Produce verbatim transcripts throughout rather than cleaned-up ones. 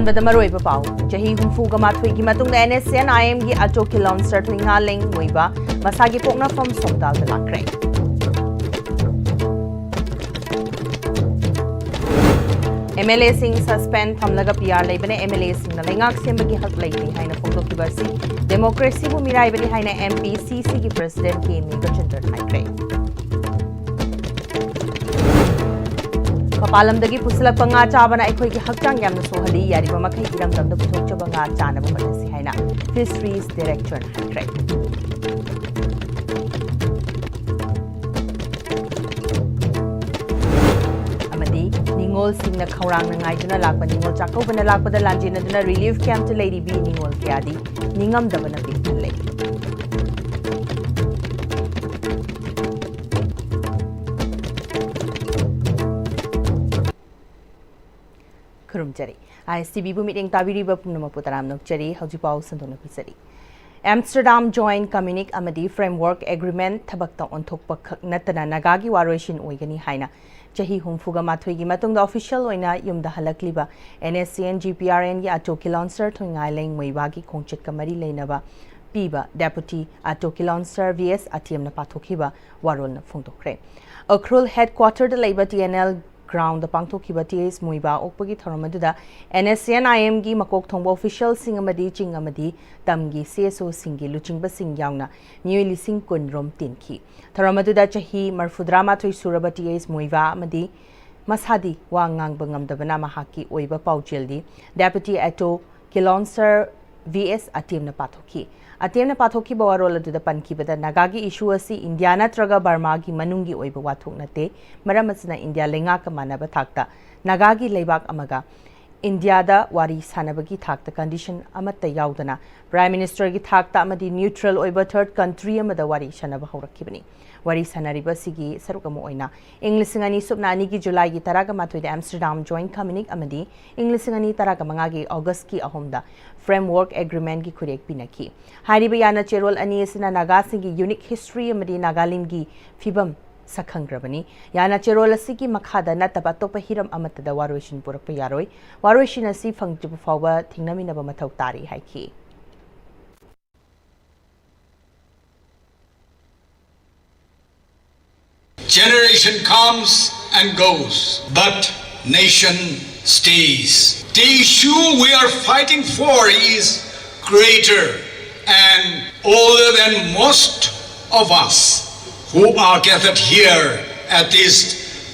ꯕꯗ ꯃꯔꯨꯑꯣꯏꯕ ꯄꯥꯎ꯫ ꯆꯍꯤ ꯍꯨꯝꯐꯨꯒ ꯃꯥꯊꯣꯏꯒꯤ ꯃꯇꯨꯡꯗ NSCN-IM-ꯒꯤ ꯑꯇꯣ ꯀꯤꯂꯣꯟꯁꯔ ꯊꯣꯏꯉꯥꯂꯦꯡ ꯃꯣꯏꯕꯥ ꯃꯁꯥꯒꯤ ꯄꯣꯛꯅꯐꯝ ꯁꯣꯝꯗꯥꯜꯗ ꯂꯥꯛꯈ꯭ꯔꯦ꯫ MLA-ꯁꯤꯡ suspend ꯊꯝꯂꯒ PR ꯂꯩꯕꯅ MLA-ꯁꯤꯡꯅ ꯂꯩꯉꯥꯛ ꯁꯦꯝꯕꯒꯤ ꯍꯛ ꯂꯩꯇꯦ ꯍꯥꯏꯅ ꯐꯣꯡꯗꯣꯛꯈꯤꯕ ꯑꯁꯤ democracy-ꯕꯨ ꯃꯤꯔꯥꯏꯕꯅꯤ ꯍꯥꯏꯅ MPCC-ꯒꯤ President K. Meghachandra-ꯅ ꯍꯥꯏꯈ꯭ꯔꯦ꯫ ꯃꯄꯥꯟ ꯂꯝꯗꯒꯤ ꯄꯨꯁꯤꯜꯂꯛꯄ ꯉꯥ ꯆꯥꯕꯅ ꯑꯩꯈꯣꯏꯒꯤ ꯍꯛꯆꯥꯡ ꯌꯥꯝꯅ ꯁꯣꯛꯍꯜꯂꯤ, ꯌꯥꯔꯤꯕ ꯃꯈꯩ ꯏꯔꯝꯗꯝꯗ ꯄꯨꯊꯣꯛꯆꯕ ꯉꯥ ꯆꯥꯅꯕ ꯍꯣꯠꯅꯁꯤ ꯍꯥꯏꯅ Fisheries Director-ꯅ ꯍꯥꯏꯈ꯭ꯔꯦ꯫ ꯑꯃꯗꯤ ꯅꯤꯉꯣꯜꯁꯤꯡꯅ ꯈꯧꯔꯥꯡꯅ ꯉꯥꯏꯗꯨꯅ ꯂꯥꯛꯄ ꯅꯤꯉꯣꯜ ꯆꯥꯛꯀꯧꯕꯅ ꯂꯥꯛꯄꯗ ꯂꯥꯟꯖꯦꯟꯅꯗꯨꯅ relief camp-ꯇ ꯂꯩꯔꯤꯕꯤ ꯅꯤꯉꯣꯜ ꯀꯌꯥꯗꯤ ꯅꯤꯡꯉꯝꯗꯕꯅ ꯄꯤꯛ ꯊꯜꯂꯦ꯫ ꯈꯨꯔꯨꯝꯖꯔꯤ꯫ ISTV-ꯕꯨ ꯃꯤꯠꯌꯦꯡ ꯇꯥꯕꯤꯔꯤꯕ ꯄꯨꯝꯅꯃꯛꯄꯨ ꯇꯔꯥꯝꯅ ꯑꯣꯛꯆꯔꯤ꯫ ꯍꯧꯖꯤꯛ ꯄꯥꯎ ꯁꯟꯗꯣꯛꯅ ꯄꯤꯖꯔꯤ꯫ Amsterdam Joint Communique ꯑꯃꯗꯤ Framework Agreement ꯊꯕꯛꯇ ꯑꯣꯟꯊꯣꯛꯄ ꯈꯛ ꯅꯠꯇꯅ ꯅꯥꯒꯥꯒꯤ ꯋꯥꯔꯣꯏꯁꯤꯟ ꯑꯣꯏꯒꯅꯤ ꯍꯥꯏꯅ ꯆꯍꯤ ꯍꯨꯝꯐꯨꯒ ꯃꯥꯊꯣꯏꯒꯤ ꯃꯇꯨꯡꯗ official ꯑꯣꯏꯅ ꯌꯨꯝꯗ ꯍꯜꯂꯛꯂꯤꯕ NSCN GPRN-ꯒꯤ ꯑꯇꯣ ꯀꯤꯂꯣꯟꯁꯔ ꯊꯣꯏꯉꯥꯂꯦꯡ ꯃꯣꯏꯕꯥꯒꯤ ꯈꯣꯡꯆꯠꯀ ꯃꯔꯤ ꯂꯩꯅꯕ ꯄꯤꯕ Deputy ꯑꯇꯣ ꯀꯤꯂꯣꯟꯁꯔ V S ꯑꯇꯦꯝꯅ ꯄꯥꯊꯣꯛꯈꯤꯕ ꯋꯥꯔꯣꯜꯅ ꯐꯣꯡꯗꯣꯛꯈ꯭ꯔꯦ꯫ ꯎꯈ꯭ꯔꯨꯜ headquarter-ꯗ ꯂꯩꯕ TNL ground-ꯗ ꯄꯥꯡꯊꯣꯛꯈꯤꯕ TA ꯑꯦꯁ ꯃꯣꯏꯕꯥ ꯑꯣꯛꯄꯒꯤ ꯊꯧꯔꯝ ꯑꯗꯨꯗ NSCN-IM-ꯒꯤ ꯃꯀꯣꯛ ꯊꯣꯡꯕ official-ꯁꯤꯡ ꯑꯃꯗꯤ ꯆꯤꯡ ꯑꯃꯗꯤ ꯇꯝꯒꯤ CSO-ꯁꯤꯡꯒꯤ ꯂꯨꯆꯤꯡꯕꯁꯤꯡ ꯌꯥꯎꯅ ꯃꯤꯑꯣꯏ ꯂꯤꯁꯤꯡ ꯀꯨꯟ ꯔꯣꯝ ꯇꯤꯟꯈꯤ꯫ ꯊꯧꯔꯝ ꯑꯗꯨꯗ ꯆꯍꯤ ꯃꯔꯐꯨꯇꯔꯥ ꯃꯥꯊꯣꯏ ꯁꯨꯔꯕ TA ꯑꯦꯁ ꯃꯣꯏꯕꯥ ꯑꯃꯗꯤ ꯃꯁꯥꯗꯤ ꯋꯥ ꯉꯥꯡꯕ ꯉꯝꯗꯕꯅ ꯃꯍꯥꯛꯀꯤ ꯑꯣꯏꯕ ꯄꯥꯎꯖꯦꯜꯗꯤ Deputy ꯑꯇꯣ ꯀꯤꯂꯣꯟꯁꯔ V S ꯑꯇꯦꯝꯅ ꯄꯥꯊꯣꯛꯈꯤ꯫ ꯑꯇꯦꯝꯅ ꯄꯥꯊꯣꯛꯈꯤꯕ ꯋꯥꯔꯣꯜ ꯑꯗꯨꯗ ꯄꯟꯈꯤꯕꯗ ꯅꯥꯒꯥꯒꯤ issue ꯑꯁꯤ ꯏꯟꯗꯤꯌꯥ ꯅꯠꯇ꯭ꯔꯒ ꯕꯔꯃꯥꯒꯤ ꯃꯅꯨꯡꯒꯤ ꯑꯣꯏꯕ ꯋꯥꯊꯣꯛ ꯅꯠꯇꯦ꯫ ꯃꯔꯝ ꯑꯁꯤꯅ ꯏꯟꯗꯤꯌꯥ ꯂꯩꯉꯥꯛꯀ ꯃꯥꯟꯅꯕ ꯊꯥꯛꯇ ꯅꯥꯒꯥꯒꯤ ꯂꯩꯕꯥꯛ ꯑꯃꯒ ꯏꯟꯗꯤꯌꯥꯗ ꯋꯥꯔꯤ ꯁꯥꯅꯕꯒꯤ ꯊꯥꯛꯇ condition ꯑꯃꯠꯇ ꯌꯥꯎꯗꯅ Prime Minister-ꯒꯤ ꯊꯥꯛꯇ ꯑꯃꯗꯤ neutral ꯑꯣꯏꯕ third country ꯑꯃꯗ ꯋꯥꯔꯤ ꯁꯥꯅꯕ ꯍꯧꯔꯛꯈꯤꯕꯅꯤ꯫ ꯋꯥꯔꯤ ꯁꯥꯅꯔꯤꯕ ꯑꯁꯤꯒꯤ ꯁꯔꯨꯛ ꯑꯃ ꯑꯣꯏꯅ ꯏꯪ ꯂꯤꯁꯤꯡ ꯑꯅꯤ ꯁꯨꯞꯅ ꯑꯅꯤꯒꯤ July-ꯒꯤ ꯇꯔꯥꯒ ꯃꯥꯊꯣꯏꯗ Amsterdam Joint Communique ꯑꯃꯗꯤ ꯏꯪ ꯂꯤꯁꯤꯡ ꯑꯅꯤ ꯇꯔꯥꯒ ꯃꯉꯥꯒꯤ August-ꯀꯤ ꯑꯍꯨꯝꯗ Framework Agreement-ꯒꯤ ꯈꯨꯠꯌꯦꯛ ꯄꯤꯅꯈꯤ꯫ ꯍꯥꯏꯔꯤꯕ ꯌꯥꯅ ꯆꯦꯔꯣꯜ ꯑꯅꯤ ꯑꯁꯤꯅ ꯅꯥꯒꯥꯁꯤꯡꯒꯤ unique history ꯑꯃꯗꯤ ꯅꯥꯒꯥꯂꯦꯟꯒꯤ ꯐꯤꯕꯝ ꯁꯛꯈꯪꯈ꯭ꯔꯕꯅꯤ꯫ ꯌꯥꯅ ꯆꯦꯔꯣꯜ ꯑꯁꯤꯒꯤ ꯃꯈꯥꯗ ꯅꯠꯇꯕ ꯑꯇꯣꯞꯄ ꯍꯤꯔꯝ ꯑꯃꯠꯇꯗ ꯋꯥꯔꯣꯏꯁꯤꯟ ꯄꯨꯔꯛꯄ ꯌꯥꯔꯣꯏ꯫ ꯋꯥꯔꯣꯏꯁꯤꯟ ꯑꯁꯤ ꯐꯪꯗ꯭ꯔꯤꯕ ꯐꯥꯎꯕ ꯊꯦꯡꯅꯃꯤꯟꯅꯕ ꯃꯊꯧ ꯇꯥꯔꯤ ꯍꯥꯏꯈꯤ꯫ Generation comes and goes, but nation stays. The issue we are fighting for is greater and older than most of us who are gathered here at this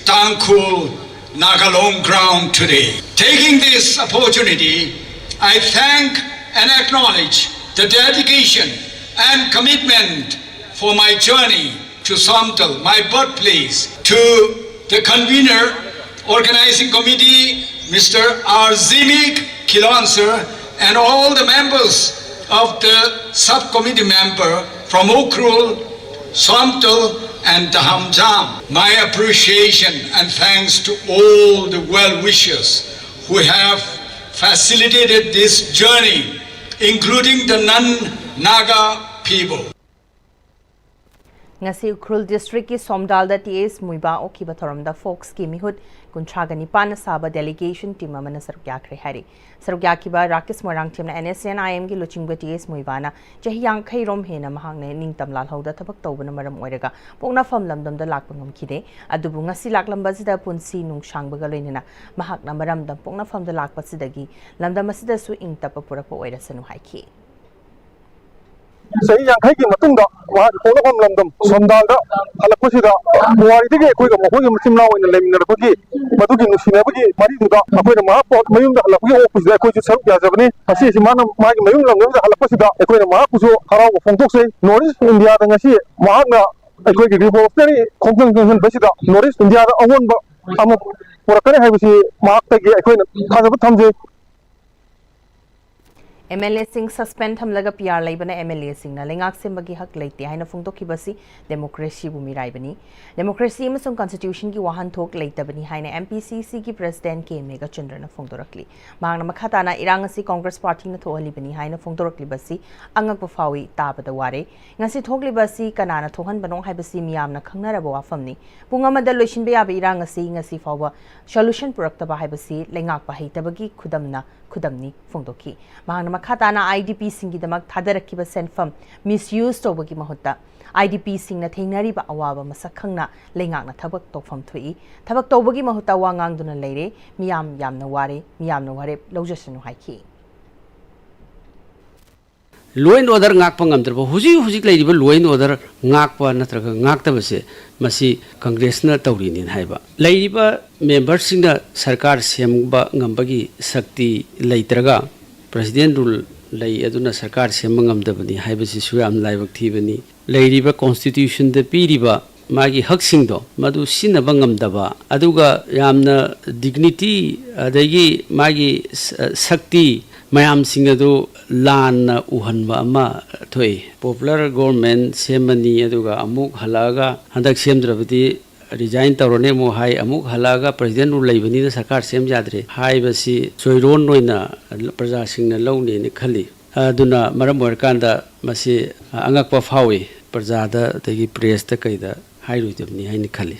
Tangkhul Nagalong ground today. Taking this opportunity, I thank and acknowledge the dedication and commitment for my journey to Somdal, my birthplace, to the convener, organizing committee, Mister Arzimik Kilonser, and all the members of the subcommittee member from Ukhrul, Somdal, and Dahamjam. My appreciation and thanks to all the well-wishers who have facilitated this journey, including the non-Naga people. ꯉꯁꯤ ꯎꯈ꯭ꯔꯨꯜ ꯗꯤꯁꯇ꯭ꯔꯤꯛꯀꯤ ꯁꯣꯝꯗꯥꯜꯗ T ꯑꯦꯁ ꯃꯨꯏꯕꯥ ꯑꯣꯛꯈꯤꯕ ꯊꯧꯔꯝꯗ ꯐꯣꯛꯁꯀꯤ ꯃꯤꯍꯨꯠ ꯀꯨꯟꯊ꯭ꯔꯥꯒ ꯅꯤꯄꯥꯟꯅ ꯁꯥꯕ delegation team ꯑꯃꯅ ꯁꯔꯨꯛ ꯌꯥꯈ꯭ꯔꯦ ꯍꯥꯏꯔꯤ꯫ ꯁꯔꯨꯛ ꯌꯥꯈꯤꯕ ꯔꯥꯀꯦꯁ ꯃꯣꯏꯔꯥꯡꯊꯦꯝꯅ ꯑꯦꯟ ꯑꯦꯁ ꯑꯦꯟ ꯑꯥꯏ ꯑꯦꯝꯒꯤ ꯂꯨꯆꯤꯡꯕ ꯇꯤ ꯑꯦꯁ ꯃꯨꯏꯕꯥꯅ ꯆꯍꯤ ꯌꯥꯡꯈꯩ ꯔꯣꯝ ꯍꯦꯟꯅ ꯃꯍꯥꯛꯅ ꯅꯤꯡꯇꯝ ꯂꯥꯜꯍꯧꯗ ꯊꯕꯛ ꯇꯧꯕꯅ ꯃꯔꯝ ꯑꯣꯏꯔꯒ ꯄꯣꯛꯅꯐꯝ ꯂꯝꯗꯝꯗ ꯂꯥꯛꯄ ꯉꯝꯈꯤꯗꯦ꯫ ꯑꯗꯨꯕꯨ ꯉꯁꯤ ꯂꯥꯛꯂꯝꯕ ꯑꯁꯤꯗ ꯄꯨꯟꯁꯤ ꯅꯨꯡꯁꯥꯡꯕꯒ ꯂꯣꯏꯅꯅ ꯃꯍꯥꯛꯅ ꯃꯔꯝꯗꯝ ꯄꯣꯛꯅꯐꯝꯗ ꯂꯥꯛꯄꯁꯤꯗꯒꯤ ꯂꯝꯗꯝ ꯑꯁꯤꯗꯁꯨ ꯏꯪ ꯇꯞꯄ ꯄꯨꯔꯛꯄ ꯑꯣꯏꯔꯁꯅꯨ ꯍꯥꯏꯈꯤ꯫ ꯆꯍꯤ ꯌꯥꯡꯈꯩꯒꯤ ꯃꯇꯨꯡꯗ ꯃꯍꯥꯛꯀꯤ ꯄꯣꯛꯅꯐꯝ ꯂꯝꯗꯝ ꯁꯣꯝꯗꯥꯜꯗ ꯍꯜꯂꯛꯄꯁꯤꯗ ꯄꯨꯋꯥꯔꯤꯗꯒꯤ ꯑꯩꯈꯣꯏꯒ ꯃꯈꯣꯏꯒ ꯃꯆꯤꯟ ꯃꯅꯥꯎ ꯑꯣꯏꯅ ꯂꯩꯃꯤꯟꯅꯔꯛꯄꯒꯤ ꯃꯗꯨꯒꯤ ꯅꯨꯡꯁꯤꯅꯕꯒꯤ ꯃꯔꯤꯗꯨꯗ ꯑꯩꯈꯣꯏꯅ ꯃꯍꯥꯛꯄꯨ ꯃꯌꯨꯝꯗ ꯍꯜꯂꯛꯄꯒꯤ ꯑꯣꯛꯄꯁꯤꯗ ꯑꯩꯈꯣꯏꯁꯨ ꯁꯔꯨꯛ ꯌꯥꯖꯕꯅꯤ꯫ ꯉꯁꯤꯁꯤ ꯃꯥꯅ ꯃꯥꯒꯤ ꯃꯌꯨꯝ ꯂꯝꯗꯝꯗ ꯍꯜꯂꯛꯄꯁꯤꯗ ꯑꯩꯈꯣꯏꯅ ꯃꯍꯥꯛꯄꯨꯁꯨ ꯍꯔꯥꯎꯕ ꯐꯣꯡꯗꯣꯛꯆꯩ꯫ ꯅꯣꯔꯠ ꯏꯁ ꯏꯟꯗꯤꯌꯥꯗ ꯉꯁꯤ ꯃꯍꯥꯛꯅ ꯑꯩꯈꯣꯏꯒꯤ ꯔꯤꯚꯣꯂꯨꯁꯅꯔꯤ ꯈꯣꯡꯖꯪ ꯆꯪꯁꯤꯟꯕꯁꯤꯗ ꯅꯣꯔꯠ ꯏꯁ ꯏꯟꯗꯤꯌꯥꯗ ꯑꯑꯣꯟꯕ ꯑꯃ ꯄꯨꯔꯛꯀꯅꯤ ꯍꯥꯏꯕꯁꯤ ꯃꯍꯥꯛꯇꯒꯤ ꯑꯩꯈꯣꯏꯅ ꯊꯥꯖꯕ ꯊꯝꯖꯩ꯫ MLAꯁꯤꯡ suspend ꯊꯝꯂꯒ PR ꯂꯩꯕꯅ MLAꯁꯤꯡꯅ ꯂꯩꯉꯥꯛ ꯁꯦꯝꯕꯒꯤ ꯍꯛ ꯂꯩꯇꯦ ꯍꯥꯏꯅ ꯐꯣꯡꯗꯣꯛꯈꯤꯕꯁꯤ democracyꯕꯨ ꯃꯤꯔꯥꯏꯕꯅꯤ꯫ Democracyꯑꯃꯁꯨꯡ Constitutionꯒꯤ ꯋꯥꯍꯟꯊꯣꯛ ꯂꯩꯇꯕꯅꯤ ꯍꯥꯏꯅ MPCCꯒꯤ President K Meghachandraꯅ ꯐꯣꯡꯗꯣꯔꯛꯂꯤ꯫ ꯃꯍꯥꯛꯅ ꯃꯈꯥ ꯇꯥꯅ ꯏꯔꯥꯡ ꯑꯁꯤ Congress Partyꯅ ꯊꯣꯛꯍꯜꯂꯤꯕꯅꯤ ꯍꯥꯏꯅ ꯐꯣꯡꯗꯣꯔꯛꯂꯤꯕ ꯑꯁꯤ ꯑꯉꯛꯄ ꯐꯥꯎꯏ, ꯇꯥꯕꯗ ꯋꯥꯔꯦ꯫ ꯉꯁꯤ ꯊꯣꯛꯂꯤꯕ ꯑꯁꯤ ꯀꯅꯥꯅ ꯊꯣꯛꯍꯟꯕꯅꯣ ꯍꯥꯏꯕꯁꯤ ꯃꯤꯌꯥꯝꯅ ꯈꯪꯅꯔꯕ ꯋꯥꯐꯝꯅꯤ꯫ ꯄꯨꯡ ꯑꯃꯗ ꯂꯣꯏꯁꯤꯟꯕ ꯌꯥꯕ ꯏꯔꯥꯡ ꯑꯁꯤ ꯉꯁꯤ ꯐꯥꯎꯕ solution ꯄꯨꯔꯛꯇꯕ ꯍꯥꯏꯕꯁꯤ ꯂꯩꯉꯥꯛꯄ ꯍꯩꯇꯕꯒꯤ ꯈꯨꯗꯝꯅ ꯈꯨꯗꯝꯅꯤ ꯐꯣꯡꯗꯣꯛꯈꯤ꯫ ꯃꯍꯥꯛꯅ ꯃꯈꯥ ꯇꯥꯅ IDPꯁꯤꯡꯒꯤꯗꯃꯛ ꯊꯥꯗꯔꯛꯈꯤꯕ ꯁꯦꯟꯐꯝ misuse ꯇꯧꯕꯒꯤ ꯃꯍꯨꯠꯇ IDPꯁꯤꯡꯅ ꯊꯦꯡꯅꯔꯤꯕ ꯑꯋꯥꯕ ꯃꯁꯛ ꯈꯪꯅ ꯂꯩꯉꯥꯛꯅ ꯊꯕꯛ ꯇꯧꯐꯝ ꯊꯣꯛꯏ꯫ ꯊꯕꯛ ꯇꯧꯕꯒꯤ ꯃꯍꯨꯠꯇ ꯋꯥ ꯉꯥꯡꯗꯨꯅ ꯂꯩꯔꯦ꯫ ꯃꯤꯌꯥꯝ ꯌꯥꯝꯅ ꯋꯥꯔꯦ꯫ ꯃꯤꯌꯥꯝꯅ ꯋꯥꯔꯦꯞ ꯂꯧꯖꯁꯅꯨ ꯍꯥꯏꯈꯤ꯫ Law and order ꯉꯥꯛꯄ ꯉꯝꯗ꯭ꯔꯕ, ꯍꯧꯖꯤꯛ ꯍꯧꯖꯤꯛ ꯂꯩꯔꯤꯕ law and order ꯉꯥꯛꯄ ꯅꯠꯇ꯭ꯔꯒ ꯉꯥꯛꯇꯕꯁꯦ ꯃꯁꯤ Congressꯅ ꯇꯧꯔꯤꯅꯦꯅ ꯍꯥꯏꯕ꯫ ꯂꯩꯔꯤꯕ memberꯁꯤꯡꯅ ꯁꯔꯀꯥꯔ ꯁꯦꯝꯕ ꯉꯝꯕꯒꯤ ꯁꯛꯇꯤ ꯂꯩꯇ꯭ꯔꯒ President rule ꯂꯩ, ꯑꯗꯨꯅ ꯁꯔꯀꯥꯔ ꯁꯦꯝꯕ ꯉꯝꯗꯕꯅꯤ ꯍꯥꯏꯕꯁꯤꯁꯨ ꯌꯥꯝ ꯂꯥꯏꯕꯛ ꯊꯤꯕꯅꯤ꯫ ꯂꯩꯔꯤꯕ Constitutionꯗ ꯄꯤꯔꯤꯕ ꯃꯥꯒꯤ ꯍꯛꯁꯤꯡꯗꯣ ꯃꯗꯨ ꯁꯤꯖꯤꯟꯅꯕ ꯉꯝꯗꯕ, ꯑꯗꯨꯒ ꯌꯥꯝꯅ dignity ꯑꯗꯒꯤ ꯃꯥꯒꯤ ꯁ-, ꯁꯛꯇꯤ ꯃꯌꯥꯝꯁꯤꯡ ꯑꯗꯨ ꯂꯥꯟꯅ ꯎꯍꯟꯕ ꯑꯃ ꯊꯣꯛꯏ꯫ Popular government ꯁꯦꯝꯃꯅꯤ, ꯑꯗꯨꯒ ꯑꯃꯨꯛ ꯍꯜꯂꯛꯑꯒ ꯍꯟꯗꯛ ꯁꯦꯝꯗ꯭ꯔꯕꯗꯤ resign ꯇꯧꯔꯅꯤ ꯑꯃꯨꯛ ꯍꯥꯏ, ꯑꯃꯨꯛ ꯍꯜꯂꯛꯑꯒ President rule ꯂꯩꯕꯅꯤꯅ ꯁꯔꯀꯥꯔ ꯁꯦꯝ ꯌꯥꯗ꯭ꯔꯦ ꯍꯥꯏꯕꯁꯤ ꯆꯣꯏꯔꯣꯟ ꯑꯣꯏꯅ ꯄ꯭ꯔꯖꯥꯁꯤꯡꯅ ꯂꯧꯅꯦꯅ ꯈꯜꯂꯤ꯫ ꯑꯗꯨꯅ ꯃꯔꯝ ꯑꯣꯏꯔꯀꯥꯟꯗ ꯃꯁꯤ ꯑꯉꯛꯄ ꯐꯥꯎꯏ꯫ ꯄ꯭ꯔꯖꯥꯗ ꯑꯗꯒꯤ pressꯇ ꯀꯩꯗ ꯍꯥꯏꯔꯣꯏꯗꯕꯅꯤ ꯍꯥꯏꯅ ꯈꯜꯂꯤ꯫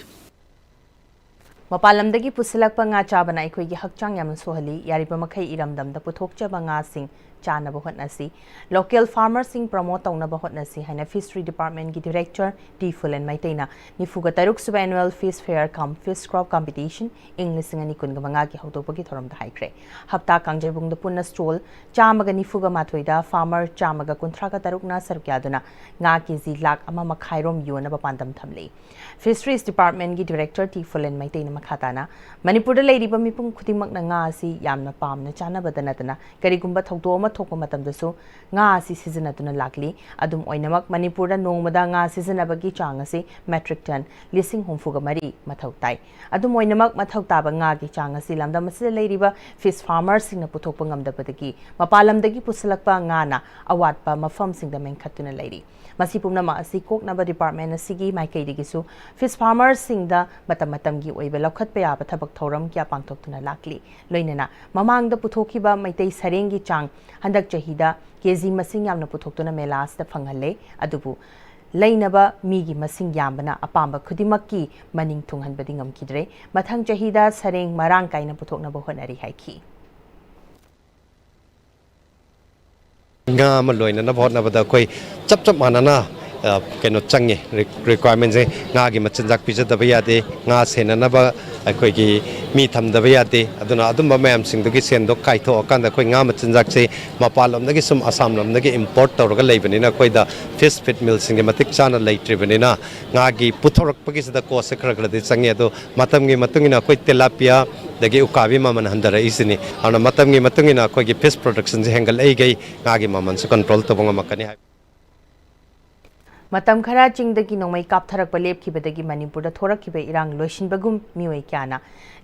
ꯃꯄꯥꯟ ꯂꯝꯗꯒꯤ ꯄꯨꯁꯤꯜꯂꯛꯄ ꯉꯥ ꯆꯥꯕꯅ ꯑꯩꯈꯣꯏꯒꯤ ꯍꯛꯆꯥꯡ ꯌꯥꯝꯅ ꯁꯣꯛꯍꯜꯂꯤ꯫ ꯌꯥꯔꯤꯕ ꯃꯈꯩ ꯏꯔꯝꯗꯝꯗ ꯄꯨꯊꯣꯛꯆꯕ ꯉꯥꯁꯤꯡ ꯆꯥꯅꯕ ꯍꯣꯠꯅꯁꯤ꯫ Local farmerꯁꯤꯡ promote ꯇꯧꯅꯕ ꯍꯣꯠꯅꯁꯤ ꯍꯥꯏꯅ Fishery Departmentꯀꯤ Director T Fulen Meiteiꯅ ꯅꯤꯐꯨꯒ ꯇꯔꯨꯛ ꯁꯨꯕ Annual Fish Fair cum Fish Crop Competition ꯏꯪ ꯂꯤꯁꯤꯡ ꯑꯅꯤ ꯀꯨꯟꯒ ꯃꯉꯥꯒꯤ ꯍꯧꯗꯣꯛꯄꯒꯤ ꯊꯧꯔꯝꯗ ꯍꯥꯏꯈ꯭ꯔꯦ꯫ ꯍꯞꯇꯥ ꯀꯥꯡꯖꯩꯕꯨꯡꯗ ꯄꯨꯟꯅ stall ꯆꯥꯝꯃꯒ ꯅꯤꯐꯨꯒ ꯃꯥꯊꯣꯏꯗ farmer ꯆꯥꯝꯃꯒ ꯀꯨꯟꯊ꯭ꯔꯥꯒ ꯇꯔꯨꯛꯅ ꯁꯔꯨꯛ ꯌꯥꯗꯨꯅ ꯉꯥ KG ꯂꯥꯈ ꯑꯃ ꯃꯈꯥꯏꯔꯣꯝ ꯌꯣꯟꯅꯕ ꯄꯥꯟꯗꯝ ꯊꯝꯂꯤ꯫ Fisheries Departmentꯀꯤ Director T Fulen Meiteiꯅ ꯃꯈꯥ ꯇꯥꯅ, ꯃꯅꯤꯄꯨꯔꯗ ꯂꯩꯔꯤꯕ ꯃꯤꯄꯨꯝ ꯈꯨꯗꯤꯡꯃꯛꯅ ꯉꯥ ꯑꯁꯤ ꯌꯥꯝꯅ ꯄꯥꯝꯅ ꯆꯥꯅꯕꯗ ꯅꯠꯇꯅ ꯀꯔꯤꯒꯨꯝꯕ ꯊꯧꯗꯣꯛ ꯑꯃ ꯊꯣꯛꯄ ꯃꯇꯝꯗꯁꯨ ꯉꯥ ꯑꯁꯤ ꯁꯤꯖꯤꯟꯅꯗꯨꯅ ꯂꯥꯛꯂꯤ꯫ ꯑꯗꯨꯝ ꯑꯣꯏꯅꯃꯛ, ꯃꯅꯤꯄꯨꯔꯗ ꯅꯣꯡꯃꯗ ꯉꯥ ꯁꯤꯖꯤꯟꯅꯕꯒꯤ ꯆꯥꯡ ꯑꯁꯤ metric ton ꯂꯤꯁꯤꯡ ꯍꯨꯝꯐꯨꯒ ꯃꯔꯤ ꯃꯊꯧ ꯇꯥꯏ꯫ ꯑꯗꯨꯝ ꯑꯣꯏꯅꯃꯛ, ꯃꯊꯧ ꯇꯥꯕ ꯉꯥꯒꯤ ꯆꯥꯡ ꯑꯁꯤ ꯂꯝꯗꯝ ꯑꯁꯤꯗ ꯂꯩꯔꯤꯕ fish farmerꯁꯤꯡꯅ ꯄꯨꯊꯣꯛꯄ ꯉꯝꯗꯕꯗꯒꯤ ꯃꯄꯥꯟ ꯂꯝꯗꯒꯤ ꯄꯨꯁꯤꯜꯂꯛꯄ ꯉꯥꯅ ꯑꯋꯥꯠꯄ ꯃꯐꯝꯁꯤꯡꯗ ꯃꯦꯟꯈꯠꯇꯨꯅ ꯂꯩꯔꯤ꯫ ꯃꯁꯤ ꯄꯨꯝꯅꯃꯛ ꯑꯁꯤ ꯀꯣꯛꯅꯕ department ꯑꯁꯤꯒꯤ ꯃꯥꯏꯀꯩꯗꯒꯤꯁꯨ fish farmerꯁꯤꯡꯗ ꯃꯇꯝ ꯃꯇꯝꯒꯤ ꯑꯣꯏꯕ ꯂꯧꯈꯠꯄ ꯌꯥꯕ ꯊꯕꯛ ꯊꯧꯔꯝ ꯀꯌꯥ ꯄꯥꯡꯊꯣꯛꯇꯨꯅ ꯂꯥꯛꯂꯤ꯫ ꯂꯣꯏꯅꯅ ꯃꯃꯥꯡꯗ ꯄꯨꯊꯣꯛꯈꯤꯕ ꯃꯩꯇꯩ ꯁꯔꯦꯡꯒꯤ ꯆꯥꯡ ꯍꯟꯗꯛ ꯆꯍꯤꯗ ꯀꯦ ꯖꯤ ꯃꯁꯤꯡ ꯌꯥꯝꯅ ꯄꯨꯊꯣꯛꯇꯨꯅ ꯃꯦꯂꯥ ꯑꯁꯤꯗ ꯐꯪꯍꯜꯂꯦ꯫ ꯑꯗꯨꯕꯨ ꯂꯩꯅꯕ ꯃꯤꯒꯤ ꯃꯁꯤꯡ ꯌꯥꯝꯕꯅ ꯑꯄꯥꯝꯕ ꯈꯨꯗꯤꯡꯃꯛꯀꯤ ꯃꯅꯤꯡ ꯊꯨꯡꯍꯟꯕꯗꯤ ꯉꯝꯈꯤꯗ꯭ꯔꯦ꯫ ꯃꯊꯪ ꯆꯍꯤꯗ ꯁꯔꯦꯡ ꯃꯔꯥꯡ ꯀꯥꯏꯅ ꯄꯨꯊꯣꯛꯅꯕ ꯍꯣꯠꯅꯔꯤ ꯍꯥꯏꯈꯤ꯫ ꯉꯥ ꯑꯃ ꯂꯣꯏꯅꯅꯕ ꯍꯣꯠꯅꯕꯗ ꯑꯩꯈꯣꯏ ꯆꯞ ꯆꯞ ꯃꯥꯟꯅꯅ, ꯑ, ꯀꯩꯅꯣ ꯆꯪꯉꯦ, ꯔꯤ-, requirementꯁꯦ꯫ ꯉꯥꯒꯤ ꯃꯆꯤꯟꯖꯥꯛ ꯄꯤꯖꯗꯕ ꯌꯥꯗꯦ, ꯉꯥ ꯁꯦꯟꯅꯅꯕ ꯑꯩꯈꯣꯏꯒꯤ ꯃꯤ ꯊꯝꯗꯕ ꯌꯥꯗꯦ꯫ ꯑꯗꯨꯅ ꯑꯗꯨꯝꯕ ꯃꯌꯥꯝꯁꯤꯡꯗꯨꯒꯤ ꯁꯦꯟꯗꯣ ꯀꯥꯏꯊꯣꯛꯑꯀꯥꯟꯗ ꯑꯩꯈꯣꯏ ꯉꯥ ꯃꯆꯤꯟꯖꯥꯛꯁꯦ ꯃꯄꯥꯟ ꯂꯝꯗꯒꯤ ꯁꯨꯝ ꯑꯁꯥꯝ ꯂꯣꯝꯗꯒꯤ import ꯇꯧꯔꯒ ꯂꯩꯕꯅꯤꯅ ꯑꯩꯈꯣꯏꯗ fish feed millꯁꯤꯡꯁꯦ ꯃꯇꯤꯛ ꯆꯥꯅ ꯂꯩꯇ꯭ꯔꯤꯕꯅꯤꯅ ꯉꯥꯒꯤ ꯄꯨꯊꯣꯔꯛꯄꯒꯤꯁꯤꯗ costꯁꯦ ꯈꯔ ꯈꯔꯗꯤ ꯆꯪꯉꯦ꯫ ꯑꯗꯣ ꯃꯇꯝꯒꯤ ꯃꯇꯨꯡ ꯏꯟꯅ ꯑꯩꯈꯣꯏ tilapia ꯑꯗꯒꯤ ꯎꯀꯥꯕꯤ ꯃꯃꯜ ꯍꯟꯊꯔꯛꯏꯁꯤꯅꯤ꯫ ꯑꯗꯨꯅ ꯃꯇꯝꯒꯤ ꯃꯇꯨꯡ ꯏꯟꯅ ꯑꯩꯈꯣꯏꯒꯤ fish productionꯁꯦ ꯍꯦꯟꯒꯠꯂꯛꯏꯈꯩ ꯉꯥꯒꯤ ꯃꯃꯜꯁꯨ control ꯇꯧꯕ ꯉꯝꯃꯛꯀꯅꯤ ꯍꯥꯏ꯫ ꯃꯇꯝ ꯈꯔ ꯆꯤꯡꯗꯒꯤ ꯅꯣꯡꯃꯩ ꯀꯥꯞꯊꯔꯛꯄ ꯂꯦꯞꯈꯤꯕꯗꯒꯤ ꯃꯅꯤꯄꯨꯔꯗ ꯊꯣꯔꯛꯈꯤꯕ ꯏꯔꯥꯡ ꯂꯣꯏꯁꯤꯟꯕꯒꯨꯝ ꯃꯤꯑꯣꯏ ꯀꯌꯥꯅ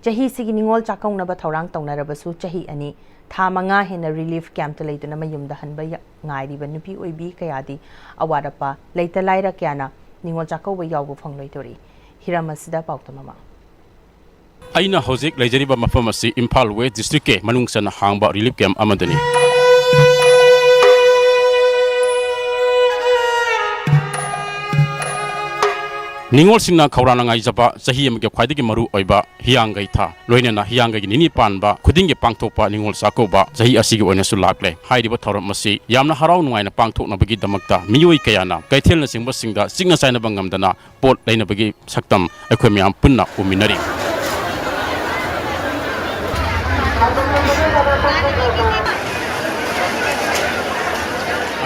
ꯆꯍꯤꯁꯤꯒꯤ ꯅꯤꯉꯣꯜ ꯆꯥꯛꯀꯧꯅꯕ ꯊꯧꯔꯥꯡ ꯇꯧꯅꯔꯕꯁꯨ ꯆꯍꯤ ꯑꯅꯤ ꯊꯥ ꯃꯉꯥ ꯍꯦꯟꯅ relief campꯇ ꯂꯩꯗꯨꯅ ꯃꯌꯨꯝꯗ ꯍꯟꯕ ꯌ-, ꯉꯥꯏꯔꯤꯕ ꯅꯨꯄꯤ ꯑꯣꯏꯕꯤ ꯀꯌꯥꯗꯤ ꯑꯋꯥꯠ ꯑꯄꯥ ꯂꯩꯇ ꯂꯥꯏꯔ ꯀꯌꯥꯅ ꯅꯤꯉꯣꯜ ꯆꯥꯛꯀꯧꯕ ꯌꯥꯎꯕ ꯐꯪꯂꯣꯏꯗꯧꯔꯤ꯫ ꯍꯤꯔꯝ ꯑꯁꯤꯗ ꯄꯥꯎꯗꯝ ꯑꯃ꯫ ꯑꯩꯅ ꯍꯧꯖꯤꯛ ꯂꯩꯖꯔꯤꯕ ꯃꯐꯝ ꯑꯁꯤ ꯏꯝꯐꯥꯜ West Districtꯀꯤ ꯃꯅꯨꯡ ꯆꯟꯅ ꯍꯥꯡꯕ relief camp ꯑꯃꯗꯅꯤ꯫ ꯅꯤꯉꯣꯜꯁꯤꯡꯅ ꯈꯧꯔꯥꯡꯅ ꯉꯥꯏꯖꯕ ꯆꯍꯤ ꯑꯃꯒꯤ ꯈ꯭ꯋꯥꯏꯗꯒꯤ ꯃꯔꯨ ꯑꯣꯏꯕ ꯍꯤꯌꯥꯡꯒꯩ ꯊꯥ, ꯂꯣꯏꯅꯅ ꯍꯤꯌꯥꯡꯒꯩꯒꯤ ꯅꯤꯅꯤ ꯄꯥꯟꯕ ꯈꯨꯗꯤꯡꯒꯤ ꯄꯥꯡꯊꯣꯛꯄ ꯅꯤꯉꯣꯜ ꯆꯥꯛꯀꯧꯕ ꯆꯍꯤ ꯑꯁꯤꯒꯤ ꯑꯣꯏꯅꯁꯨ ꯂꯥꯛꯂꯦ꯫ ꯍꯥꯏꯔꯤꯕ ꯊꯧꯔꯝ ꯑꯁꯤ ꯌꯥꯝꯅ ꯍꯔꯥꯎ ꯅꯨꯡꯉꯥꯏꯅ ꯄꯥꯡꯊꯣꯛꯅꯕꯒꯤꯗꯃꯛꯇ ꯃꯤꯑꯣꯏ ꯀꯌꯥꯅ ꯀꯩꯊꯦꯜꯅꯆꯤꯡꯕꯁꯤꯡꯗ ꯆꯤꯛꯅ ꯆꯥꯏꯅꯕ ꯉꯝꯗꯅ ꯄꯣꯠ ꯂꯩꯅꯕꯒꯤ ꯁꯛꯇꯝ ꯑꯩꯈꯣꯏ ꯃꯌꯥꯝ ꯄꯨꯟꯅ ꯎꯃꯤꯟꯅꯔꯤ꯫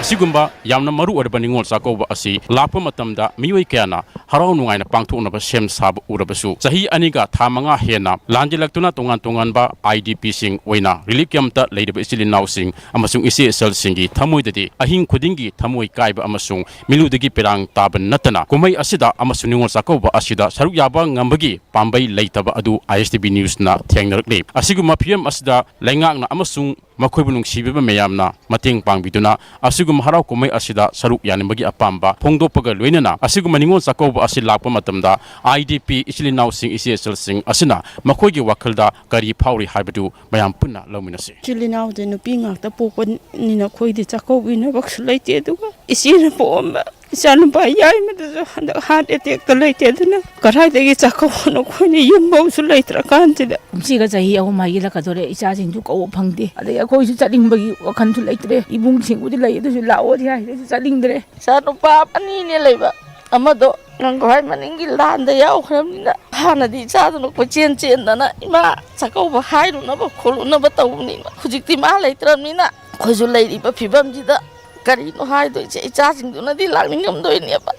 ꯑꯁꯤꯒꯨꯝꯕ ꯌꯥꯝꯅ ꯃꯔꯨ ꯑꯣꯏꯔꯕ ꯅꯤꯉꯣꯜ ꯆꯥꯛꯀꯧꯕ ꯑꯁꯤ ꯂꯥꯛꯄ ꯃꯇꯝꯗ ꯃꯤꯑꯣꯏ ꯀꯌꯥꯅ ꯍꯔꯥꯎ ꯅꯨꯡꯉꯥꯏꯅ ꯄꯥꯡꯊꯣꯛꯅꯕ ꯁꯦꯝ ꯁꯥꯕ ꯎꯔꯕꯁꯨ, ꯆꯍꯤ ꯑꯅꯤꯒ ꯊꯥ ꯃꯉꯥ ꯍꯦꯟꯅ ꯂꯥꯟꯖꯦꯜꯂꯛꯇꯨꯅ ꯇꯣꯉꯥꯟ ꯇꯣꯉꯥꯟꯕ IDPꯁꯤꯡ ꯑꯣꯏꯅ relief campꯇ ꯂꯩꯔꯤꯕ ꯏꯆꯤꯜ ꯏꯅꯥꯎꯁꯤꯡ ꯑꯃꯁꯨꯡ ꯏꯆꯦ ꯏꯆꯜꯁꯤꯡꯒꯤ ꯊꯃꯣꯏꯗꯗꯤ ꯑꯍꯤꯡ ꯈꯨꯗꯤꯡꯒꯤ ꯊꯃꯣꯏ ꯀꯥꯏꯕ ꯑꯃꯁꯨꯡ ꯃꯤꯠꯂꯨꯗꯒꯤ ꯄꯤꯔꯥꯡ ꯇꯥꯕ ꯅꯠꯇꯅ, ꯀꯨꯝꯍꯩ ꯑꯁꯤꯗ ꯑꯃꯁꯨꯡ ꯅꯤꯉꯣꯜ ꯆꯥꯛꯀꯧꯕ ꯑꯁꯤꯗ ꯁꯔꯨꯛ ꯌꯥꯕ ꯉꯝꯕꯒꯤ ꯄꯥꯝꯕꯩ ꯂꯩꯇꯕ ꯑꯗꯨ ISTV Newsꯅ ꯊꯦꯡꯅꯔꯛꯂꯤ꯫ ꯑꯁꯤꯒꯨꯝꯕ ꯐꯤꯚꯝ ꯑꯁꯤꯗ ꯂꯩꯉꯥꯛꯅ ꯑꯃꯁꯨꯡ ꯃꯈꯣꯏꯕꯨ ꯅꯨꯡꯁꯤꯕꯤꯕ ꯃꯌꯥꯝꯅ ꯃꯇꯦꯡ ꯄꯥꯡꯕꯤꯗꯨꯅ ꯑꯁꯤꯒꯨꯝꯕ ꯍꯔꯥꯎ ꯀꯨꯝꯍꯩ ꯑꯁꯤꯗ ꯁꯔꯨꯛ ꯌꯥꯅꯤꯡꯕꯒꯤ ꯑꯄꯥꯝꯕ ꯐꯣꯡꯗꯣꯛꯄꯒ ꯂꯣꯏꯅꯅ, ꯑꯁꯤꯒꯨꯝꯕ ꯅꯤꯉꯣꯜ ꯆꯥꯛꯀꯧꯕ ꯑꯁꯤ ꯂꯥꯛꯄ ꯃꯇꯝꯗ IDP ꯏꯆꯤꯜ ꯏꯅꯥꯎꯁꯤꯡ, ꯏꯆꯦ ꯏꯆꯜꯁꯤꯡ ꯑꯁꯤꯅ ꯃꯈꯣꯏꯒꯤ ꯋꯥꯈꯜꯗ ꯀꯔꯤ ꯐꯥꯎꯔꯤ ꯍꯥꯏꯕꯗꯨ ꯃꯌꯥꯝ ꯄꯨꯟꯅ ꯂꯧꯃꯤꯟꯅꯁꯤ꯫ ꯏꯆꯤꯜ ꯏꯅꯥꯎꯗꯤ ꯅꯨꯄꯤ ꯉꯥꯛꯇ ꯄꯣꯛꯄꯅꯤꯅ ꯑꯩꯈꯣꯏꯗꯤ ꯆꯥꯛꯀꯧꯕꯤꯅꯕꯁꯨ ꯂꯩꯇꯦ꯫ ꯑꯗꯨꯒ ꯏꯆꯦꯅ ꯄꯣꯛꯑꯝꯕ ꯏꯆꯥꯅꯨꯄꯥ ꯌꯥꯏꯃꯗꯨꯁꯨ ꯍꯟꯗꯛ heart attackꯇ ꯂꯩꯇꯦ꯫ ꯑꯗꯨꯅ ꯀꯗꯥꯏꯗꯒꯤ ꯆꯥꯛꯀꯧꯕꯅꯣ? ꯑꯩꯈꯣꯏꯅ ꯌꯨꯝꯐꯧꯁꯨ ꯂꯩꯇ꯭ꯔꯀꯥꯟꯁꯤꯗ꯫ ꯀꯨꯝꯁꯤꯒ ꯆꯍꯤ ꯑꯍꯨꯝ ꯍꯥꯏꯖꯤꯜꯂꯛꯀꯗꯣꯔꯦ, ꯏꯆꯥꯁꯤꯡꯁꯨ ꯀꯧꯕ ꯐꯪꯗꯦ꯫ ꯑꯗꯩ ꯑꯩꯈꯣꯏꯁꯨ ꯆꯠꯅꯤꯡꯕꯒꯤ ꯋꯥꯈꯜꯁꯨ ꯂꯩꯇ꯭ꯔꯦ꯫ ꯏꯕꯨꯡꯁꯤꯡꯕꯨꯗꯤ ꯂꯩ, ꯑꯗꯨꯁꯨ ꯂꯥꯛꯑꯣꯗꯤ ꯍꯥꯏ, ꯑꯗꯨꯁꯨ ꯆꯠꯅꯤꯡꯗ꯭ꯔꯦ꯫ ꯏꯆꯥ ꯅꯨꯄꯥ ꯑꯅꯤꯅꯦ ꯂꯩꯕ, ꯑꯃꯗꯣ ꯅꯪ ꯈ꯭ꯋꯥꯏ ꯃꯅꯤꯡꯒꯤ ꯂꯥꯟꯗ ꯌꯥꯎꯈ꯭ꯔꯕꯅꯤꯅ, ꯍꯥꯟꯅꯗꯤ ꯏꯆꯥꯗꯨꯅ ꯀꯣꯏꯆꯦꯟ ꯆꯦꯟꯗꯅ ꯏꯃꯥ ꯆꯥꯛꯀꯧꯕ ꯍꯥꯏꯔꯨꯅꯕ ꯈꯣꯠꯂꯨꯅꯕ ꯇꯧꯕꯅꯤ꯫ ꯍꯧꯖꯤꯛꯇꯤ ꯃꯥ ꯂꯩꯇ꯭ꯔꯕꯅꯤꯅ ꯑꯩꯈꯣꯏꯁꯨ ꯂꯩꯔꯤꯕ ꯐꯤꯕꯝꯁꯤꯗ ꯀꯔꯤꯅꯣ ꯍꯥꯏꯗꯣꯏꯁꯦ? ꯏꯆꯥꯁꯤꯡꯗꯨꯅꯗꯤ ꯂꯥꯛꯅꯤꯡꯉꯝꯗꯣꯏꯅꯦꯕ꯫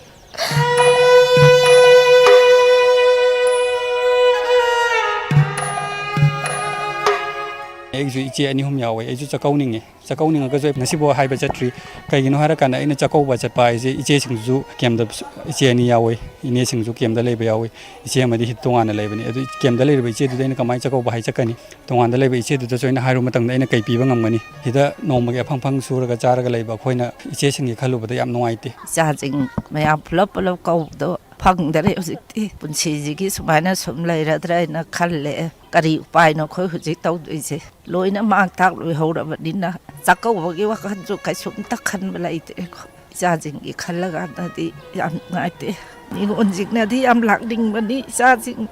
ꯑꯩꯒꯤꯁꯨ ꯏꯆꯦ ꯑꯅꯤ ꯑꯍꯨꯝ ꯌꯥꯎꯋꯦ꯫ ꯑꯩꯁꯨ ꯆꯥꯛꯀꯧꯅꯤꯡꯉꯦ꯫ ꯆꯥꯛꯀꯧꯅꯤꯡꯉꯒꯁꯨ ꯑꯩ ꯉꯁꯤꯐꯥꯎ ꯍꯥꯏꯕ ꯆꯠꯇ꯭ꯔꯤ꯫ ꯀꯩꯒꯤꯅꯣ ꯍꯥꯏꯔꯀꯥꯟꯗ, ꯑꯩꯅ ꯆꯥꯛꯀꯧꯕ ꯆꯠꯄ ꯍꯥꯏꯁꯦ, ꯏꯆꯦꯁꯤꯡꯁꯨ ꯀꯦꯝꯗ, ꯏꯆꯦ ꯑꯅꯤ ꯌꯥꯎꯋꯦ꯫ ꯏꯅꯦꯁꯤꯡꯁꯨ ꯀꯦꯝꯗ ꯂꯩꯕ ꯌꯥꯎꯋꯤ꯫ ꯏꯆꯦ ꯑꯃꯗꯤ ꯍꯤꯠ ꯇꯣꯉꯥꯟꯅ ꯂꯩꯕꯅꯤ꯫ ꯑꯗꯨ ꯀꯦꯝꯗ ꯂꯩꯔꯤꯕ ꯏꯆꯦꯗꯨꯗ ꯑꯩꯅ ꯀꯃꯥꯏꯅ ꯆꯥꯛꯀꯧꯕ ꯍꯥꯏ ꯆꯠꯀꯅꯤ? ꯇꯣꯉꯥꯟꯗ ꯂꯩꯕ ꯏꯆꯦꯗꯨꯗꯁꯨ ꯑꯩꯅ ꯍꯥꯏꯔꯨ ꯃꯇꯝꯗ ꯑꯩꯅ ꯀꯩ ꯄꯤꯕ ꯉꯝꯒꯅꯤ? ꯁꯤꯗ ꯅꯣꯡꯃꯒꯤ ꯑꯐꯪ ꯑꯐꯪ ꯁꯨꯔꯒ ꯆꯥꯔꯒ ꯂꯩꯕ ꯑꯩꯈꯣꯏꯅ ꯏꯆꯦꯁꯤꯡꯒꯤ ꯈꯜꯂꯨꯕꯗ ꯌꯥꯝ ꯅꯨꯡꯉꯥꯏꯇꯦ꯫ ꯏꯆꯥꯁꯤꯡ ꯃꯌꯥꯝ ꯄꯨꯂꯞ ꯄꯨꯂꯞ ꯀꯧꯕꯗꯣ ꯐꯪꯗꯔꯦ꯫ ꯍꯧꯖꯤꯛꯇꯤ ꯄꯨꯟꯁꯤꯁꯤꯒꯤ ꯁꯨꯃꯥꯏꯅ ꯁꯨꯝ ꯂꯩꯔꯗ꯭ꯔꯥ ꯍꯥꯏꯅ ꯈꯜꯂꯦ꯫ ꯀꯔꯤ ꯎꯄꯥꯏꯅꯣ ꯑꯩꯈꯣꯏ ꯍꯧꯖꯤꯛ ꯇꯧꯗꯣꯏꯁꯦ? ꯂꯣꯏꯅ ꯃꯥꯡ ꯇꯥꯛ ꯂꯣꯏꯍꯧꯔꯕꯅꯤꯅ ꯆꯥꯛꯀꯧꯕꯒꯤ ꯋꯥꯈꯜꯁꯨ ꯀꯩꯁꯨꯝꯇ ꯈꯟꯕ ꯂꯩꯇ꯭ꯔꯦꯀꯣ꯫ ꯏꯆꯥꯁꯤꯡꯒꯤ ꯈꯜꯂꯀꯥꯟꯗꯗꯤ ꯌꯥꯝ ꯅꯨꯡꯉꯥꯏꯇꯦ꯫ ꯅꯤꯉꯣꯜꯁꯤꯡꯅꯗꯤ ꯌꯥꯝ ꯂꯥꯛꯅꯤꯡꯕꯅꯤ ꯏꯆꯥꯁꯤꯡ꯫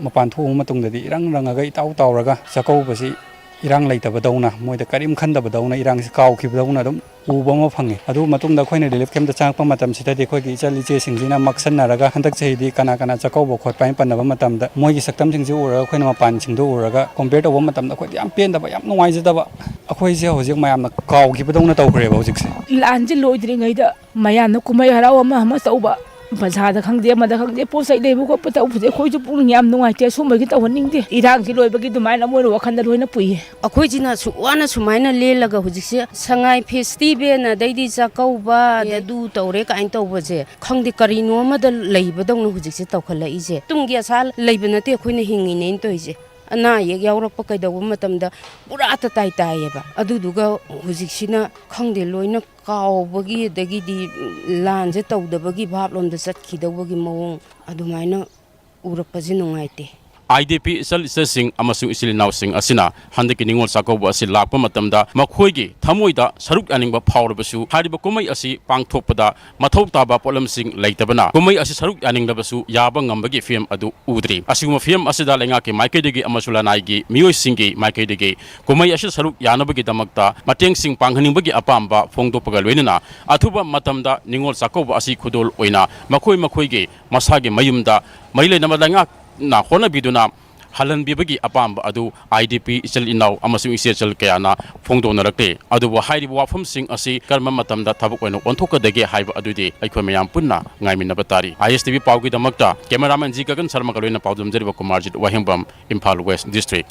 ꯃꯄꯥꯟ ꯊꯣꯛꯎꯕ ꯃꯇꯨꯡꯗꯗꯤ ꯏꯔꯪ ꯔꯪꯉꯒ ꯏꯇꯥꯎ ꯇꯥꯎꯔꯒ ꯆꯥꯛꯀꯧꯕꯁꯤ ꯏꯔꯥꯡ ꯂꯩꯇꯕꯗꯧꯅ, ꯃꯣꯏꯗ ꯀꯔꯤꯝ ꯈꯟꯗꯕꯗꯧꯅ, ꯏꯔꯥꯡꯁꯤ ꯀꯥꯎꯈꯤꯕꯗꯧꯅ ꯑꯗꯨꯝ ꯎꯕ ꯑꯃ ꯐꯪꯉꯤ꯫ ꯑꯗꯨ ꯃꯇꯨꯡꯗ ꯑꯩꯈꯣꯏꯅ relief camp ꯇ ꯆꯪꯉꯛꯄ ꯃꯇꯝꯁꯤꯗꯗꯤ ꯑꯩꯈꯣꯏꯒꯤ ꯏꯆꯜ ꯏꯆꯦꯁꯤꯡꯁꯤꯅ ꯃꯛꯁꯟꯅꯔꯒ ꯍꯟꯗꯛ ꯆꯍꯤꯗꯤ ꯀꯅꯥ ꯀꯅꯥ ꯆꯥꯛꯀꯧꯕ ꯈꯣꯠꯄ ꯍꯥꯏꯅ ꯄꯟꯅꯕ ꯃꯇꯝꯗ ꯃꯣꯏꯒꯤ ꯁꯛꯇꯝꯁꯤꯡꯁꯤ ꯎꯔꯒ, ꯑꯩꯈꯣꯏꯅ ꯃꯄꯥꯟꯁꯤꯡꯗꯣ ꯎꯔꯒ compare ꯇꯧꯕ ꯃꯇꯝꯗ ꯑꯩꯈꯣꯏꯗꯤ ꯌꯥꯝ ꯄꯦꯟꯗꯕ, ꯌꯥꯝ ꯅꯨꯡꯉꯥꯏꯖꯗꯕ, ꯑꯩꯈꯣꯏꯁꯦ ꯍꯧꯖꯤꯛ ꯃꯌꯥꯝꯅ ꯀꯥꯎꯈꯤꯕꯗꯧꯅ ꯇꯧꯈ꯭ꯔꯦꯕ ꯍꯧꯖꯤꯛꯁꯦ꯫ ꯂꯥꯟꯁꯦ ꯂꯣꯏꯗ꯭ꯔꯤꯉꯩꯗ ꯃꯌꯥꯝꯅ ꯀꯨꯝꯍꯩ ꯍꯔꯥꯎ ꯑꯃ ꯑꯃ ꯇꯧꯕ, ꯕꯖꯥꯔꯗ ꯈꯪꯗꯦ, ꯑꯃꯗ ꯈꯪꯗꯦ, ꯄꯣꯠ ꯆꯩ ꯂꯩꯕ ꯈꯣꯠꯄ ꯇꯧꯕꯁꯦ ꯑꯩꯈꯣꯏꯁꯨ ꯄꯨꯛꯅꯤꯡ ꯌꯥꯝ ꯅꯨꯡꯉꯥꯏꯇꯦ꯫ ꯑꯁꯨꯝꯕꯒꯤ ꯇꯧꯍꯟꯅꯤꯡꯗꯦ꯫ ꯏꯔꯥꯡꯁꯤ ꯂꯣꯏꯕꯒꯤ ꯑꯗꯨꯃꯥꯏꯅ ꯃꯣꯏꯅ ꯋꯥꯈꯜꯗ ꯂꯣꯏꯅ ꯄꯨꯏꯌꯦ꯫ ꯑꯩꯈꯣꯏꯁꯤꯅ ꯑꯁꯨꯛ ꯋꯥꯅ ꯁꯨꯃꯥꯏꯅ ꯂꯦꯜꯂꯒ ꯍꯧꯖꯤꯛꯁꯦ ꯁꯉꯥꯏ festival, ꯑꯗꯩꯗꯤ ꯆꯥꯛꯀꯧꯕ, ꯑꯗꯨ ꯇꯧꯔꯦ ꯀꯥꯏꯅ ꯇꯧꯕꯁꯦ, ꯈꯪꯗꯦ, ꯀꯔꯤꯅꯣ ꯑꯃꯗ ꯂꯩꯕꯗꯧꯅ ꯍꯧꯖꯤꯛꯁꯦ ꯇꯧꯈꯠꯂꯛꯏꯁꯦ꯫ ꯇꯨꯡꯒꯤ ꯑꯁꯥ ꯂꯩꯕ ꯅꯠꯇꯦ ꯑꯩꯈꯣꯏꯅ ꯍꯤꯡꯉꯤꯅꯦꯅ ꯇꯧꯔꯤꯁꯦ꯫ ꯑꯅꯥ ꯑꯌꯦꯛ ꯌꯥꯎꯔꯛꯄ ꯀꯩꯗꯧꯕ ꯃꯇꯝꯗ ꯄꯨꯔꯥ ꯇꯇꯥꯏ ꯇꯥꯏꯌꯦꯕ꯫ ꯑꯗꯨꯗꯨꯒ ꯍꯧꯖꯤꯛꯁꯤꯅ ꯈꯪꯗꯦ, ꯂꯣꯏꯅ ꯀꯥꯎꯕꯒꯤ, ꯑꯗꯒꯤꯗꯤ ꯂꯥꯟꯁꯦ ꯇꯧꯗꯕꯒꯤ ꯚꯥꯞꯂꯣꯝꯗ ꯆꯠꯈꯤꯗꯧꯕꯒꯤ ꯃꯑꯣꯡ ꯑꯗꯨꯃꯥꯏꯅ ꯎꯔꯛꯄꯁꯦ ꯅꯨꯡꯉꯥꯏꯇꯦ꯫ ꯑꯥꯏ ꯗꯤ ꯄꯤ ꯏꯆꯜ ꯏꯆꯦꯁꯤꯡ ꯑꯃꯁꯨꯡ ꯏꯆꯤꯜ ꯏꯅꯥꯎꯁꯤꯡ ꯑꯁꯤꯅ ꯍꯟꯗꯛꯀꯤ ꯅꯤꯉꯣꯜ ꯆꯥꯛꯀꯧꯕ ꯑꯁꯤ ꯂꯥꯛꯄ ꯃꯇꯝꯗ ꯃꯈꯣꯏꯒꯤ ꯊꯃꯣꯏꯗ ꯁꯔꯨꯛ ꯌꯥꯅꯤꯡꯕ ꯐꯥꯎꯔꯕꯁꯨ, ꯍꯥꯏꯔꯤꯕ ꯀꯨꯝꯍꯩ ꯑꯁꯤ ꯄꯥꯡꯊꯣꯛꯄꯗ ꯃꯊꯧ ꯇꯥꯕ ꯄꯣꯠꯂꯝꯁꯤꯡ ꯂꯩꯇꯕꯅ ꯀꯨꯝꯍꯩ ꯑꯁꯤ ꯁꯔꯨꯛ ꯌꯥꯅꯤꯡꯂꯕꯁꯨ ꯌꯥꯕ ꯉꯝꯕꯒꯤ ꯐꯤꯚꯝ ꯑꯗꯨ ꯎꯗ꯭ꯔꯤ꯫ ꯑꯁꯤꯒꯨꯝꯕ ꯐꯤꯚꯝ ꯑꯁꯤꯗ ꯂꯩꯉꯥꯛꯀꯤ ꯃꯥꯏꯀꯩꯗꯒꯤ ꯑꯃꯁꯨꯡ ꯂꯅꯥꯏꯒꯤ ꯃꯤꯑꯣꯏꯁꯤꯡꯒꯤ ꯃꯥꯏꯀꯩꯗꯒꯤ ꯀꯨꯝꯍꯩ ꯑꯁꯤꯗ ꯁꯔꯨꯛ ꯌꯥꯅꯕꯒꯤꯗꯃꯛꯇ ꯃꯇꯦꯡꯁꯤꯡ ꯄꯥꯡꯍꯟꯅꯤꯡꯕꯒꯤ ꯑꯄꯥꯝꯕ ꯐꯣꯡꯗꯣꯛꯄꯒ ꯂꯣꯏꯅꯅ ꯑꯊꯨꯕ ꯃꯇꯝꯗ ꯅꯤꯉꯣꯜ ꯆꯥꯛꯀꯧꯕ ꯑꯁꯤ ꯈꯨꯗꯣꯜ ꯑꯣꯏꯅ ꯃꯈꯣꯏ ꯃꯈꯣꯏꯒꯤ ꯃꯁꯥꯒꯤ ꯃꯌꯨꯝꯗ ꯃꯔꯤ ꯂꯩꯅꯕ ꯂꯩꯉꯥꯛꯅ ꯍꯣꯠꯅꯕꯤꯗꯨꯅ ꯍꯜꯍꯟꯕꯤꯕꯒꯤ ꯑꯄꯥꯝꯕ ꯑꯗꯨ ꯑꯥꯏ ꯗꯤ ꯄꯤ ꯏꯆꯤꯜ ꯏꯅꯥꯎ ꯑꯃꯁꯨꯡ ꯏꯆꯦ ꯏꯆꯜ ꯀꯌꯥꯅ ꯐꯣꯡꯗꯣꯛꯅꯔꯛꯂꯦ꯫ ꯑꯗꯨꯕꯨ ꯍꯥꯏꯔꯤꯕ ꯋꯥꯐꯝꯁꯤꯡ ꯑꯁꯤ ꯀꯔꯝꯕ ꯃꯇꯝꯗ ꯊꯕꯛ ꯑꯣꯏꯅ ꯑꯣꯟꯊꯣꯛꯀꯗꯒꯦ ꯍꯥꯏꯕ ꯑꯗꯨꯗꯤ ꯑꯩꯈꯣꯏ ꯃꯌꯥꯝ ꯄꯨꯟꯅ ꯉꯥꯏꯃꯤꯟꯅꯕ ꯇꯥꯔꯤ꯫ ꯑꯥꯏ ꯑꯦꯁ T V ꯄꯥꯎꯒꯤꯗꯃꯛꯇ cameraman G Gagan ꯁꯔꯃꯒ ꯂꯣꯏꯅ ꯄꯥꯎꯗꯝꯖꯔꯤꯕ ꯀꯨꯃꯥꯔꯖꯤꯠ ꯋꯥꯍꯦꯡꯕꯝ, ꯏꯝꯐꯥꯜ West District꯫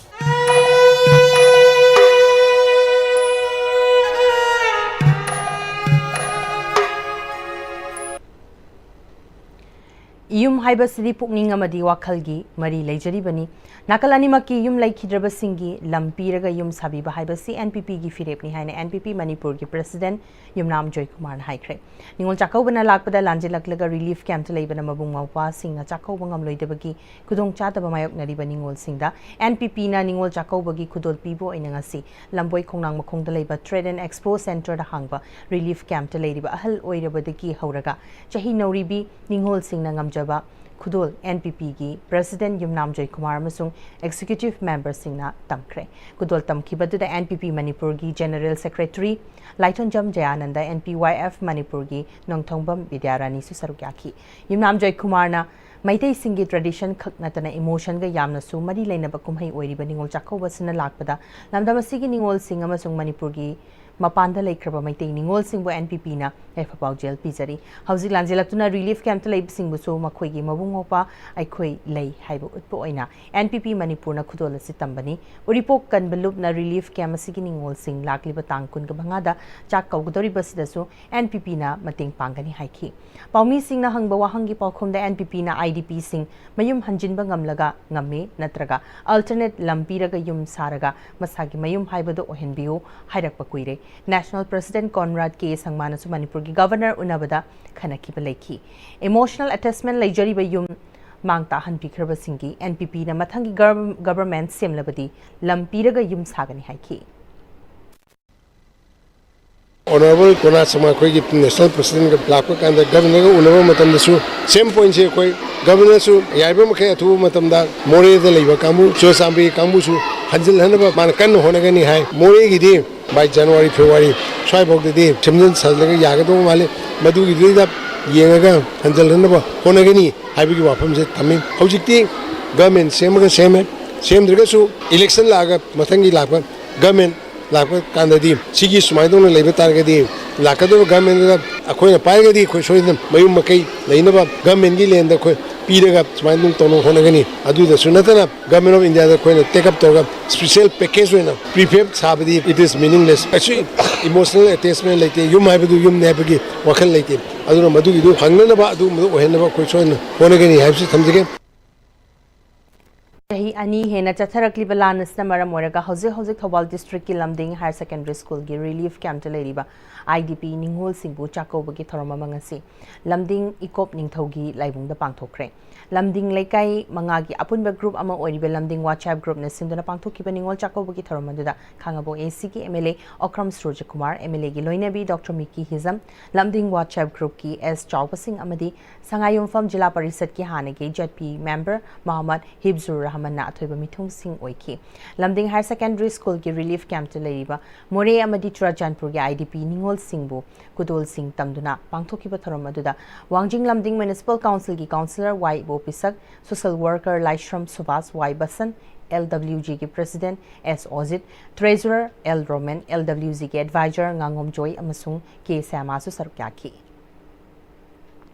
ꯌꯨꯝ ꯍꯥꯏꯕꯁꯤꯗꯤ ꯄꯨꯛꯅꯤꯡ ꯑꯃꯗꯤ ꯋꯥꯈꯜꯒꯤ ꯃꯔꯤ ꯂꯩꯖꯔꯤꯕꯅꯤ꯫ ꯅꯥꯀꯜ ꯑꯅꯤꯃꯛꯀꯤ ꯌꯨꯝ ꯂꯩꯈꯤꯗ꯭ꯔꯕꯁꯤꯡꯒꯤ ꯂꯝ ꯄꯤꯔꯒ ꯌꯨꯝ ꯁꯥꯕꯤꯕ ꯍꯥꯏꯕꯁꯤ ꯑꯦꯟ ꯄꯤ ꯄꯤꯒꯤ ꯐꯤꯔꯦꯞꯅꯤ ꯍꯥꯏꯅ ꯑꯦꯟ ꯄꯤ ꯄꯤ ꯃꯅꯤꯄꯨꯔꯒꯤ president ꯌꯨꯝꯅꯥꯝ ꯖꯣꯏꯀꯨꯃꯥꯔꯅ ꯍꯥꯏꯈ꯭ꯔꯦ꯫ ꯅꯤꯉꯣꯜ ꯆꯥꯛꯀꯧꯕꯅ ꯂꯥꯛꯄꯗ ꯂꯥꯟꯖꯦꯜꯂꯛꯂꯒ relief camp ꯇ ꯂꯩꯕꯅ ꯃꯕꯨꯡ ꯃꯧꯄ꯭ꯋꯥꯁꯤꯡꯅ ꯆꯥꯛꯀꯧꯕ ꯉꯝꯂꯣꯏꯗꯕꯒꯤ ꯈꯨꯗꯣꯡꯆꯥꯗꯕ ꯃꯥꯌꯣꯛꯅꯔꯤꯕ ꯅꯤꯉꯣꯜꯁꯤꯡꯗ ꯑꯦꯟ ꯄꯤ ꯄꯤꯅ ꯅꯤꯉꯣꯜ ꯆꯥꯛꯀꯧꯕꯒꯤ ꯈꯨꯗꯣꯜ ꯄꯤꯕ ꯑꯣꯏꯅ ꯉꯁꯤ ꯂꯝꯕꯣꯏ ꯈꯣꯡꯅꯥꯡ ꯃꯈꯣꯡꯗ ꯂꯩꯕ Trade and Expo Center ꯗ ꯍꯥꯡꯕ relief camp ꯇ ꯂꯩꯔꯤꯕ ꯑꯍꯜ ꯑꯣꯏꯔꯕꯗꯒꯤ ꯍꯧꯔꯒ ꯆꯍꯤ ꯅꯧꯔꯤꯕꯤ ꯅꯤꯉꯣꯜꯁꯤꯡꯅ ꯉꯝꯖꯕ ꯈꯨꯗꯣꯜ ꯑꯦꯟ ꯄꯤ ꯄꯤꯒꯤ ꯄ꯭ꯔꯦꯁꯤꯗꯦꯟꯠ ꯌꯨꯝꯅꯥꯝ ꯖꯣꯏꯀꯨꯃꯥꯔ ꯑꯃꯁꯨꯡ ꯑꯦꯛꯖꯤꯀ꯭ꯌꯨꯇꯤꯚ ꯃꯦꯝꯕꯔꯁꯤꯡꯅ ꯇꯝꯈ꯭ꯔꯦ꯫ ꯈꯨꯗꯣꯜ ꯇꯝꯈꯤꯕꯗꯨꯗ ꯑꯦꯟ ꯄꯤ ꯄꯤ ꯃꯅꯤꯄꯨꯔꯒꯤ ꯖꯦꯅꯔꯦꯜ ꯁꯦꯀ꯭ꯔꯦꯇꯔꯤ ꯂꯥꯏꯊꯣꯟꯖꯝ ꯖꯌꯥꯅꯟꯗ, ꯑꯦꯟ ꯄꯤ ꯋꯥꯏ ꯑꯦꯐ ꯃꯅꯤꯄꯨꯔꯒꯤ ꯅꯣꯡꯊꯣꯡꯕꯝ ꯕꯤꯗ꯭ꯌꯥꯔꯥꯅꯤꯁꯨ ꯁꯔꯨꯛ ꯌꯥꯈꯤ꯫ ꯌꯨꯝꯅꯥꯝ ꯖꯣꯏꯀꯨꯃꯥꯔꯅ ꯃꯩꯇꯩꯁꯤꯡꯒꯤ ꯇ꯭ꯔꯦꯗꯤꯁꯟ ꯈꯛ ꯅꯠꯇꯅ ꯏꯃꯣꯁꯟꯒ ꯌꯥꯝꯅꯁꯨ ꯃꯔꯤ ꯂꯩꯅꯕ ꯀꯨꯝꯍꯩ ꯑꯣꯏꯔꯤꯕ ꯅꯤꯉꯣꯜ ꯆꯥꯛꯀꯧꯕ ꯑꯁꯤꯅ ꯂꯥꯛꯄꯗ ꯂꯝꯗꯝ ꯑꯁꯤꯒꯤ ꯅꯤꯉꯣꯜꯁꯤꯡ ꯑꯃꯁꯨꯡ ꯃꯅꯤꯄꯨꯔꯒꯤ ꯃꯄꯥꯟꯗ ꯂꯩꯈ꯭ꯔꯕ ꯃꯩꯇꯩ ꯅꯤꯉꯣꯜꯁꯤꯡꯕꯨ ꯑꯦꯟ ꯄꯤ ꯄꯤꯅ ꯌꯥꯏꯐ ꯄꯥꯎꯖꯦꯜ ꯄꯤꯖꯔꯤ꯫ ꯍꯧꯖꯤꯛ ꯂꯥꯟꯖꯦꯜꯂꯛꯇꯨꯅ ꯔꯤꯂꯤꯐ ꯀꯦꯝꯞꯇ ꯂꯩꯕꯁꯤꯡꯕꯨꯁꯨ ꯃꯈꯣꯏꯒꯤ ꯃꯕꯨꯡ ꯃꯧꯄ꯭ꯋꯥ ꯑꯩꯈꯣꯏ ꯂꯩ ꯍꯥꯏꯕ ꯎꯠꯄ ꯑꯣꯏꯅ ꯑꯦꯟ ꯄꯤ ꯄꯤ ꯃꯅꯤꯄꯨꯔꯅ ꯈꯨꯗꯣꯜ ꯑꯁꯤ ꯇꯝꯕꯅꯤ꯫ ꯎꯔꯤꯄꯣꯛ ꯀꯟꯕ ꯂꯨꯞꯅ ꯔꯤꯂꯤꯐ ꯀꯦꯝꯞ ꯑꯁꯤꯒꯤ ꯅꯤꯉꯣꯜꯁꯤꯡ ꯂꯥꯛꯂꯤꯕ ꯇꯥꯡ ꯀꯨꯟꯒ ꯃꯉꯥꯗ ꯆꯥꯛ ꯀꯧꯒꯗꯧꯔꯤꯕꯁꯤꯗꯁꯨ ꯑꯦꯟ ꯄꯤ ꯄꯤꯅ ꯃꯇꯦꯡ ꯄꯥꯡꯒꯅꯤ ꯍꯥꯏꯈꯤ꯫ ꯄꯥꯎꯃꯤꯁꯤꯡꯅ ꯍꯪꯕ ꯋꯥꯍꯪꯒꯤ ꯄꯥꯎꯈꯨꯝꯗ ꯑꯦꯟ ꯄꯤ ꯄꯤꯅ ꯑꯥꯏ ꯗꯤ ꯄꯤꯁꯤꯡ ꯃꯌꯨꯝ ꯍꯟꯖꯤꯟꯕ ꯉꯝꯂꯒ ꯉꯝꯃꯤ, ꯅꯠꯇ꯭ꯔꯒ ꯑꯜꯇꯔꯅꯦꯠ ꯂꯝ ꯄꯤꯔꯒ ꯌꯨꯝ ꯁꯥꯔꯒ ꯃꯁꯥꯒꯤ ꯃꯌꯨꯝ ꯍꯥꯏꯕꯗꯨ ꯑꯣꯏꯍꯟꯕꯤꯌꯨ ꯍꯥꯏꯔꯛꯄ ꯀꯨꯏꯔꯦ꯫ ꯅꯦꯁꯅꯦꯜ ꯄ꯭ꯔꯦꯁꯤꯗꯦꯟꯠ ꯀꯣꯟꯔꯥꯗ ꯀꯦ ꯁꯪꯃꯥꯅꯁꯨ ꯃꯅꯤꯄꯨꯔꯒꯤ ꯒꯕꯔꯅꯔ ꯎꯅꯕꯗ ꯈꯟꯅꯈꯤꯕ ꯂꯩꯈꯤ꯫ ꯏꯃꯣꯁꯅꯦꯜ ꯑꯦꯇꯦꯆꯃꯦꯟꯠ ꯂꯩꯖꯔꯤꯕ ꯌꯨꯝ ꯃꯥꯡ ꯇꯥꯛꯍꯟꯕꯤꯈ꯭ꯔꯕꯁꯤꯡꯒꯤ ꯑꯦꯟ ꯄꯤ ꯄꯤꯅ ꯃꯊꯪꯒꯤ ꯒꯔ-, ꯒꯕꯔꯃꯦꯟꯠ ꯁꯦꯝꯂꯕꯗꯤ ꯂꯝ ꯄꯤꯔꯒ ꯌꯨꯝ ꯁꯥꯒꯅꯤ ꯍꯥꯏꯈꯤ꯫ ꯑꯣꯅꯔꯦꯕꯜ ꯀꯣꯅꯥ ꯁꯪꯃꯥ ꯑꯩꯈꯣꯏꯒꯤ ꯅꯦꯁꯅꯦꯜ ꯄ꯭ꯔꯦꯁꯤꯗꯦꯟꯠꯀ ꯂꯥꯛꯄ ꯀꯥꯟꯗ ꯒꯕꯔꯅꯔꯒ ꯎꯅꯕ ꯃꯇꯝꯗꯁꯨ ꯁꯦꯝ ꯄꯣꯏꯟꯠꯁꯦ ꯑꯩꯈꯣꯏ ꯒꯕꯔꯅꯔꯁꯨ ꯌꯥꯔꯤꯕ ꯃꯈꯩ ꯑꯊꯨꯕ ꯃꯇꯝꯗ ꯃꯣꯔꯦꯗ ꯂꯩꯕ ꯀꯥꯡꯕꯨ, ꯆꯨꯔꯆꯥꯟꯄꯨꯔꯒꯤ ꯀꯥꯡꯕꯨꯁꯨ ꯍꯟꯖꯤꯜꯍꯟꯅꯕ ꯃꯥꯅ ꯀꯟꯅ ꯍꯣꯠꯅꯒꯅꯤ ꯍꯥꯏ꯫ ꯃꯣꯔꯦꯒꯤꯗꯤ by January, February ꯁ꯭ꯋꯥꯏꯐꯥꯎꯗꯗꯤ ꯁꯦꯝꯖꯤꯟ ꯁꯥꯖꯤꯜꯂꯒ ꯌꯥꯒꯗꯧꯕ ꯃꯥꯜꯂꯤ꯫ ꯃꯗꯨꯒꯤꯗꯨꯗ ꯌꯦꯡꯉꯒ ꯍꯟꯖꯤꯜꯍꯟꯅꯕ ꯍꯣꯠꯅꯒꯅꯤ ꯍꯥꯏꯕꯒꯤ ꯋꯥꯐꯝꯁꯦ ꯊꯝꯃꯤ꯫ ꯍꯧꯖꯤꯛꯇꯤ ꯒꯕꯔꯃꯦꯟꯠ ꯁꯦꯝꯃꯒ ꯁꯦꯝꯃꯦ, ꯁꯦꯝꯗ꯭ꯔꯒꯁꯨ ꯏꯂꯦꯛꯁꯟ ꯂꯥꯛꯑꯒ ꯃꯊꯪꯒꯤ ꯂꯥꯛꯄ ꯒꯕꯔꯃꯦꯟꯠ ꯂꯥꯛꯄ ꯀꯥꯟꯗꯗꯤ ꯁꯤꯒꯤ ꯁꯨꯃꯥꯏꯅ ꯇꯧꯅ ꯂꯩꯕ ꯇꯥꯔꯒꯗꯤ ꯂꯥꯛꯀꯗꯧꯕ ꯒꯕꯔꯃꯦꯟꯠꯇꯨꯗ ꯑꯩꯈꯣꯏꯅ ꯄꯥꯏꯔꯒꯗꯤ ꯑꯩꯈꯣꯏ ꯁꯣꯏꯗꯅ ꯃꯌꯨꯝ ꯃꯀꯩ ꯂꯩꯅꯕ ꯒꯕꯔꯃꯦꯟꯠꯀꯤ ꯂꯦꯟꯗ ꯑꯩꯈꯣꯏ ꯄꯤꯔꯒ ꯁꯨꯃꯥꯏꯅ ꯑꯗꯨꯝ ꯇꯧꯅꯕ ꯍꯣꯠꯅꯒꯅꯤ꯫ ꯑꯗꯨꯗꯁꯨ ꯅꯠꯇꯅ ꯒꯕꯔꯃꯦꯟꯠ ꯑꯣꯐ ꯏꯟꯗꯤꯌꯥꯗ ꯑꯩꯈꯣꯏꯅ ꯇꯦꯛ ꯑꯞ ꯇꯧꯔꯒ ꯁ꯭ꯄꯦꯁꯦꯜ ꯄꯦꯀꯦꯖ ꯑꯣꯏꯅ ꯄ꯭ꯔꯤꯐꯦꯕ ꯁꯥꯕꯗꯤ it is meaningless꯫ ꯑꯁꯤ ꯏꯃꯣꯁꯅꯦꯜ ꯑꯦꯇꯦꯆꯃꯦꯟꯠ ꯂꯩꯇꯦ, ꯌꯨꯝ ꯍꯥꯏꯕꯗꯨ ꯌꯨꯝꯅꯤ ꯍꯥꯏꯕꯒꯤ ꯋꯥꯈꯜ ꯂꯩꯇꯦ꯫ ꯑꯗꯨꯅ ꯃꯗꯨꯒꯤꯗꯨ ꯐꯪꯅꯅꯕ ꯑꯗꯨꯒꯨꯝꯕꯗꯨ ꯑꯣꯏꯍꯟꯅꯕ ꯑꯩꯈꯣꯏ ꯁꯣꯏꯗꯅ ꯍꯣꯠꯅꯒꯅꯤ ꯍꯥꯏꯕꯁꯤ ꯊꯝꯖꯒꯦ꯫ ꯆꯍꯤ ꯑꯅꯤ ꯍꯦꯟꯅ ꯆꯠꯊꯔꯛꯂꯤꯕ ꯂꯥꯟ ꯑꯁꯤꯅ ꯃꯔꯝ ꯑꯣꯏꯔꯒ ꯍꯧꯖꯤꯛ ꯍꯧꯖꯤꯛ ꯊꯧꯕꯥꯜ ꯗꯤꯁꯇ꯭ꯔꯤꯛꯀꯤ ꯂꯝꯗꯤꯡ ꯍꯥꯌꯔ ꯁꯦꯀꯦꯟꯗꯔꯤ ꯁ꯭ꯀꯨꯜꯒꯤ ꯔꯤꯂꯤꯐ ꯀꯦꯝꯞꯇ ꯂꯩꯔꯤꯕ ꯑꯥꯏ ꯗꯤ ꯄꯤ ꯅꯤꯉꯣꯜꯁꯤꯡꯕꯨ ꯆꯥꯛꯀꯧꯕꯒꯤ ꯊꯧꯔꯝ ꯑꯃ ꯉꯁꯤ ꯂꯝꯗꯤꯡ ꯏꯀꯣꯞ ꯅꯤꯡꯊꯧꯒꯤ ꯂꯥꯏꯕꯨꯡꯗ ꯄꯥꯡꯊꯣꯛꯈ꯭ꯔꯦ꯫ ꯂꯝꯗꯤꯡ ꯂꯩꯀꯥꯏ ꯃꯉꯥꯒꯤ ꯑꯄꯨꯟꯕ ꯒ꯭ꯔꯨꯞ ꯑꯃ ꯑꯣꯏꯔꯤꯕ ꯂꯝꯗꯤꯡ ꯋꯥꯠꯁ ꯍꯦꯜꯞ ꯒ꯭ꯔꯨꯞꯅ ꯁꯤꯟꯗꯨꯅ ꯄꯥꯡꯊꯣꯛꯈꯤꯕ ꯅꯤꯉꯣꯜ ꯆꯥꯛꯀꯧꯕꯒꯤ ꯊꯧꯔꯝ ꯑꯗꯨꯗ ꯈꯥꯉꯕꯣꯛ ꯑꯦ ꯁꯤꯒꯤ M L A Okram Surajkumar, M L ꯑꯦꯒꯤ ꯂꯣꯏꯅꯕꯤ ꯗꯣꯛꯇꯔ ꯃꯤꯀꯤ ꯍꯤꯖꯝ, ꯂꯝꯗꯤꯡ ꯋꯥꯠꯁ ꯍꯦꯜꯞ ꯒ꯭ꯔꯨꯞꯀꯤ ꯑꯦꯁ ꯆꯥꯎꯕꯁꯤꯡ ꯑꯃꯗꯤ ꯁꯉꯥꯏꯌꯨꯝꯐꯝ ꯖꯤꯂꯥ ꯄꯔꯤꯁꯠꯀꯤ ꯍꯥꯟꯅꯒꯤ Z P member Mohammad Hibzur ꯔꯍꯃꯟꯅ ꯑꯊꯣꯏꯕ ꯃꯤꯊꯨꯡꯁꯤꯡ ꯑꯣꯏꯈꯤ꯫ ꯂꯝꯗꯤꯡ ꯍꯥꯌꯔ ꯁꯦꯀꯦꯟꯗꯔꯤ ꯁ꯭ꯀꯨꯜꯒꯤ ꯔꯤꯂꯤꯐ ꯀꯦꯝꯞꯇ ꯂꯩꯔꯤꯕ ꯃꯣꯔꯦ ꯑꯃꯗꯤ ꯆꯨꯔꯥꯆꯥꯟꯄꯨꯔꯒꯤ ꯑꯥꯏ ꯗꯤ ꯄꯤ ꯅꯤꯉꯣꯜꯁꯤꯡꯕꯨ ꯈꯨꯗꯣꯜꯁꯤꯡ ꯇꯝꯗꯨꯅ ꯄꯥꯡꯊꯣꯛꯈꯤꯕ ꯊꯧꯔꯝ ꯑꯗꯨꯗ ꯋꯥꯡꯖꯤꯡ ꯂꯝꯗꯤꯡ ꯃ꯭ꯌꯨꯅꯤꯁꯤꯄꯥꯜ ꯀꯥꯎꯟꯁꯤꯜꯒꯤ councillor Y Ibopishak, social worker Laishram Subash, Y Bason, L W ꯖꯤꯒꯤ president S Ojit, treasurer L Romen, L W ꯖꯤꯒꯤ ꯑꯦꯗꯚꯥꯏꯖꯔ ꯉꯥꯉꯣꯝ ꯖꯣꯏ ꯑꯃꯁꯨꯡ ꯀꯦ ꯁ꯭ꯌꯥꯃꯥꯁꯨ ꯁꯔꯨꯛ ꯌꯥꯈꯤ꯫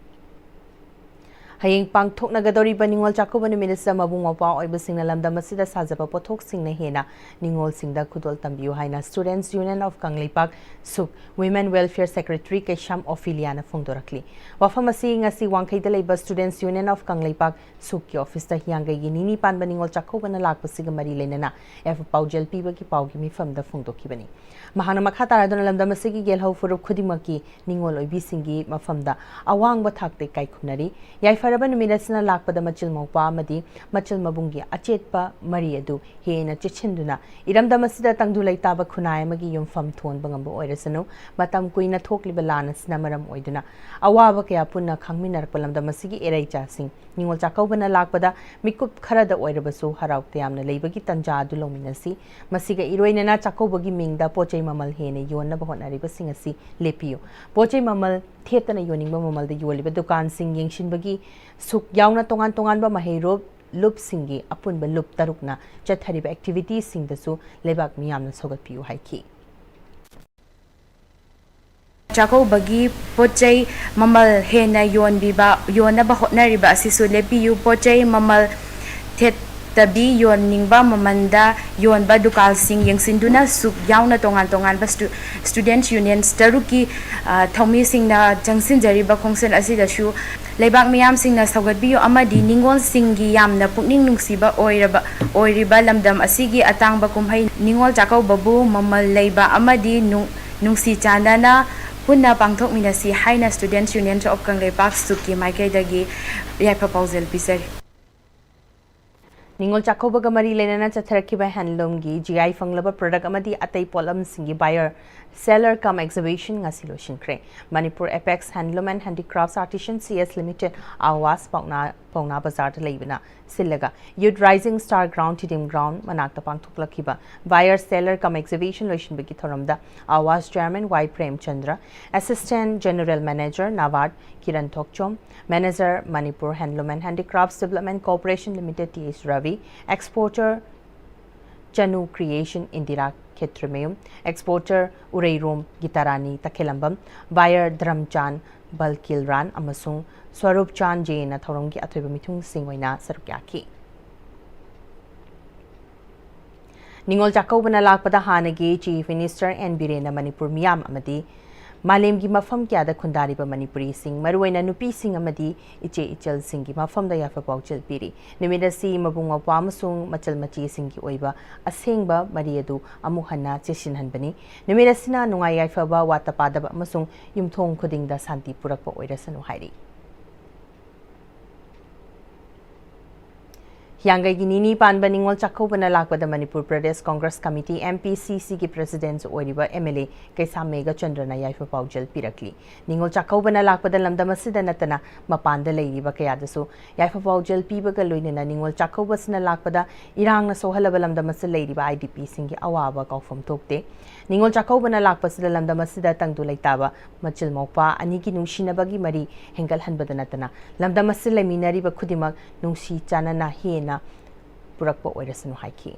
ꯍꯌꯦꯡ ꯄꯥꯡꯊꯣꯛꯅꯒꯗꯧꯔꯤꯕ ꯅꯤꯉꯣꯜ ꯆꯥꯛꯀꯧꯕ ꯅꯨꯃꯤꯠ ꯑꯁꯤꯗ ꯃꯕꯨꯡ ꯃꯧꯄ꯭ꯋꯥ ꯑꯣꯏꯕꯁꯤꯡꯅ ꯂꯝꯗꯝ ꯑꯁꯤꯗ ꯁꯥꯖꯕ ꯄꯣꯠꯊꯣꯛꯁꯤꯡꯅ ꯍꯦꯟꯅ ꯅꯤꯉꯣꯜꯁꯤꯡꯗ ꯈꯨꯗꯣꯜ ꯇꯝꯕꯤꯌꯨ ꯍꯥꯏꯅ Students Union of ꯀꯪꯂꯩꯄꯥꯛ, ꯁꯨꯛ, Women Welfare Secretary ꯀꯩꯁꯥꯝ ꯑꯣꯐꯤꯂꯤꯌꯥꯅ ꯐꯣꯡꯗꯣꯔꯛꯂꯤ꯫ ꯋꯥꯐꯝ ꯑꯁꯤ ꯉꯁꯤ ꯋꯥꯡꯈꯩꯗ ꯂꯩꯕ Students Union of ꯀꯪꯂꯩꯄꯥꯛ, ꯁꯨꯛꯀꯤ ꯑꯣꯐꯤꯁꯇ ꯍꯤꯌꯥꯡꯒꯩꯒꯤ ꯅꯤꯅꯤ ꯄꯥꯟꯕ ꯅꯤꯉꯣꯜ ꯆꯥꯛꯀꯧꯕꯅ ꯂꯥꯛꯄꯁꯤꯒ ꯃꯔꯤ ꯂꯩꯅꯅ ꯑꯦꯐ ꯄꯥꯎꯖꯦꯜ ꯄꯤꯕꯒꯤ ꯄꯥꯎꯒꯤ ꯃꯤꯐꯝꯗ ꯐꯣꯡꯗꯣꯛꯈꯤꯕꯅꯤ꯫ ꯃꯍꯥꯛꯅ ꯃꯈꯥ ꯇꯥꯔꯗꯨꯅ ꯂꯝꯗꯝ ꯑꯁꯤꯒꯤ ꯌꯦꯜꯍꯧ ꯐꯨꯔꯨꯞ ꯈꯨꯗꯤꯡꯃꯛꯀꯤ ꯅꯤꯉꯣꯜ ꯑꯣꯏꯕꯤꯁꯤꯡꯒꯤ ꯃꯐꯝꯗ ꯑꯋꯥꯡꯕ ꯊꯥꯛꯇ ꯏꯀꯥꯏ ꯈꯨꯝꯅꯔꯤ꯫ ꯌꯥꯏꯐꯔꯕ ꯅꯨꯃꯤꯠ ꯑꯁꯤꯅ ꯂꯥꯛꯄꯗ ꯃꯆꯤꯜ ꯃꯧꯄ꯭ꯋꯥ ꯑꯃꯗꯤ ꯃꯆꯤꯜ ꯃꯕꯨꯡꯒꯤ ꯑꯆꯦꯠꯄ ꯃꯔꯤ ꯑꯗꯨ ꯍꯦꯟꯅ ꯆꯦꯠꯁꯤꯟꯗꯨꯅ ꯏꯔꯝꯗꯝ ꯑꯁꯤꯗ ꯇꯪꯗꯨ ꯂꯩꯇꯥꯕ ꯈꯨꯟꯅꯥꯏ ꯑꯃꯒꯤ ꯌꯨꯝꯐꯝ ꯊꯣꯟꯕ ꯉꯝꯕ ꯑꯣꯏꯔꯁꯅꯨ꯫ ꯃꯇꯝ ꯀꯨꯏꯅ ꯊꯣꯛꯂꯤꯕ ꯂꯥꯟ ꯑꯁꯤꯅ ꯃꯔꯝ ꯑꯣꯏꯗꯨꯅ ꯑꯋꯥꯕ ꯀꯌꯥ ꯄꯨꯟꯅ ꯈꯥꯡꯃꯤꯟꯅꯔꯛꯄ ꯂꯝꯗꯝ ꯑꯁꯤꯒꯤ ꯏꯔꯩꯆꯥꯁꯤꯡ ꯅꯤꯉꯣꯜ ꯆꯥꯛꯀꯧꯕꯅ ꯂꯥꯛꯄꯗ ꯃꯤꯀꯨꯞ ꯈꯔꯗ ꯑꯣꯏꯔꯕꯁꯨ ꯍꯔꯥꯎ ꯇꯌꯥꯝꯅ ꯂꯩꯕꯒꯤ ꯇꯟꯖꯥ ꯑꯗꯨ ꯂꯧꯃꯤꯟꯅꯁꯤ꯫ ꯃꯁꯤꯒ ꯏꯔꯣꯏꯅꯅ ꯆꯥꯛꯀꯧꯕꯒꯤ ꯃꯤꯡꯗ ꯄꯣꯠ ꯆꯩ ꯃꯃꯜ ꯍꯦꯟꯅ ꯌꯣꯟꯅꯕ ꯍꯣꯠꯅꯔꯤꯕꯁꯤꯡ ꯑꯁꯤ ꯂꯦꯞꯄꯤꯌꯨ꯫ ꯄꯣꯠ ꯆꯩ ꯃꯃꯜ ꯊꯦꯠꯇꯅ ꯌꯣꯟꯅꯤꯡꯕ ꯃꯃꯜꯗ ꯌꯣꯜꯂꯤꯕ ꯗꯨꯀꯥꯟꯁꯤꯡ ꯌꯦꯡꯁꯤꯟꯕꯒꯤ ꯁꯨꯛ ꯌꯥꯎꯅ ꯇꯣꯉꯥꯟ ꯇꯣꯉꯥꯟꯕ ꯃꯍꯩꯔꯣꯏ ꯂꯨꯞꯁꯤꯡꯒꯤ ꯑꯄꯨꯟꯕ ꯂꯨꯞ ꯇꯔꯨꯛꯅ ꯆꯠꯊꯔꯤꯕ ꯑꯦꯛꯇꯤꯚꯤꯇꯤꯁꯤꯡꯗꯁꯨ ꯂꯩꯕꯥꯛ ꯃꯤꯌꯥꯝꯅ ꯁꯧꯒꯠꯄꯤꯌꯨ ꯍꯥꯏꯈꯤ꯫ ꯆꯥꯛꯀꯧꯕꯒꯤ ꯄꯣꯠ ꯆꯩ ꯃꯃꯜ ꯍꯦꯟꯅ ꯌꯣꯟꯕꯤꯕ, ꯌꯣꯟꯅꯕ ꯍꯣꯠꯅꯔꯤꯕ ꯑꯁꯤꯁꯨ ꯂꯦꯞꯄꯤꯌꯨ꯫ ꯄꯣꯠ ꯆꯩ ꯃꯃꯜ ꯊꯦꯠꯇꯕꯤ ꯌꯣꯟꯅꯤꯡꯕ ꯃꯃꯜꯗ ꯌꯣꯟꯕ ꯗꯨꯀꯥꯟꯁꯤꯡ ꯌꯦꯡꯁꯤꯟꯗꯨꯅ ꯁꯨꯛ ꯌꯥꯎꯅ ꯇꯣꯉꯥꯟ ꯇꯣꯉꯥꯟꯕ ꯁ꯭ꯇꯨ-, Students Unions ꯇꯔꯨꯛꯀꯤ, ꯑ, ꯊꯧꯃꯤꯁꯤꯡꯅ ꯆꯪꯁꯤꯟꯖꯔꯤꯕ ꯈꯣꯡꯆꯠ ꯑꯁꯤꯗꯁꯨ ꯂꯩꯕꯥꯛ ꯃꯤꯌꯥꯝꯁꯤꯡꯅ ꯁꯧꯒꯠꯄꯤꯌꯨ ꯑꯃꯗꯤ ꯅꯤꯉꯣꯜꯁꯤꯡꯒꯤ ꯌꯥꯝꯅ ꯄꯨꯛꯅꯤꯡ ꯅꯨꯡꯁꯤꯕ ꯑꯣꯏꯔꯕ, ꯑꯣꯏꯔꯤꯕ ꯂꯝꯗꯝ ꯑꯁꯤꯒꯤ ꯑꯇꯥꯡꯕ ꯀꯨꯝꯍꯩ ꯅꯤꯉꯣꯜ ꯆꯥꯛꯀꯧꯕꯕꯨ ꯃꯃꯜ ꯂꯩꯕ ꯑꯃꯗꯤ ꯅꯨꯡ-, ꯅꯨꯡꯁꯤ ꯆꯥꯟꯅꯅ ꯄꯨꯟꯅ ꯄꯥꯡꯊꯣꯛꯃꯤꯟꯅꯁꯤ ꯍꯥꯏꯅ Students Union of ꯀꯪꯂꯩꯄꯥꯛ, ꯁꯨꯛꯀꯤ ꯃꯥꯏꯀꯩꯗꯒꯤ ꯌꯥꯏꯐ ꯄꯥꯎꯖꯦꯜ ꯄꯤꯖꯔꯤ꯫ ꯅꯤꯉꯣꯜ ꯆꯥꯛꯀꯧꯕꯒ ꯃꯔꯤ ꯂꯩꯅꯅ ꯆꯠꯊꯔꯛꯈꯤꯕ handloomꯒꯤ G I ꯐꯪꯂꯕ product ꯑꯃꯗꯤ ꯑꯇꯩ ꯄꯣꯠꯂꯝꯁꯤꯡꯒꯤ buyer seller cum exhibition ꯉꯁꯤ ꯂꯣꯏꯁꯤꯟꯈ꯭ꯔꯦ꯫ Manipur Apex Handloom and Handicrafts Artisan C S Limited, Awas, ꯄꯥꯎꯅꯥ, ꯄꯥꯎꯅꯥ ꯕꯖꯥꯔꯗ ꯂꯩꯕꯅ ꯁꯤꯜꯂꯒ Youth Rising Star Ground, Tiddim ground ꯃꯅꯥꯛꯇ ꯄꯥꯡꯊꯣꯛꯂꯛꯈꯤꯕ buyer seller cum exhibition ꯂꯣꯏꯁꯤꯟꯕꯒꯤ ꯊꯧꯔꯝꯗ Awas chairman Y Premchandra, assistant general manager NABARD Kiran Thokchom, manager Manipur Handloom and Handicrafts Development Corporation Limited T H Ravi, exporter Chanu Creation Indira Khetrimayum, exporter ꯎꯔꯩꯔꯣꯝ Gitarani ꯇꯈꯦꯂꯝꯕꯝ, buyer ꯙꯔꯝꯆꯥꯟ ꯕꯜꯀꯤꯜꯔꯥꯟ ꯑꯃꯁꯨꯡ ꯁ꯭ꯋꯔꯨꯞ ꯆꯥꯟ ꯖꯦꯅ ꯊꯧꯔꯝꯒꯤ ꯑꯊꯣꯏꯕ ꯃꯤꯊꯨꯡꯁꯤꯡ ꯑꯣꯏꯅ ꯁꯔꯨꯛ ꯌꯥꯈꯤ꯫ ꯅꯤꯉꯣꯜ ꯆꯥꯛꯀꯧꯕꯅ ꯂꯥꯛꯄꯗ ꯍꯥꯟꯅꯒꯤ Chief Minister N ꯕꯤꯔꯦꯟꯅ ꯃꯅꯤꯄꯨꯔ ꯃꯤꯌꯥꯝ ꯑꯃꯗꯤ ꯃꯥꯂꯦꯝꯒꯤ ꯃꯐꯝ ꯀꯌꯥꯗ ꯈꯨꯟꯗꯥꯔꯤꯕ ꯃꯅꯤꯄꯨꯔꯤꯁꯤꯡ, ꯃꯔꯨꯑꯣꯏꯅ ꯅꯨꯄꯤꯁꯤꯡ ꯑꯃꯗꯤ ꯏꯆꯦ ꯏꯆꯜꯁꯤꯡꯒꯤ ꯃꯐꯝꯗ ꯌꯥꯏꯐ ꯄꯥꯎꯖꯦꯜ ꯄꯤꯔꯤ꯫ ꯅꯨꯃꯤꯠ ꯑꯁꯤ ꯃꯕꯨꯡ ꯃꯧꯄ꯭ꯋꯥ ꯑꯃꯁꯨꯡ ꯃꯆꯜ ꯃꯆꯦꯁꯤꯡꯒꯤ ꯑꯣꯏꯕ ꯑꯁꯦꯡꯕ ꯃꯔꯤ ꯑꯗꯨ ꯑꯃꯨꯛ ꯍꯟꯅ ꯆꯦꯁꯤꯟꯍꯟꯕꯅꯤ꯫ ꯅꯨꯃꯤꯠ ꯑꯁꯤꯅ ꯅꯨꯡꯉꯥꯏ ꯌꯥꯏꯐꯕ, ꯋꯥꯠꯇ ꯄꯥꯗꯕ ꯑꯃꯁꯨꯡ ꯌꯨꯝꯊꯣꯡ ꯈꯨꯗꯤꯡꯗ ꯁꯥꯟꯇꯤ ꯄꯨꯔꯛꯄ ꯑꯣꯏꯔꯁꯅꯨ ꯍꯥꯏꯔꯤ꯫ ꯍꯤꯌꯥꯡꯒꯩꯒꯤ ꯅꯤꯅꯤ ꯄꯥꯟꯕ ꯅꯤꯉꯣꯜ ꯆꯥꯛꯀꯧꯕꯅ ꯂꯥꯛꯄꯗ Manipur Pradesh Congress committee, M P C C ꯒꯤ president ꯑꯣꯏꯔꯤꯕ M L A ꯀꯩꯁꯥꯝ ꯃꯦꯘꯆꯟꯗ꯭ꯔꯅ ꯌꯥꯏꯐ ꯄꯥꯎꯖꯦꯜ ꯄꯤꯔꯛꯂꯤ꯫ ꯅꯤꯉꯣꯜ ꯆꯥꯛꯀꯧꯕꯅ ꯂꯥꯛꯄꯗ ꯂꯝꯗꯝ ꯑꯁꯤꯗ ꯅꯠꯇꯅ ꯃꯄꯥꯟꯗ ꯂꯩꯔꯤꯕ ꯀꯌꯥꯗꯁꯨ ꯌꯥꯏꯐ ꯄꯥꯎꯖꯦꯜ ꯄꯤꯕꯒ ꯂꯣꯏꯅꯅ ꯅꯤꯉꯣꯜ ꯆꯥꯛꯀꯧꯕꯁꯤꯅ ꯂꯥꯛꯄꯗ ꯏꯔꯥꯡꯅ ꯁꯣꯛꯍꯜꯂꯕ ꯂꯝꯗꯝ ꯑꯁꯤꯗ ꯂꯩꯔꯤꯕ I D P ꯁꯤꯡꯒꯤ ꯑꯋꯥꯕ ꯀꯥꯎꯐꯝ ꯊꯣꯛꯇꯦ꯫ ꯅꯤꯉꯣꯜ ꯆꯥꯛꯀꯧꯕꯅ ꯂꯥꯛꯄꯁꯤꯗ ꯂꯝꯗꯝ ꯑꯁꯤꯗ ꯇꯪꯗꯨ ꯂꯩꯇꯥꯕ ꯃꯆꯤꯜ ꯃꯧꯄ꯭ꯋꯥ ꯑꯅꯤꯒꯤ ꯅꯨꯡꯁꯤꯅꯕꯒꯤ ꯃꯔꯤ ꯍꯦꯟꯒꯠꯍꯟꯕꯗ ꯅꯠꯇꯅ ꯂꯝꯗꯝ ꯑꯁꯤꯗ ꯂꯩꯃꯤꯟꯅꯔꯤꯕ ꯈꯨꯗꯤꯡꯃꯛ ꯅꯨꯡꯁꯤ ꯆꯥꯟꯅꯅ ꯍꯦꯟꯅ ꯄꯨꯔꯛꯄ ꯑꯣꯏꯔꯁꯅꯨ ꯍꯥꯏꯈꯤ꯫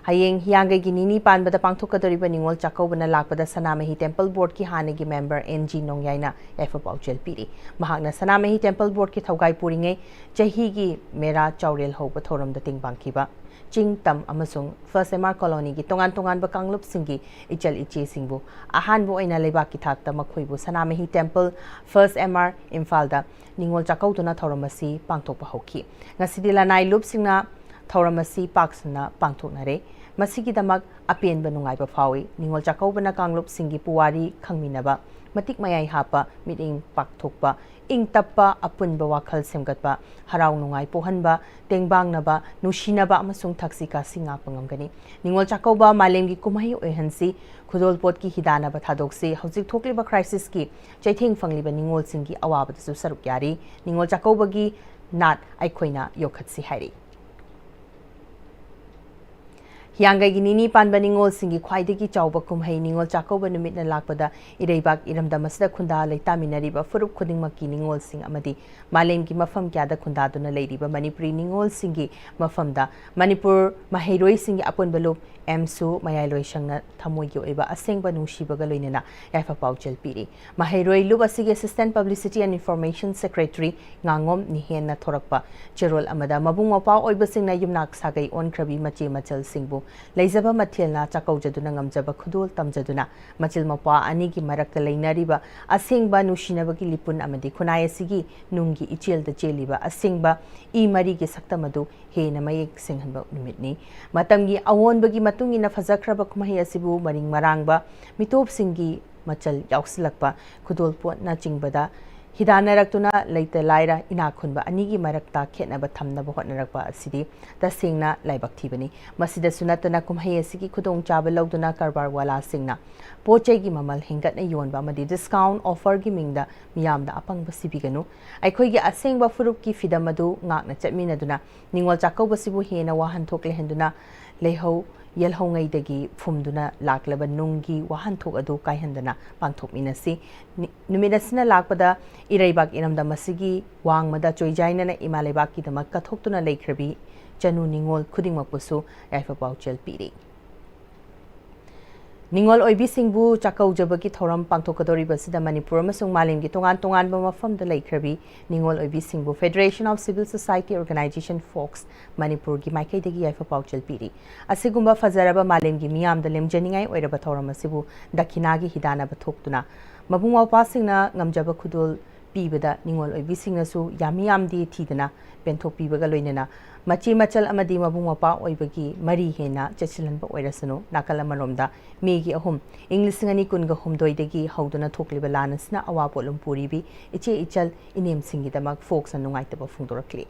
ꯍꯌꯦꯡ ꯍꯤꯌꯥꯡꯒꯩꯒꯤ ꯅꯤꯅꯤ ꯄꯥꯟꯕꯗ ꯄꯥꯡꯊꯣꯛꯀꯗꯧꯔꯤꯕ ꯅꯤꯉꯣꯜ ꯆꯥꯛꯀꯧꯕꯅ ꯂꯥꯛꯄꯗ ꯁꯅꯥꯃꯍꯤ Temple Board ꯀꯤ ꯍꯥꯟꯅꯒꯤ member N G ꯅꯣꯡꯌꯥꯏꯅ ꯌꯥꯏꯐ ꯄꯥꯎꯖꯦꯜ ꯄꯤꯔꯤ꯫ ꯃꯍꯥꯛꯅ ꯁꯅꯥꯃꯍꯤ Temple Board ꯀꯤ ꯊꯧꯒꯥꯏ ꯄꯨꯔꯤꯉꯩ ꯆꯍꯤꯒꯤ ꯃꯦꯔꯥ ꯆꯥꯎꯔꯦꯜ ꯍꯧꯕ ꯊꯧꯔꯝꯗ ꯇꯦꯡ ꯄꯥꯡꯈꯤꯕ ꯆꯤꯡ, ꯇꯝ ꯑꯃꯁꯨꯡ ꯐꯥꯔꯁ ꯑꯦꯝ ꯑꯥꯔ ꯀꯣꯂꯣꯅꯤꯒꯤ ꯇꯣꯉꯥꯟ ꯇꯣꯉꯥꯟꯕ ꯀꯥꯡꯂꯨꯞꯁꯤꯡꯒꯤ ꯏꯆꯜ ꯏꯆꯦꯁꯤꯡꯕꯨ ꯑꯍꯥꯟꯕ ꯑꯣꯏꯅ ꯂꯩꯕꯥꯛꯀꯤ ꯊꯥꯛꯇ ꯃꯈꯣꯏꯕꯨ ꯁꯅꯥꯃꯍꯤ ꯇꯦꯝꯄꯜ, ꯐꯥꯔꯁ ꯑꯦꯝ ꯑꯥꯔ ꯏꯝꯐꯥꯜꯗ ꯅꯤꯉꯣꯜ ꯆꯥꯛꯀꯧꯗꯨꯅ ꯊꯧꯔꯝ ꯑꯁꯤ ꯄꯥꯡꯊꯣꯛꯄ ꯍꯧꯈꯤ꯫ ꯉꯁꯤꯗꯤ ꯂꯅꯥꯏ ꯂꯨꯞꯁꯤꯡꯅ ꯊꯧꯔꯝ ꯑꯁꯤ ꯄꯥꯛ ꯁꯟꯅ ꯄꯥꯡꯊꯣꯛꯅꯔꯦ꯫ ꯃꯁꯤꯒꯤꯗꯃꯛ ꯑꯄꯦꯟꯕ ꯅꯨꯡꯉꯥꯏꯕ ꯐꯥꯎꯏ꯫ ꯅꯤꯉꯣꯜ ꯆꯥꯛꯀꯧꯕꯅ ꯀꯥꯡꯂꯨꯞꯁꯤꯡꯒꯤ ꯄꯨꯋꯥꯔꯤ ꯈꯪꯃꯤꯟꯅꯕ, ꯃꯇꯤꯛ ꯃꯌꯥꯏ ꯍꯥꯞꯄ, ꯃꯤꯠꯌꯦꯡ ꯄꯥꯛꯊꯣꯛꯄ, ꯏꯪ ꯇꯞꯄ, ꯑꯄꯨꯟꯕ ꯋꯥꯈꯜ ꯁꯦꯝꯒꯠꯄ, ꯍꯔꯥꯎ ꯅꯨꯡꯉꯥꯏ ꯄꯣꯛꯍꯟꯕ, ꯇꯦꯡꯕꯥꯡꯅꯕ, ꯅꯨꯡꯁꯤꯅꯕ ꯑꯃꯁꯨꯡ ꯊꯛꯁꯤ ꯈꯥꯁꯤ ꯉꯥꯛꯄ ꯉꯝꯒꯅꯤ꯫ ꯅꯤꯉꯣꯜ ꯆꯥꯛꯀꯧꯕ ꯃꯥꯂꯦꯝꯒꯤ ꯀꯨꯝꯍꯩ ꯑꯣꯏꯍꯟꯁꯤ, ꯈꯨꯗꯣꯜꯄꯣꯠꯀꯤ ꯍꯤꯗꯥꯟꯅꯕ ꯊꯥꯗꯣꯛꯁꯤ, ꯍꯧꯖꯤꯛ ꯊꯣꯛꯂꯤꯕ crisis ꯀꯤ ꯆꯩꯊꯦꯡ ꯐꯪꯂꯤꯕ ꯅꯤꯉꯣꯜꯁꯤꯡꯒꯤ ꯑꯋꯥꯕꯗꯁꯨ ꯁꯔꯨꯛ ꯌꯥꯔꯤ꯫ ꯅꯤꯉꯣꯜ ꯆꯥꯛꯀꯧꯕꯒꯤ ꯅꯥꯠ ꯑꯩꯈꯣꯏꯅ ꯌꯣꯛꯈꯠꯁꯤ ꯍꯥꯏꯔꯤ꯫ ꯍꯤꯌꯥꯡꯒꯩꯒꯤ ꯅꯤꯅꯤ ꯄꯥꯟꯕ ꯅꯤꯉꯣꯜꯁꯤꯡꯒꯤ ꯈ꯭ꯋꯥꯏꯗꯒꯤ ꯆꯥꯎꯕ ꯀꯨꯝꯍꯩ ꯅꯤꯉꯣꯜ ꯆꯥꯛꯀꯧꯕ ꯅꯨꯃꯤꯠꯅ ꯂꯥꯛꯄꯗ ꯏꯔꯩꯕꯥꯛ ꯏꯔꯝꯗꯝ ꯑꯁꯤꯗ ꯈꯨꯟꯗꯥ ꯂꯩꯇꯥꯃꯤꯟꯅꯔꯤꯕ ꯐꯨꯔꯨꯞ ꯈꯨꯗꯤꯡꯃꯛꯀꯤ ꯅꯤꯉꯣꯜꯁꯤꯡ ꯑꯃꯗꯤ ꯃꯥꯂꯦꯝꯒꯤ ꯃꯐꯝ ꯀꯌꯥꯗ ꯈꯨꯟꯗꯥꯗꯨꯅ ꯂꯩꯔꯤꯕ ꯃꯅꯤꯄꯨꯔꯤ ꯅꯤꯉꯣꯜꯁꯤꯡꯒꯤ ꯃꯐꯝꯗ ꯃꯅꯤꯄꯨꯔ ꯃꯍꯩꯔꯣꯏꯁꯤꯡꯒꯤ ꯑꯄꯨꯟꯕ ꯂꯨꯞ ꯑꯦꯝꯁꯨ ꯃꯌꯥꯏꯂꯣꯏꯁꯪꯅ ꯊꯃꯣꯏꯒꯤ ꯑꯣꯏꯕ ꯑꯁꯦꯡꯕ ꯅꯨꯡꯁꯤꯕꯒ ꯂꯣꯏꯅꯅ ꯌꯥꯏꯐ ꯄꯥꯎꯖꯦꯜ ꯄꯤꯔꯤ꯫ ꯃꯍꯩꯔꯣꯏ ꯂꯨꯞ ꯑꯁꯤꯒꯤ Assistant Publicity and Information Secretary ꯉꯥꯉꯣꯝ ꯅꯤꯍꯦꯟꯅ ꯊꯣꯔꯛꯄ ꯆꯦꯔꯣꯜ ꯑꯃꯗ ꯃꯕꯨꯡ ꯃꯧꯄ꯭ꯋꯥ ꯑꯣꯏꯕꯁꯤꯡꯅ ꯌꯨꯝꯅꯥꯛ ꯁꯥꯒꯩ ꯑꯣꯟꯈ꯭ꯔꯕꯤ ꯃꯆꯦ ꯃꯆꯜꯁꯤꯡꯕꯨ ꯂꯩꯖꯕ ꯃꯊꯦꯜꯅ ꯆꯥꯛꯀꯧꯖꯗꯨꯅ ꯉꯝꯖꯕ ꯈꯨꯗꯣꯜ ꯇꯝꯖꯗꯨꯅ ꯃꯆꯤꯜ ꯃꯧꯄ꯭ꯋꯥ ꯑꯅꯤꯒꯤ ꯃꯔꯛꯇ ꯂꯩꯅꯔꯤꯕ ꯑꯁꯦꯡꯕ ꯅꯨꯡꯁꯤꯅꯕꯒꯤ ꯂꯤꯄꯨꯟ ꯑꯃꯗꯤ ꯈꯨꯟꯅꯥꯏ ꯑꯁꯤꯒꯤ ꯅꯨꯡꯒꯤ ꯏꯆꯦꯜꯗ ꯆꯦꯜꯂꯤꯕ ꯑꯁꯦꯡꯕ ꯏ ꯃꯔꯤꯒꯤ ꯁꯛꯇꯝ ꯑꯗꯨ ꯍꯦꯟꯅ ꯃꯌꯦꯛ ꯁꯦꯡꯍꯟꯕ ꯅꯨꯃꯤꯠꯅꯤ꯫ ꯃꯇꯝꯒꯤ ꯑꯑꯣꯟꯕꯒꯤ ꯃꯇꯨꯡ ꯏꯟꯅ ꯐꯖꯈ꯭ꯔꯕ ꯀꯨꯝꯍꯩ ꯑꯁꯤꯕꯨ ꯃꯔꯤꯡ ꯃꯔꯥꯡꯕ ꯃꯤꯇꯣꯞꯁꯤꯡꯒꯤ ꯃꯆꯜ ꯌꯥꯎꯁꯤꯜꯂꯛꯄ, ꯈꯨꯗꯣꯜꯄꯣꯠꯅꯆꯤꯡꯕꯗ ꯍꯤꯗꯥꯟꯅꯔꯛꯇꯨꯅ ꯂꯩꯇ ꯂꯥꯏꯔ ꯏꯅꯥꯛ ꯈꯨꯟꯕ ꯑꯅꯤꯒꯤ ꯃꯔꯛꯇ ꯈꯦꯠꯅꯕ ꯊꯝꯅꯕ ꯍꯣꯠꯅꯔꯛꯄ ꯑꯁꯤꯗꯤ ꯇꯁꯦꯡꯅ ꯂꯥꯏꯕꯛ ꯊꯤꯕꯅꯤ꯫ ꯃꯁꯤꯗꯁꯨ ꯅꯠꯇꯅ ꯀꯨꯝꯍꯩ ꯑꯁꯤꯒꯤ ꯈꯨꯗꯣꯡꯆꯥꯕ ꯂꯧꯗꯨꯅ ꯀꯔꯕꯥꯔ ꯋꯥꯂꯥꯁꯤꯡꯅ ꯄꯣꯠ ꯆꯩꯒꯤ ꯃꯃꯜ ꯍꯦꯟꯒꯠꯅ ꯌꯣꯟꯕ ꯑꯃꯗꯤ discount offer ꯒꯤ ꯃꯤꯡꯗ ꯃꯤꯌꯥꯝꯗ ꯑꯄꯪꯕ ꯁꯤꯕꯤꯒꯅꯨ꯫ ꯑꯩꯈꯣꯏꯒꯤ ꯑꯁꯦꯡꯕ ꯐꯨꯔꯨꯞꯀꯤ ꯐꯤꯗꯝ ꯑꯗꯨ ꯉꯥꯛꯅ ꯆꯠꯃꯤꯟꯅꯗꯨꯅ ꯅꯤꯉꯣꯜ ꯆꯥꯛꯀꯧꯕꯁꯤꯕꯨ ꯍꯦꯟꯅ ꯋꯥꯍꯟꯊꯣꯛ ꯂꯩꯍꯟꯗꯨꯅ ꯂꯩꯍꯧ ꯌꯦꯜꯍꯧꯉꯩꯗꯒꯤ ꯐꯨꯝꯗꯨꯅ ꯂꯥꯛꯂꯕ ꯅꯨꯡꯒꯤ ꯋꯥꯍꯟꯊꯣꯛ ꯑꯗꯨ ꯀꯥꯏꯍꯟꯗꯅ ꯄꯥꯡꯊꯣꯛꯃꯤꯟꯅꯁꯤ꯫ ꯅꯤ-, ꯅꯨꯃꯤꯠ ꯑꯁꯤꯅ ꯂꯥꯛꯄꯗ ꯏꯔꯩꯕꯥꯛ ꯏꯔꯝꯗꯝ ꯑꯁꯤꯒꯤ ꯋꯥꯡꯃꯗ ꯆꯣꯏꯖꯥꯏꯅꯅ ꯏꯃꯥ ꯂꯩꯕꯥꯛꯀꯤꯗꯃꯛ ꯀꯠꯊꯣꯛꯇꯨꯅ ꯂꯩꯈ꯭ꯔꯕꯤ ꯆꯅꯨ ꯅꯤꯉꯣꯜ ꯈꯨꯗꯤꯡꯃꯛꯄꯨꯁꯨ ꯌꯥꯏꯐ ꯄꯥꯎꯖꯦꯜ ꯄꯤꯔꯤ꯫ ꯅꯤꯉꯣꯜ ꯑꯣꯏꯕꯤꯁꯤꯡꯕꯨ ꯆꯥꯛꯀꯧꯖꯕꯒꯤ ꯊꯧꯔꯝ ꯄꯥꯡꯊꯣꯛꯀꯗꯧꯔꯤꯕꯁꯤꯗ ꯃꯅꯤꯄꯨꯔ ꯑꯃꯁꯨꯡ ꯃꯥꯂꯦꯝꯒꯤ ꯇꯣꯉꯥꯟ ꯇꯣꯉꯥꯟꯕ ꯃꯐꯝꯗ ꯂꯩꯈ꯭ꯔꯕꯤ ꯅꯤꯉꯣꯜ ꯑꯣꯏꯕꯤꯁꯤꯡꯕꯨ Federation of Civil Society Organization, fox, ꯃꯅꯤꯄꯨꯔꯒꯤ ꯃꯥꯏꯀꯩꯗꯒꯤ ꯌꯥꯏꯐ ꯄꯥꯎꯖꯦꯜ ꯄꯤꯔꯤ꯫ ꯑꯁꯤꯒꯨꯝꯕ ꯐꯖꯔꯕ ꯃꯥꯂꯦꯝꯒꯤ ꯃꯤꯌꯥꯝꯗ ꯂꯦꯝꯖꯅꯤꯡꯉꯥꯏ ꯑꯣꯏꯔꯕ ꯊꯧꯔꯝ ꯑꯁꯤꯕꯨ ꯗꯈꯤꯅꯥꯒꯤ ꯍꯤꯗꯥꯟꯅꯕ ꯊꯣꯛꯇꯨꯅ ꯃꯕꯨꯡ ꯃꯧꯄ꯭ꯋꯥꯁꯤꯡꯅ ꯉꯝꯖꯕ ꯈꯨꯗꯣꯜ ꯄꯤꯕꯗ ꯅꯤꯉꯣꯜ ꯑꯣꯏꯕꯤꯁꯤꯡꯅꯁꯨ ꯌꯥꯝꯃꯤ ꯌꯥꯝꯗꯦ ꯊꯤꯗꯅ ꯄꯦꯟꯊꯣꯛꯄꯤꯕꯒ ꯂꯣꯏꯅꯅ ꯃꯆꯦ ꯃꯆꯜ ꯑꯃꯗꯤ ꯃꯕꯨꯡ ꯃꯧꯄ꯭ꯋꯥ ꯑꯣꯏꯕꯒꯤ ꯃꯔꯤ ꯍꯦꯟꯅ ꯆꯦꯠꯁꯤꯜꯍꯟꯕ ꯑꯣꯏꯔꯁꯅꯨ꯫ ꯅꯥꯀꯜ ꯑꯃꯔꯣꯝꯗ ꯃꯦꯒꯤ ꯑꯍꯨꯝ, ꯏꯪ ꯂꯤꯁꯤꯡ ꯑꯅꯤ ꯀꯨꯟꯒ ꯍꯨꯝꯗꯣꯏꯗꯒꯤ ꯍꯧꯗꯨꯅ ꯊꯣꯛꯂꯤꯕ ꯂꯥꯟ ꯑꯁꯤꯅ ꯑꯋꯥ ꯄꯣꯠꯂꯨꯝ ꯄꯨꯔꯤꯕꯤ ꯏꯆꯦ ꯏꯆꯜ ꯏꯅꯦꯝꯁꯤꯡꯒꯤꯗꯃꯛ ꯐꯣꯛꯁꯅ ꯅꯨꯡꯉꯥꯏꯇꯕ ꯐꯣꯡꯗꯣꯔꯛꯂꯤ꯫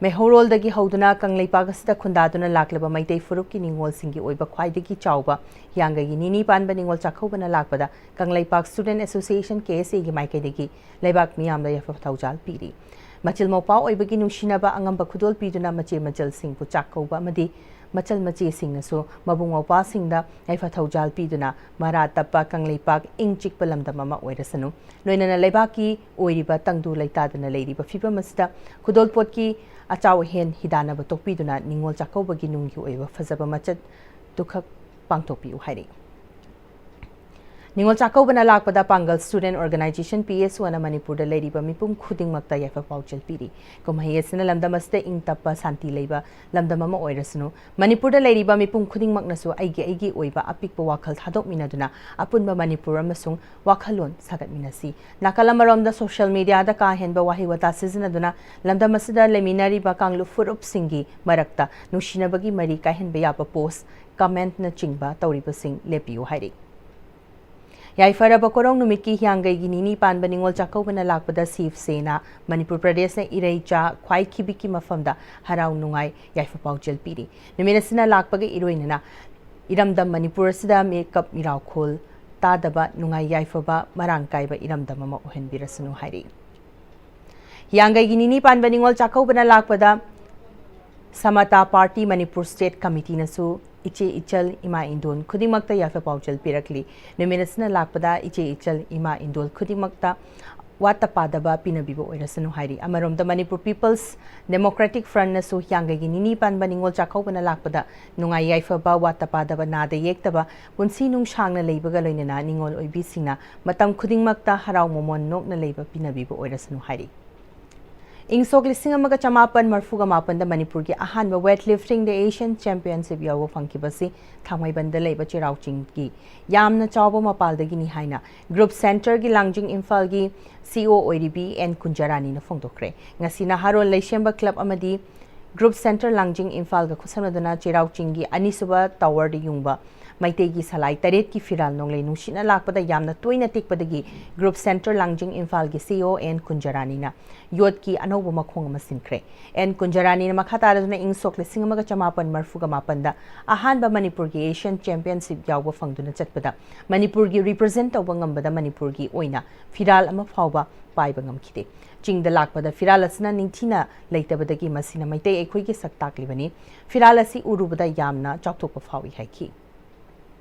ꯃꯩꯍꯧꯔꯣꯜꯗꯒꯤ ꯍꯧꯗꯨꯅ ꯀꯪꯂꯩꯄꯥꯛ ꯑꯁꯤꯗ ꯈꯨꯟꯗꯥꯗꯨꯅ ꯂꯥꯛꯂꯕ ꯃꯩꯇꯩ ꯐꯨꯔꯨꯞꯀꯤ ꯅꯤꯉꯣꯜꯁꯤꯡꯒꯤ ꯑꯣꯏꯕ ꯈ꯭ꯋꯥꯏꯗꯒꯤ ꯆꯥꯎꯕ ꯍꯤꯌꯥꯡꯒꯩꯒꯤ ꯅꯤꯅꯤ ꯄꯥꯟꯕ ꯅꯤꯉꯣꯜ ꯆꯥꯛꯀꯧꯕꯅ ꯂꯥꯛꯄꯗ ꯀꯪꯂꯩꯄꯥꯛ Student Association, ꯀꯦ ꯑꯦꯁ ꯑꯦꯒꯤ ꯃꯥꯏꯀꯩꯗꯒꯤ ꯂꯩꯕꯥꯛ ꯃꯤꯌꯥꯝꯗ ꯌꯥꯏꯐ ꯊꯧꯖꯥꯜ ꯄꯤꯔꯤ꯫ ꯃꯆꯤꯜ ꯃꯧꯄ꯭ꯋꯥ ꯑꯣꯏꯕꯒꯤ ꯅꯨꯡꯁꯤꯅꯕ ꯑꯉꯝꯕ ꯈꯨꯗꯣꯜ ꯄꯤꯗꯨꯅ ꯃꯆꯦ ꯃꯆꯜꯁꯤꯡꯕꯨ ꯆꯥꯛꯀꯧꯕ ꯑꯃꯗꯤ ꯃꯆꯜ ꯃꯆꯦꯁꯤꯡꯅꯁꯨ ꯃꯕꯨꯡ ꯃꯧꯄ꯭ꯋꯥꯁꯤꯡꯗ ꯌꯥꯏꯐ ꯊꯧꯖꯥꯜ ꯄꯤꯗꯨꯅ ꯃꯔꯥ ꯇꯞꯄ ꯀꯪꯂꯩꯄꯥꯛ ꯏꯪ ꯆꯤꯛꯄ ꯂꯝꯗꯝ ꯑꯃ ꯑꯣꯏꯔꯁꯅꯨ꯫ ꯂꯣꯏꯅꯅ ꯂꯩꯕꯥꯛꯀꯤ ꯑꯣꯏꯔꯤꯕ ꯇꯪꯗꯨ ꯂꯩꯇꯥꯗꯅ ꯂꯩꯔꯤꯕ ꯐꯤꯕꯝ ꯑꯁꯤꯗ ꯈꯨꯗꯣꯜꯄꯣꯠꯀꯤ ꯑꯆꯥꯎ ꯑꯍꯦꯟ ꯍꯤꯗꯥꯟꯅꯕ ꯇꯣꯛꯄꯤꯗꯨꯅ ꯅꯤꯉꯣꯜ ꯆꯥꯛꯀꯧꯕꯒꯤ ꯅꯨꯡꯒꯤ ꯑꯣꯏꯕ ꯐꯖꯕ ꯃꯆꯠꯇꯨꯈꯛ ꯄꯥꯡꯊꯣꯛꯄꯤꯌꯨ ꯍꯥꯏꯔꯤ꯫ ꯅꯤꯉꯣꯜ ꯆꯥꯛꯀꯧꯕꯅ ꯂꯥꯛꯄꯗ ꯄꯥꯡꯒꯜ Student Organization, ꯄꯤ ꯑꯦꯁ ꯑꯣꯅ ꯃꯅꯤꯄꯨꯔꯗ ꯂꯩꯔꯤꯕ ꯃꯤꯄꯨꯝ ꯈꯨꯗꯤꯡꯃꯛꯇ ꯌꯥꯏꯐ ꯄꯥꯎꯖꯦꯜ ꯄꯤꯔꯤ꯫ ꯀꯨꯝꯍꯩ ꯑꯁꯤꯅ ꯂꯝꯗꯝ ꯑꯁꯤꯗ ꯏꯪ ꯇꯞꯄ, ꯁꯥꯟꯇꯤ ꯂꯩꯕ ꯂꯝꯗꯝ ꯑꯃ ꯑꯣꯏꯔꯁꯅꯨ꯫ ꯃꯅꯤꯄꯨꯔꯗ ꯂꯩꯔꯤꯕ ꯃꯤꯄꯨꯝ ꯈꯨꯗꯤꯡꯃꯛꯅꯁꯨ ꯑꯩꯒꯤ ꯑꯩꯒꯤ ꯑꯣꯏꯕ ꯑꯄꯤꯛꯄ ꯋꯥꯈꯜ ꯊꯥꯗꯣꯛꯃꯤꯟꯅꯗꯨꯅ ꯑꯄꯨꯟꯕ ꯃꯅꯤꯄꯨꯔ ꯑꯃꯁꯨꯡ ꯋꯥꯈꯜꯂꯣꯟ ꯁꯥꯒꯠꯃꯤꯟꯅꯁꯤ꯫ ꯅꯥꯀꯜ ꯑꯃꯔꯣꯝꯗ social media ꯗ ꯀꯥ ꯍꯦꯟꯕ ꯋꯥꯍꯩ ꯋꯥꯇꯥ ꯁꯤꯖꯤꯟꯅꯗꯨꯅ ꯂꯝꯗꯝ ꯑꯁꯤꯗ ꯂꯩꯃꯤꯟꯅꯔꯤꯕ ꯀꯥꯡꯂꯨꯞ ꯐꯨꯔꯨꯞꯁꯤꯡꯒꯤ ꯃꯔꯛꯇ ꯅꯨꯡꯁꯤꯅꯕꯒꯤ ꯃꯔꯤ ꯀꯥꯏꯍꯟꯕ ꯌꯥꯕ post, comment ꯅꯆꯤꯡꯕ ꯇꯧꯔꯤꯕꯁꯤꯡ ꯂꯦꯞꯄꯤꯌꯨ ꯍꯥꯏꯔꯤ꯫ ꯌꯥꯏꯐꯔꯕ ꯀꯣꯔꯧ ꯅꯨꯃꯤꯠꯀꯤ ꯍꯤꯌꯥꯡꯒꯩꯒꯤ ꯅꯤꯅꯤ ꯄꯥꯟꯕ ꯅꯤꯉꯣꯜ ꯆꯥꯛꯀꯧꯕꯅ ꯂꯥꯛꯄꯗ ꯁꯤꯕ ꯁꯦꯅꯥ, ꯃꯅꯤꯄꯨꯔ ꯄ꯭ꯔꯗꯦꯁꯅ ꯏꯔꯩꯆꯥ ꯈ꯭ꯋꯥꯏꯈꯤꯕꯤꯛꯀꯤ ꯃꯐꯝꯗ ꯍꯔꯥꯎ ꯅꯨꯡꯉꯥꯏ ꯌꯥꯏꯐ ꯄꯥꯎꯖꯦꯜ ꯄꯤꯔꯤ꯫ ꯅꯨꯃꯤꯠ ꯑꯁꯤꯅ ꯂꯥꯛꯄꯒ ꯏꯔꯣꯏꯅꯅ ꯏꯔꯝꯗꯝ ꯃꯅꯤꯄꯨꯔ ꯑꯁꯤꯗ ꯃꯤꯀꯞ ꯃꯤꯔꯥꯎꯈꯣꯜ ꯇꯥꯗꯕ ꯅꯨꯡꯉꯥꯏ ꯌꯥꯏꯐꯕ ꯃꯔꯥꯡ ꯀꯥꯏꯕ ꯏꯔꯝꯗꯝ ꯑꯃ ꯑꯣꯏꯍꯟꯕꯤꯔꯁꯅꯨ ꯍꯥꯏꯔꯤ꯫ ꯍꯤꯌꯥꯡꯒꯩꯒꯤ ꯅꯤꯅꯤ ꯄꯥꯟꯕ ꯅꯤꯉꯣꯜ ꯆꯥꯛꯀꯧꯕꯅ ꯂꯥꯛꯄꯗ ꯁꯃꯇꯥ ꯄꯥꯔꯇꯤ ꯃꯅꯤꯄꯨꯔ ꯁ꯭ꯇꯦꯠ ꯀꯃꯤꯇꯤꯅꯁꯨ ꯏꯆꯦ ꯏꯆꯜ ꯏꯃꯥ ꯏꯟꯗꯣꯟ ꯈꯨꯗꯤꯡꯃꯛꯇ ꯌꯥꯏꯐ ꯄꯥꯎꯖꯦꯜ ꯄꯤꯔꯛꯂꯤ꯫ ꯅꯨꯃꯤꯠ ꯑꯁꯤꯅ ꯂꯥꯛꯄꯗ ꯏꯆꯦ ꯏꯆꯜ ꯏꯃꯥ ꯏꯟꯗꯣꯜ ꯈꯨꯗꯤꯡꯃꯛꯇ ꯋꯥꯠꯇ ꯄꯥꯗꯕ ꯄꯤꯅꯕꯤꯕ ꯑꯣꯏꯔꯁꯅꯨ ꯍꯥꯏꯔꯤ꯫ ꯑꯃꯔꯣꯝꯗ ꯃꯅꯤꯄꯨꯔ ꯄꯤꯄꯜꯁ ꯗꯦꯃꯣꯀ꯭ꯔꯦꯇꯤꯛ ꯐ꯭ꯔꯟꯠꯅꯁꯨ ꯍꯤꯌꯥꯡꯒꯩꯒꯤ ꯅꯤꯅꯤ ꯄꯥꯟꯕ ꯅꯤꯉꯣꯜ ꯆꯥꯛꯀꯧꯕꯅ ꯂꯥꯛꯄꯗ ꯅꯨꯡꯉꯥꯏ ꯌꯥꯏꯐꯕ, ꯋꯥꯠꯇ ꯄꯥꯗꯕ, ꯅꯥꯗ ꯌꯦꯛꯇꯕ, ꯄꯨꯟꯁꯤ ꯅꯨꯡꯁꯥꯡꯅ ꯂꯩꯕꯒ ꯂꯣꯏꯅꯅ ꯅꯤꯉꯣꯜ ꯑꯣꯏꯕꯤꯁꯤꯡꯅ ꯃꯇꯝ ꯈꯨꯗꯤꯡꯃꯛꯇ ꯍꯔꯥꯎ ꯃꯃꯣꯟ ꯅꯣꯛꯅ ꯂꯩꯕ ꯄꯤꯅꯕꯤꯕ ꯑꯣꯏꯔꯁꯅꯨ ꯍꯥꯏꯔꯤ꯫ ꯏꯪ ꯁꯣꯛ ꯂꯤꯁꯤꯡ ꯑꯃꯒ ꯆꯃꯥꯄꯟ ꯃꯔꯐꯨꯒ ꯃꯥꯄꯟꯗ ꯃꯅꯤꯄꯨꯔꯒꯤ ꯑꯍꯥꯟꯕ ꯋꯦꯠ ꯂꯤꯐꯇꯤꯡꯗ ꯑꯦꯁꯤꯌꯥꯟ ꯆꯦꯝꯄꯤꯌꯟꯁꯤꯞ ꯌꯥꯎꯕ ꯐꯪꯈꯤꯕꯁꯤ ꯊꯥꯡꯃꯩꯕꯟꯗ ꯂꯩꯕ ꯆꯩꯔꯥꯎ ꯆꯤꯡꯒꯤ ꯌꯥꯝꯅ ꯆꯥꯎꯕ ꯃꯄꯥꯜꯗꯒꯤꯅꯤ ꯍꯥꯏꯅ ꯒ꯭ꯔꯨꯞ ꯁꯦꯟꯇꯔꯒꯤ ꯂꯥꯡꯖꯤꯡ ꯏꯝꯐꯥꯜꯒꯤ ꯁꯤꯏꯑꯣ ꯑꯣꯏꯔꯤꯕꯤ ꯑꯦꯟ ꯀꯨꯟꯖꯔꯥꯅꯤꯅ ꯐꯣꯡꯗꯣꯛꯈ꯭ꯔꯦ꯫ ꯉꯁꯤ ꯅꯍꯥꯔꯣꯜ ꯂꯩꯁꯦꯝꯕ ꯀ꯭ꯂꯕ ꯑꯃꯗꯤ ꯒ꯭ꯔꯨꯞ ꯁꯦꯟꯇꯔ ꯂꯥꯡꯖꯤꯡ ꯏꯝꯐꯥꯜꯒ ꯈꯨꯠꯁꯝꯅꯗꯨꯅ ꯆꯩꯔꯥꯎ ꯆꯤꯡꯒꯤ ꯑꯅꯤꯁꯨꯕ ꯇꯥꯋꯔꯗ ꯌꯨꯡꯕ ꯃꯩꯇꯩꯒꯤ ꯁꯂꯥꯏ ꯇꯔꯦꯠꯀꯤ ꯐꯤꯔꯥꯜ ꯅꯣꯡꯂꯩ ꯅꯨꯡꯁꯤꯠꯅ ꯂꯥꯛꯄꯗ ꯌꯥꯝꯅ ꯇꯣꯏꯅ ꯇꯦꯛꯄꯗꯒꯤ ꯒ꯭ꯔꯨꯞ ꯁꯦꯟꯇꯔ ꯂꯥꯡꯖꯤꯡ ꯏꯝꯐꯥꯜꯒꯤ ꯁꯤꯏꯑꯣ ꯑꯦꯟ ꯀꯨꯟꯖꯔꯥꯅꯤꯅ ꯌꯣꯠꯀꯤ ꯑꯅꯧꯕ ꯃꯈꯣꯡ ꯑꯃ ꯁꯤꯟꯈ꯭ꯔꯦ꯫ ꯑꯦꯟ ꯀꯨꯟꯖꯔꯥꯅꯤꯅ ꯃꯈꯥ ꯇꯥꯔꯗꯨꯅ ꯏꯪ ꯁꯣꯛ ꯂꯤꯁꯤꯡ ꯑꯃꯒ ꯆꯃꯥꯄꯟ ꯃꯔꯐꯨꯒ ꯃꯥꯄꯟꯗ ꯑꯍꯥꯟꯕ ꯃꯅꯤꯄꯨꯔꯒꯤ ꯑꯦꯁꯤꯌꯥꯟ ꯆꯦꯝꯄꯤꯌꯟꯁꯤꯞ ꯌꯥꯎꯕ ꯐꯪꯗꯨꯅ ꯆꯠꯄꯗ ꯃꯅꯤꯄꯨꯔꯒꯤ ꯔꯤꯄ꯭ꯔꯖꯦꯟꯠ ꯇꯧꯕ ꯉꯝꯕꯗ ꯃꯅꯤꯄꯨꯔꯒꯤ ꯑꯣꯏꯅ ꯐꯤꯔꯥꯜ ꯑꯃ ꯐꯥꯎꯕ ꯄꯥꯏꯕ ꯉꯝꯈꯤꯗꯦ꯫ ꯆꯤꯡꯗ ꯂꯥꯛꯄꯗ ꯐꯤꯔꯥꯜ ꯑꯁꯤꯅ ꯅꯤꯡꯊꯤꯅ ꯂꯩꯇꯕꯗꯒꯤ ꯃꯁꯤꯅ ꯃꯩꯇꯩ ꯑꯩꯈꯣꯏꯒꯤ ꯁꯛ ꯇꯥꯛꯂꯤꯕꯅꯤ꯫ ꯐꯤꯔꯥꯜ ꯑꯁꯤ ꯎꯔꯨꯕꯗ ꯌꯥꯝꯅ ꯆꯥꯎꯊꯣꯛꯄ ꯐꯥꯎꯏ ꯍꯥꯏꯈꯤ꯫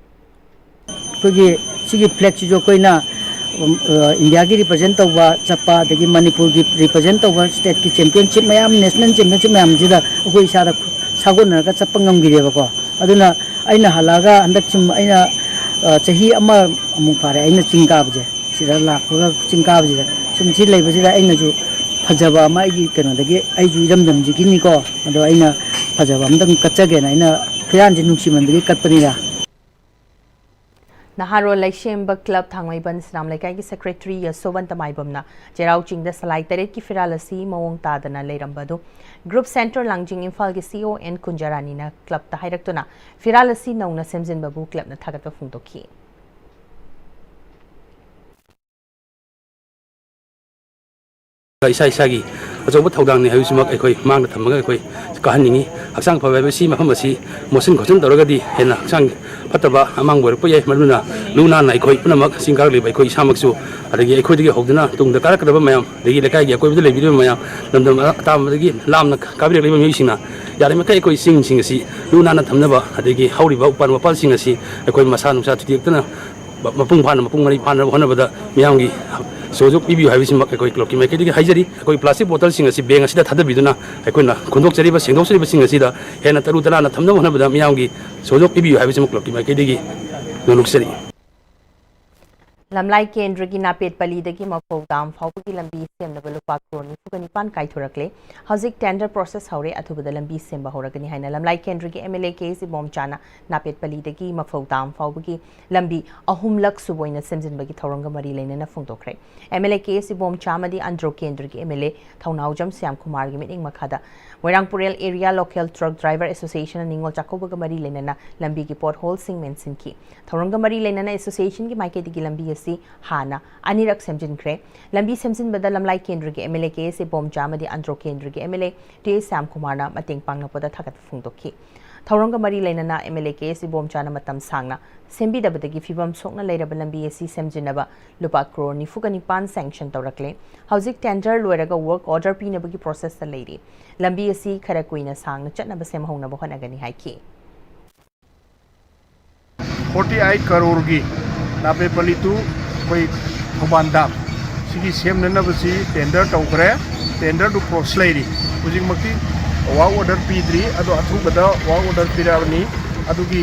ꯑꯩꯈꯣꯏꯒꯤ ꯁꯤꯒꯤ ꯐ꯭ꯂꯦꯒꯁꯤꯁꯨ ꯑꯩꯈꯣꯏꯅ, ꯎꯝ, ꯑ, ꯏꯟꯗꯤꯌꯥꯒꯤ ꯔꯤꯄ꯭ꯔꯖꯦꯟ ꯇꯧꯕ ꯆꯠꯄ, ꯑꯗꯒꯤ ꯃꯅꯤꯄꯨꯔꯒꯤ ꯔꯤꯄ꯭ꯔꯖꯦꯟ ꯇꯧꯕ ꯁ꯭ꯇꯦꯠꯀꯤ ꯆꯦꯝꯄꯤꯌꯟꯁꯤꯞ ꯃꯌꯥꯝ, ꯅꯦꯁꯅꯦꯜ ꯆꯦꯝꯄꯤꯌꯟꯁꯤꯞ ꯃꯌꯥꯝꯁꯤꯗ ꯑꯩꯈꯣꯏ ꯏꯁꯥꯗ ꯁꯥꯒꯣꯟꯅꯔꯒ ꯆꯠꯄ ꯉꯝꯈꯤꯗꯦꯕꯀꯣ꯫ ꯑꯗꯨꯅ ꯑꯩꯅ ꯍꯜꯂꯛꯑꯒ ꯍꯟꯗꯛ ꯁꯨꯝ ꯑꯩꯅ, ꯑ, ꯆꯍꯤ ꯑꯃꯃꯨꯛ ꯐꯥꯔꯦ ꯑꯩꯅ ꯆꯤꯡ ꯀꯥꯕꯁꯦ꯫ ꯁꯤꯗ ꯂꯥꯛꯄꯒ ꯆꯤꯡ ꯀꯥꯕꯁꯤꯗ ꯁꯨꯝ ꯁꯤ ꯂꯩꯕꯁꯤꯗ ꯑꯩꯅꯁꯨ ꯐꯖꯕ ꯑꯃ ꯑꯩꯒꯤ ꯀꯩꯅꯣꯗꯒꯤ ꯑꯩꯁꯨ ꯏꯔꯝꯗꯝꯁꯤꯒꯤꯅꯤꯀꯣ, ꯑꯗꯣ ꯑꯩꯅ ꯐꯖꯕ ꯑꯝꯇꯪ ꯀꯠꯆꯒꯦꯅ ꯑꯩꯅ ꯐꯤꯔꯥꯜꯁꯦ ꯅꯨꯡꯁꯤꯃꯟꯕꯒꯤ ꯀꯠꯄꯅꯤꯗ꯫ ꯅꯍꯥꯔꯣꯜ ꯂꯩꯁꯦꯝꯕ ꯀ꯭ꯂꯕ ꯊꯥꯡꯃꯩꯕꯟ ꯁꯤꯅꯥꯝ ꯂꯩꯀꯥꯏꯒꯤ ꯁꯦꯀ꯭ꯔꯦꯇꯔꯤ ꯌꯁꯣꯕꯟꯇ ꯃꯥꯏꯕꯝꯅ ꯆꯩꯔꯥꯎ ꯆꯤꯡꯗ ꯁꯂꯥꯏ ꯇꯔꯦꯠꯀꯤ ꯐꯤꯔꯥꯜ ꯑꯁꯤ ꯃꯑꯣꯡ ꯇꯥꯗꯅ ꯂꯩꯔꯝꯕ ꯑꯗꯨ ꯒ꯭ꯔꯨꯞ ꯁꯦꯟꯇꯔ ꯂꯥꯡꯖꯤꯡ ꯏꯝꯐꯥꯜꯒꯤ ꯁꯤꯏꯑꯣ ꯑꯦꯟ ꯀꯨꯟꯖꯔꯥꯅꯤꯅ ꯀ꯭ꯂꯕꯇ ꯍꯥꯏꯔꯛꯇꯨꯅ ꯐꯤꯔꯥꯜ ꯑꯁꯤ ꯅꯧꯅ ꯁꯦꯝꯖꯤꯟꯕꯕꯨ ꯀ꯭ꯂꯕꯅ ꯊꯥꯒꯠꯄ ꯐꯣꯡꯗꯣꯛꯈꯤ꯫ ꯏꯁꯥ ꯏꯁꯥꯒꯤ ꯑꯆꯧꯕ ꯊꯧꯗꯥꯡꯅꯤ ꯍꯥꯏꯕꯁꯤꯃꯛ ꯑꯩꯈꯣꯏ ꯃꯥꯡꯗ ꯊꯝꯃꯒ ꯑꯩꯈꯣꯏ ꯀꯥꯍꯟꯅꯤꯡꯉꯤ꯫ ꯍꯛꯆꯥꯡ ꯐꯕ ꯍꯥꯏꯕꯁꯤ ꯃꯐꯝ ꯑꯁꯤ ꯃꯣꯠꯁꯤꯟ ꯈꯣꯠꯆꯤꯟ ꯇꯧꯔꯒꯗꯤ ꯍꯦꯟꯅ ꯍꯛꯆꯥꯡ ꯐꯠꯇꯕ ꯑꯃꯥꯡꯕ ꯑꯣꯏꯔꯛꯄ ꯌꯥꯏ꯫ ꯃꯗꯨꯅ ꯂꯨ ꯅꯥꯟꯅ ꯑꯩꯈꯣꯏ ꯄꯨꯝꯅꯃꯛ ꯆꯤꯡ ꯀꯥꯔꯛꯂꯤꯕ ꯑꯩꯈꯣꯏ ꯏꯁꯥꯃꯛꯁꯨ, ꯑꯗꯒꯤ ꯑꯩꯈꯣꯏꯗꯒꯤ ꯍꯧꯗꯨꯅ ꯇꯨꯡꯗ ꯀꯥꯔꯛꯀꯗꯕ ꯃꯌꯥꯝ, ꯑꯗꯒꯤ ꯂꯩꯀꯥꯏꯒꯤ ꯑꯀꯣꯏꯕꯗ ꯂꯩꯕꯤꯔꯤꯕ ꯃꯌꯥꯝ, ꯂꯝꯗꯝ ꯑꯇꯥꯕꯗꯒꯤ ꯂꯥꯞꯅ ꯀꯥꯕꯤꯔꯛꯂꯤꯕ ꯃꯤꯑꯣꯏꯁꯤꯡꯅ ꯌꯥꯔꯤꯃꯈꯩ ꯑꯩꯈꯣꯏ ꯆꯤꯡꯁꯤꯡ ꯑꯁꯤ ꯂꯨ ꯅꯥꯟꯅ ꯊꯝꯅꯕ, ꯑꯗꯒꯤ ꯍꯧꯔꯤꯕ ꯎꯄꯥꯜ ꯋꯥꯄꯥꯜꯁꯤꯡ ꯑꯁꯤ ꯑꯩꯈꯣꯏ ꯃꯁꯥ ꯅꯨꯡꯁꯥ ꯊꯨꯗꯦꯛꯇꯅ ꯃ-, ꯃꯄꯨꯡ ꯐꯥꯅ, ꯃꯄꯨꯡ ꯃꯔꯩ ꯐꯥꯅꯕ ꯍꯣꯠꯅꯕꯗ ꯃꯤꯌꯥꯝꯒꯤ ꯁꯍꯌꯣꯒ ꯄꯤꯕꯤꯌꯨ ꯍꯥꯏꯕꯁꯤꯃꯛ ꯑꯩꯈꯣꯏ ꯀ꯭ꯂꯕꯀꯤ ꯃꯥꯏꯀꯩꯗꯒꯤ ꯍꯥꯏꯖꯔꯤ꯫ ꯑꯩꯈꯣꯏ ꯄ꯭ꯂꯥꯁꯇꯤꯛ ꯕꯣꯇꯜꯁꯤꯡ ꯑꯁꯤ ꯕꯦꯡ ꯑꯁꯤꯗ ꯊꯥꯗꯕꯤꯗꯨꯅ ꯑꯩꯈꯣꯏꯅ ꯈꯨꯟꯗꯣꯛꯆꯔꯤꯕ, ꯁꯦꯡꯗꯣꯛꯆꯔꯤꯕꯁꯤꯡ ꯑꯁꯤꯗ ꯍꯦꯟꯅ ꯇꯔꯨ ꯇꯅꯥꯟꯅ ꯊꯝꯅꯕ ꯍꯣꯠꯅꯕꯗ ꯃꯤꯌꯥꯝꯒꯤ ꯁꯍꯌꯣꯒ ꯄꯤꯕꯤꯌꯨ ꯍꯥꯏꯕꯁꯤꯃꯛ ꯀ꯭ꯂꯕꯀꯤ ꯃꯥꯏꯀꯩꯗꯒꯤ ꯅꯣꯂꯨꯛꯆꯔꯤ꯫ ꯂꯝꯂꯥꯏ ꯀꯦꯟꯗ꯭ꯔꯒꯤ ꯅꯥꯄꯦꯠ ꯄꯂꯤꯗꯒꯤ ꯃꯐꯧ ꯗꯥꯝ ꯐꯥꯎꯕꯒꯤ ꯂꯝꯕꯤ ꯁꯦꯝꯅꯕ ꯂꯨꯄꯥ ꯀ꯭ꯔꯣꯔ ꯅꯤꯐꯨꯒ ꯅꯤꯄꯥꯟ ꯀꯥꯏꯊꯣꯔꯛꯂꯦ꯫ ꯍꯧꯖꯤꯛ ꯇꯦꯟꯗꯔ ꯄ꯭ꯔꯣꯁꯦꯁ ꯍꯧꯔꯦ, ꯑꯊꯨꯕꯗ ꯂꯝꯕꯤ ꯁꯦꯝꯕ ꯍꯧꯔꯒꯅꯤ ꯍꯥꯏꯅ ꯂꯝꯂꯥꯏ ꯀꯦꯟꯗ꯭ꯔꯒꯤ M L A K S ꯏꯕꯣꯝꯆꯥꯅ ꯅꯥꯄꯦꯠ ꯄꯂꯤꯗꯒꯤ ꯃꯐꯧ ꯗꯥꯝ ꯐꯥꯎꯕꯒꯤ ꯂꯝꯕꯤ ꯑꯍꯨꯝꯂꯛ ꯁꯨꯕ ꯑꯣꯏꯅ ꯁꯦꯝꯖꯤꯟꯕꯒꯤ ꯊꯧꯔꯝꯒ ꯃꯔꯤ ꯂꯩꯅꯅ ꯐꯣꯡꯗꯣꯛꯈ꯭ꯔꯦ꯫ ꯑꯦꯝ ꯑꯦꯜ ꯑꯦ ꯀꯦ ꯑꯦꯁ ꯏꯕꯣꯝꯆꯥ ꯑꯃꯗꯤ ꯑꯟꯗ꯭ꯔꯣ ꯀꯦꯟꯗ꯭ꯔꯒꯤ ꯑꯦꯝ ꯑꯦꯜ ꯑꯦ ꯊꯧꯅꯥꯎꯖꯝ ꯁ꯭ꯌꯥꯝ ꯀꯨꯃꯥꯔꯒꯤ ꯃꯤꯠꯌꯦꯡ ꯃꯈꯥꯗ ꯃꯣꯏꯔꯥꯡ ꯄꯨꯔꯦꯜ ꯑꯦꯔꯤꯌꯥ ꯂꯣꯀꯦꯜ ꯇ꯭ꯔꯛ ꯗ꯭ꯔꯥꯏꯚꯔ ꯑꯦꯁꯣꯁꯤꯌꯦꯁꯟꯅ ꯅꯤꯉꯣꯜ ꯆꯥꯛꯀꯧꯕꯒ ꯃꯔꯤ ꯂꯩꯅꯅ ꯂꯝꯕꯤꯒꯤ ꯄꯣꯠ ꯍꯣꯜꯁꯤꯡ ꯃꯦꯟꯁꯤꯟꯈꯤ꯫ ꯊꯧꯔꯝꯒ ꯃꯔꯤ ꯂꯩꯅꯅ ꯑꯦꯁꯣꯁꯤꯌꯦꯁꯟꯒꯤ ꯃꯥꯏꯀꯩꯗꯒꯤ ꯂꯝꯕꯤ ꯑꯁꯤ ꯍꯥꯟꯅ ꯑꯅꯤꯔꯛ ꯁꯦꯝꯖꯤꯟꯈ꯭ꯔꯦ꯫ ꯂꯝꯕꯤ ꯁꯦꯝꯖꯤꯟꯕꯗ ꯂꯝꯂꯥꯏ ꯀꯦꯟꯗ꯭ꯔꯒꯤ ꯑꯦꯝ ꯑꯦꯜ ꯑꯦ ꯀꯦ ꯑꯦꯁ ꯏꯕꯣꯝꯆꯥ ꯑꯃꯗꯤ ꯑꯟꯗ꯭ꯔꯣ ꯀꯦꯟꯗ꯭ꯔꯒꯤ ꯑꯦꯝ ꯑꯦꯜ ꯑꯦ ꯇꯤ ꯑꯦꯁ ꯁ꯭ꯌꯥꯝ ꯀꯨꯃꯥꯔꯅ ꯃꯇꯦꯡ ꯄꯥꯡꯂꯛꯄꯗ ꯊꯥꯒꯠꯄ ꯐꯣꯡꯗꯣꯛꯈꯤ꯫ ꯊꯧꯔꯝꯒ ꯃꯔꯤ ꯂꯩꯅꯅ M L A K S ꯏꯕꯣꯝꯆꯥꯅ ꯃꯇꯝ ꯁꯥꯡꯅ ꯁꯦꯝꯕꯤꯗꯕꯗꯒꯤ ꯐꯤꯕꯝ ꯁꯣꯛꯅ ꯂꯩꯔꯕ ꯂꯝꯕꯤ ꯑꯁꯤ ꯁꯦꯝꯖꯤꯟꯅꯕ ꯂꯨꯄꯥ ꯀ꯭ꯔꯣꯔ ꯅꯤꯐꯨꯒ ꯅꯤꯄꯥꯟ ꯁꯦꯡꯁꯟ ꯇꯧꯔꯛꯂꯦ꯫ ꯍꯧꯖꯤꯛ ꯇꯦꯟꯗꯔ ꯂꯣꯏꯔꯒ ꯋꯔꯛ ꯑꯣꯔꯗꯔ ꯄꯤꯅꯕꯒꯤ ꯄ꯭ꯔꯣꯁꯦꯁꯇ ꯂꯩꯔꯤ꯫ ꯂꯝꯕꯤ ꯑꯁꯤ ꯈꯔ ꯀꯨꯏꯅ ꯁꯥꯡꯅ ꯆꯠꯅꯕ ꯁꯦꯝꯍꯧꯅꯕ ꯍꯣꯠꯅꯒꯅꯤ ꯍꯥꯏꯈꯤ꯫ forty eight crore ꯒꯤ ꯅꯥꯄꯦꯠ ꯄꯂꯤ to ꯑꯩꯈꯣꯏ ꯊꯧꯕꯥꯜ ꯗꯥꯝ ꯁꯤꯒꯤ ꯁꯦꯝꯅꯅꯕꯁꯤ ꯇꯦꯟꯗꯔ ꯇꯧꯈ꯭ꯔꯦ꯫ ꯇꯦꯟꯗꯔꯗꯨ ꯄ꯭ꯔꯣꯁꯦꯁ ꯂꯩꯔꯤ꯫ ꯍꯧꯖꯤꯛꯃꯛꯇꯤ ꯋꯥꯔꯛ ꯑꯣꯔꯗꯔ ꯄꯤꯗ꯭ꯔꯤ꯫ ꯑꯗꯣ ꯑꯊꯨꯕꯗ ꯋꯥꯔꯛ ꯑꯣꯔꯗꯔ ꯄꯤꯔꯛꯑꯅꯤ꯫ ꯑꯗꯨꯒꯤ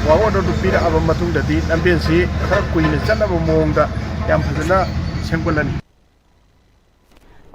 ꯋꯥꯔꯛ ꯑꯣꯔꯗꯔꯗꯨ ꯄꯤꯔꯛꯑꯕ ꯃꯇꯨꯡꯗꯗꯤ ꯂꯝꯕꯦꯟꯁꯤ ꯈꯔ ꯀꯨꯏꯅ ꯆꯠꯅꯕ ꯃꯑꯣꯡꯗ ꯌꯥꯝ ꯐꯖꯅ ꯁꯦꯝꯒꯠꯂꯅꯤ꯫